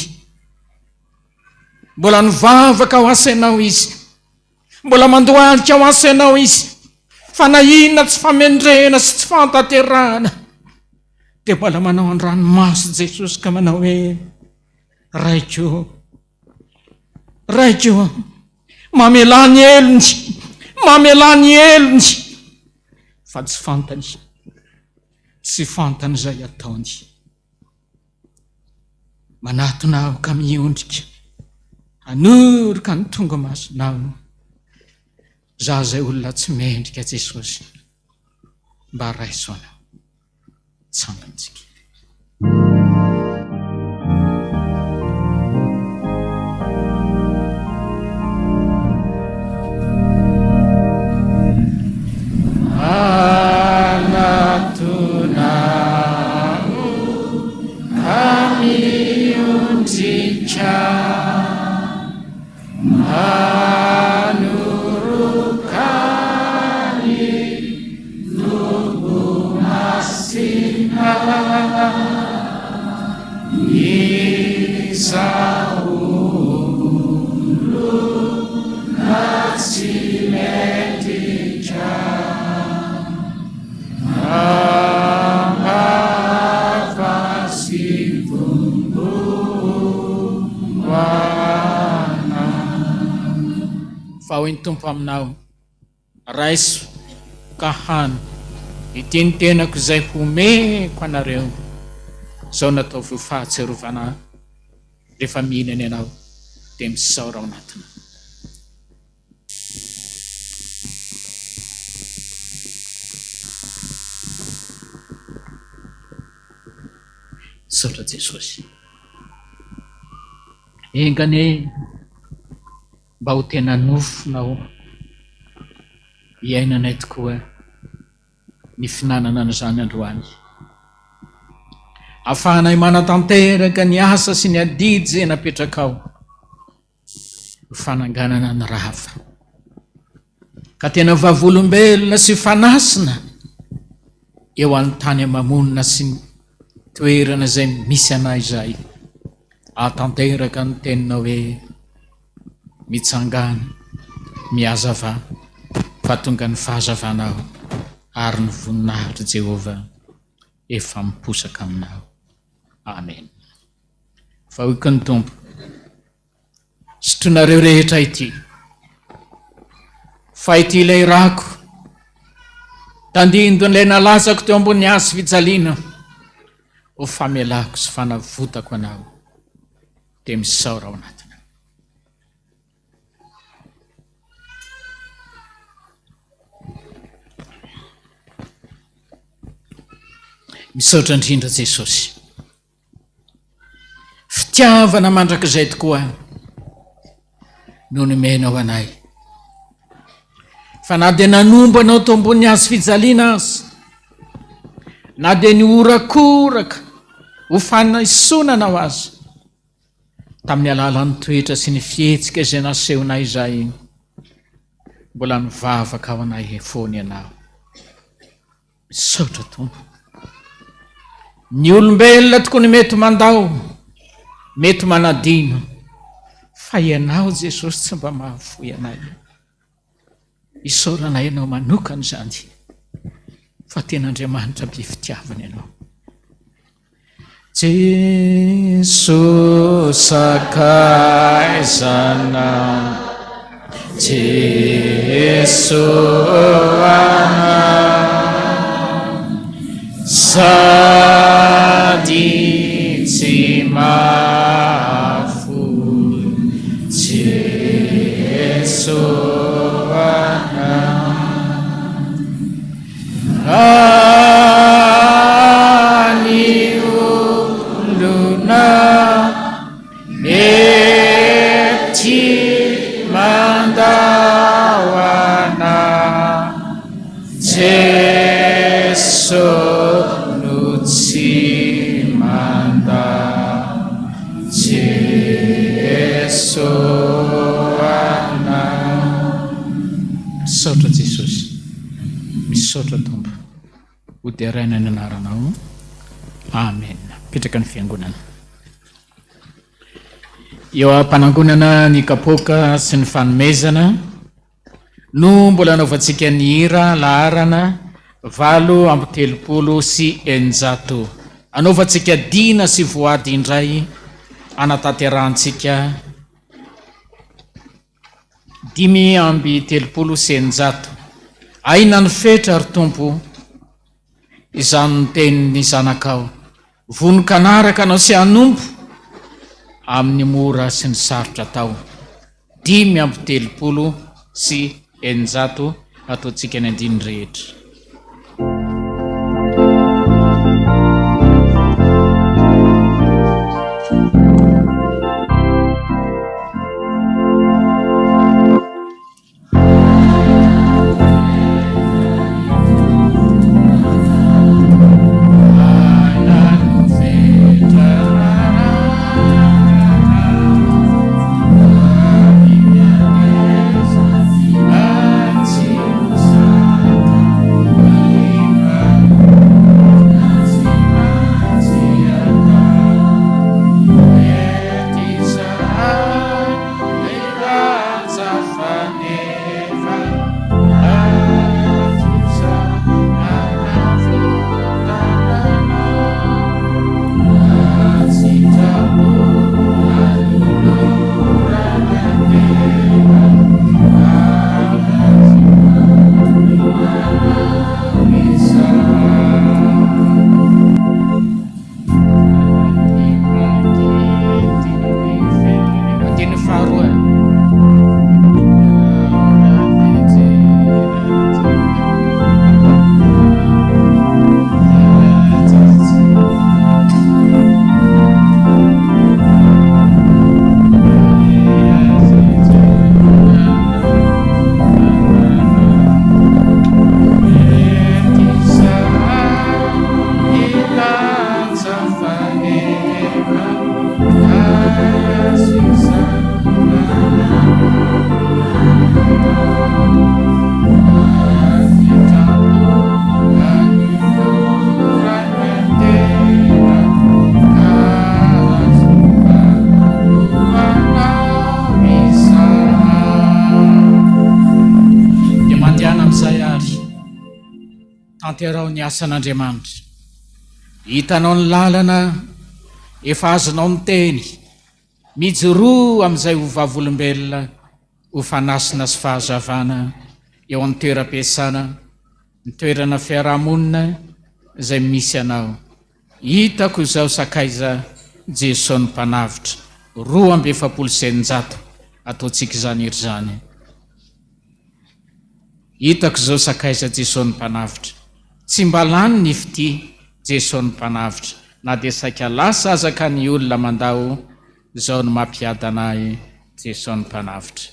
mbola nivavaka ho asanao Izy, mbola mandohalika ho asanao Izy, fa na inona tsy famendrehana sy tsy fahatanterahana, dia mbola manao an-dranomaso Jesosy ka manao hoe, Raiko, Raiko, mamelà ny helony, mamelà ny helony, fa tsy fantany. Tsy fantany izay ataony. Manatona aho ka miondrika, hanoroka ny tongomasonao. Izaho izay olona tsy mendrika Jesosy, mba raiso anao. Tsangantsika. Fa hoy ny Tompo aminao, Raiso ka hano ity ny tenako izay homeko anareo, izao nataovy ho fahatsiarovana ahy, rehefa mihinana ianao dia misaora ao anatinao. Misaotra Jesosy. Enga anie mba ho tena nofinao iainanay tokoa ny finanana an'izany androany. Afahanay manatanteraka ny asa sy ny adidy izay napetrakao ho fananganana ny rava. Ka tena vavolombelona sy fanasina eo an-tany ama-monina sy ny toerana izay misy anay izay. Ahatanteraka ny teninao hoe mitsangàna, mihazavà, fa tonga ny fahazavanao ary ny voninahitr'i Jehovah efa miposaka aminao. Amena. Fa hoy koa ny Tompo, Sotroinareo rehetra ity, fa ity ilay rako, tandindon'ilay nalatsako teo ambony hazo fijaliana, ho famelako sy fanavotako anao, dia misaora ao anatinao. Misaotra indrindra Jesosy. Fitiavana mandrakizay tokoa no nomenao anay. Fa na dia nanombo anao teo ambony hazo fijaliana aza, na dia nihorakoraka ho fanaisoana anao aza, tamin'ny alalan'ny toetra sy ny fihetsika izay nasehonay izay, mbola nivavaka ho anay foana ianao. Misaotra Tompo. Ny olombelona tokoa no mety mandao, mety manadino, fa Ianao Jesosy tsy mba mahafoy anay. Isaoranay Ianao manokana izany, fa tena Andriamanitra be fitiavana Ianao. Jeso sakaizana Jeso ana Sady tsy mahafoy Jeso ana. Ny olona mety mandao anà Jesoa. Misaotra Jesosy. Misaotra Tompo. Ho deraina ny anaranao. Amen. Mipetraka ny fiangonana. Eo am-panangonana ny kapoaka sy ny fanomezana no mbola anaovantsika ny hira laharana 638. Anaovantsika dina sy voady indray anatanterahantsika 635. Aina ny fetra ry Tompo, izany no tenin'ny zanakao. Vonon-kanaraka anao sy hanompo amin'ny mora sy ny sarotra atao. 635 ataontsika ny andininy rehetra. Andininy faharoa. Dia mandehana amin'izay ary. Tanteraho ny asan'Andriamanitra. Hitanao ny lalana, efa azonao ny teny. Mijoroa amin'izay ho vavolombelona, ho fanasina sy fahazavana eo amin'ny toeram-piasana, ny toerana fiarahamonina izay misy anao. Hitako izao sakaiza Jeso ny Mpanavotra. 642 Ataontsika izany hira izany. Hitako izao sakaiza Jeso ny Mpanavotra. Tsy mba lany ny fitia Jeso ny Mpanavotra. Na dia saika lasa aza ka ny olona mandao, izao no mampiadana ahy Jeso ny Mpanavotra.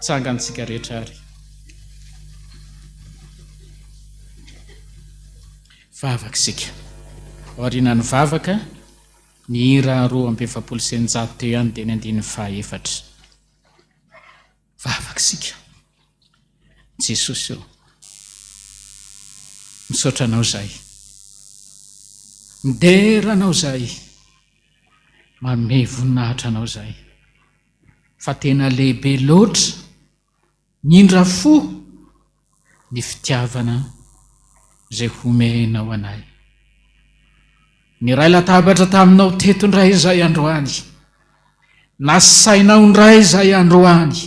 Mitsangana isika rehetra ary. Vavaka isika. Aorianan'ny vavaka, ny hira 642 teo ihany dia ny andininy fahaefatra. Vavaka isika. Jesosy ô, misaotra Anao izahay. Midera Anao izahay. Manome voninahitra Anao izahay. Fa tena lehibe loatra ny indra fo ny fitiavana izay homenao anay. Niray latabatra taminao teto indray izahay androany. Nasainao indray izahay androany.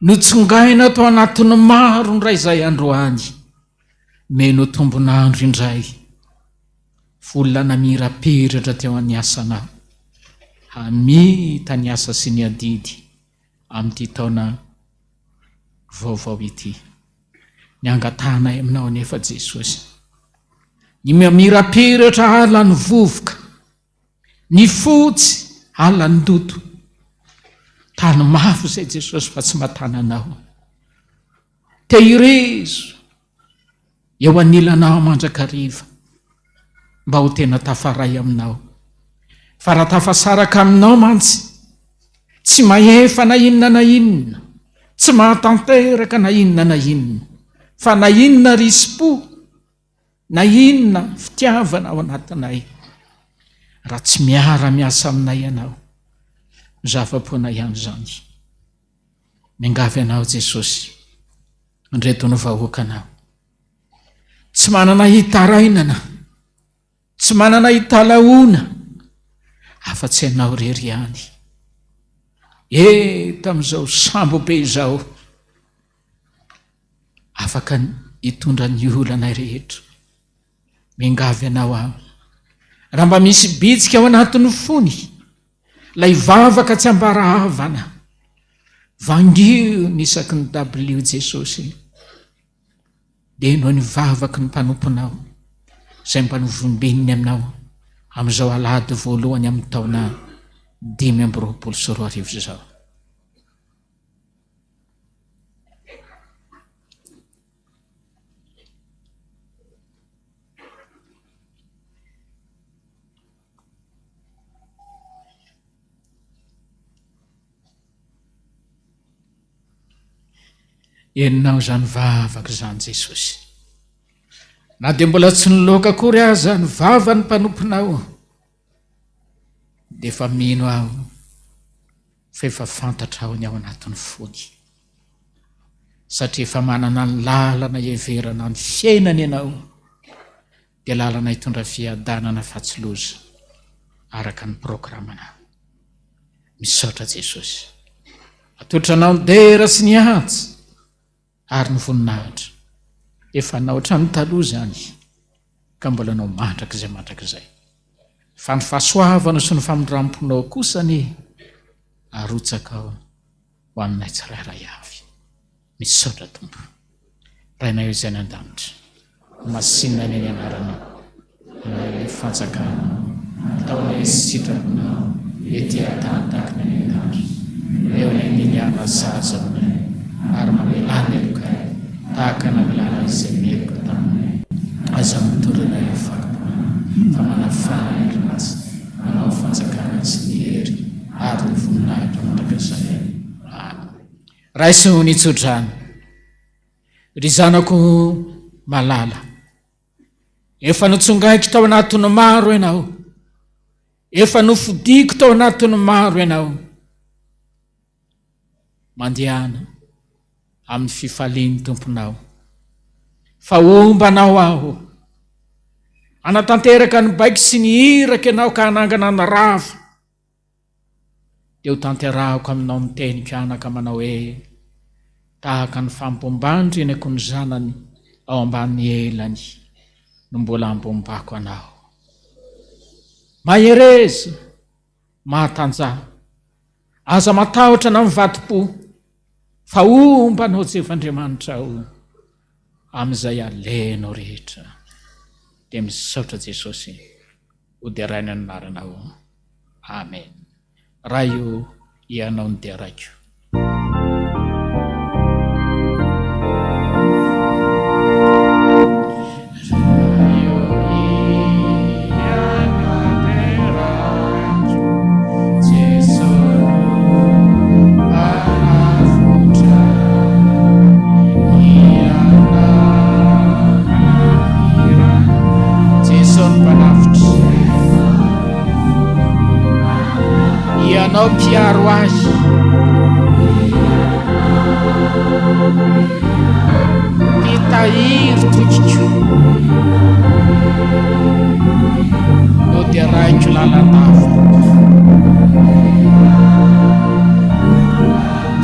Notsongaina tao anatin'ny maro indray izahay androany. Meno tombon'andro indray. Volana namirapiratra teo an'ny asanao. Hamita ny asa sy ny adidy amin'ity taona vaovao ity. Ny angatahanay aminao anefa Jesosy, ny mamirapiratra hala ny vovoka, ny fotsy hala ny loto. Tany mafy izay Jesosy fa tsy matana anao. Tehirizo eo anilanao mandrakariva mba ho tena tafaray aminao. Fa raha tafasaraka aminao mantsy, tsy mahefa na inona na inona, tsy mahatanteraka na inona na inona, fa na inona risi-po, na inona fitiavana ao anatinay, raha tsy miara-miasa aminay ianao, zava-poana ihany izany. Miangavy anao Jesosy, ndreto ny vahoakanao. Tsy manana hitarainana, tsy manana hitalahoana, afa-tsy ianao irery ihany. Eto amin'izao sambo be izao, afaka hitondra ny olanay rehetra. Miangavy anao aho. Raha mba misy bitsika ao anatin'ny fony, ilay vavaka tsy ambara havana, vangio ny isaky ny dabilio Jesosy. Dia henoy ny vavaky ny mpanomponao, izay mba novombininy aminao amin'izao alahady voalohany amin'ny taona 2025 izao. Henonao izany vavaka izany Jesosy. Na dia mbola tsy niloaka akory aza ny vavan'ny mpanomponao, dia efa mino aho fa efa fantatrao ny ao anatin'ny fony. Satria efa manana ny lalana hiheverana ny fiainana ianao, dia lalana hitondra fiadanana fa tsy loza, araka ny programanao. Misaotra Jesosy. Atolotra anao ny dera sy ny antsa ary ny voninahitra. Efa anao hatramin'ny taloha izany ka mbola anao mandrakizay mandrakizay. Fa ny fahasoavana sy ny famindram-ponao kosa anie arotsakao ho aminay tsirairay avy. Misaotra Tompo. Rainay izay any an-danitra, masina anie ny anaranao, anao ny fanjakanao, ataonay ny sitraponao ety an-tany tahaka ny any an-danitra. Omeo anay ny niala sahaza aminay, ary mamelà ny helokay, tahaka ny namelànay izay meloka taminay. Aza mitondra anay ho fakam-panahy, fa manafana ny ratsy, manao fanjakana sy ny hery ary ny voninahitra mandrakizay. Amen. Raiso ny tsodrano, ry zanako malala. Efa notsongaiko tao anatin'ny maro ianao. Efa nofidiko tao anatin'ny maro ianao. Mandehana amin'ny fifalian'ny Tomponao. Fa homba anao aho. Hanatanteraka ny baiko sy ny iraka ianao ka hanangana ny rava. Dia ho tanterahako aminao ny teniko anaka manao hoe, Tahaka ny fampomban-dreniko ny zanany ao ambany elany no mbola ampombako anao. Mahereza, mahatanjaha, aza matahotra na mivadi-po, fa homba anao Jehovah Andriamanitrao amin'izay alehanao rehetra. Dia misaotra Jesosy. Ho deraina ny anaranao. Amen. Ray o, Ianao no deraiko. Ianao mpiaro ahy. Mpitahiry tokiko. Noderaiko lalandava.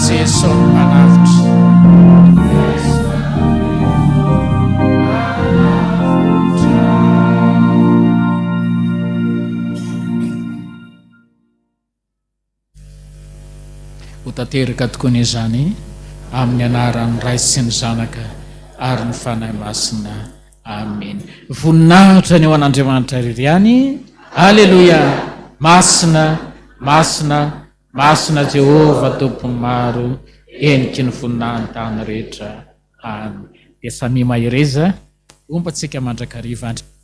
Jeso mpanavotra. Ho tanteraka tokoa anie izany amin'ny anaran'ny Ray sy ny Zanaka ary ny Fanahy Masina. Amena. Voninahitra anie ho an'Andriamanitra irery ihany. Aleloia! Masina, masina, masina Jehovah Tompon'ny maro, heniky ny voninahiny tany rehetra. Amen. Dia samia mahereza, homba antsika mandrakariva Andriamanitra.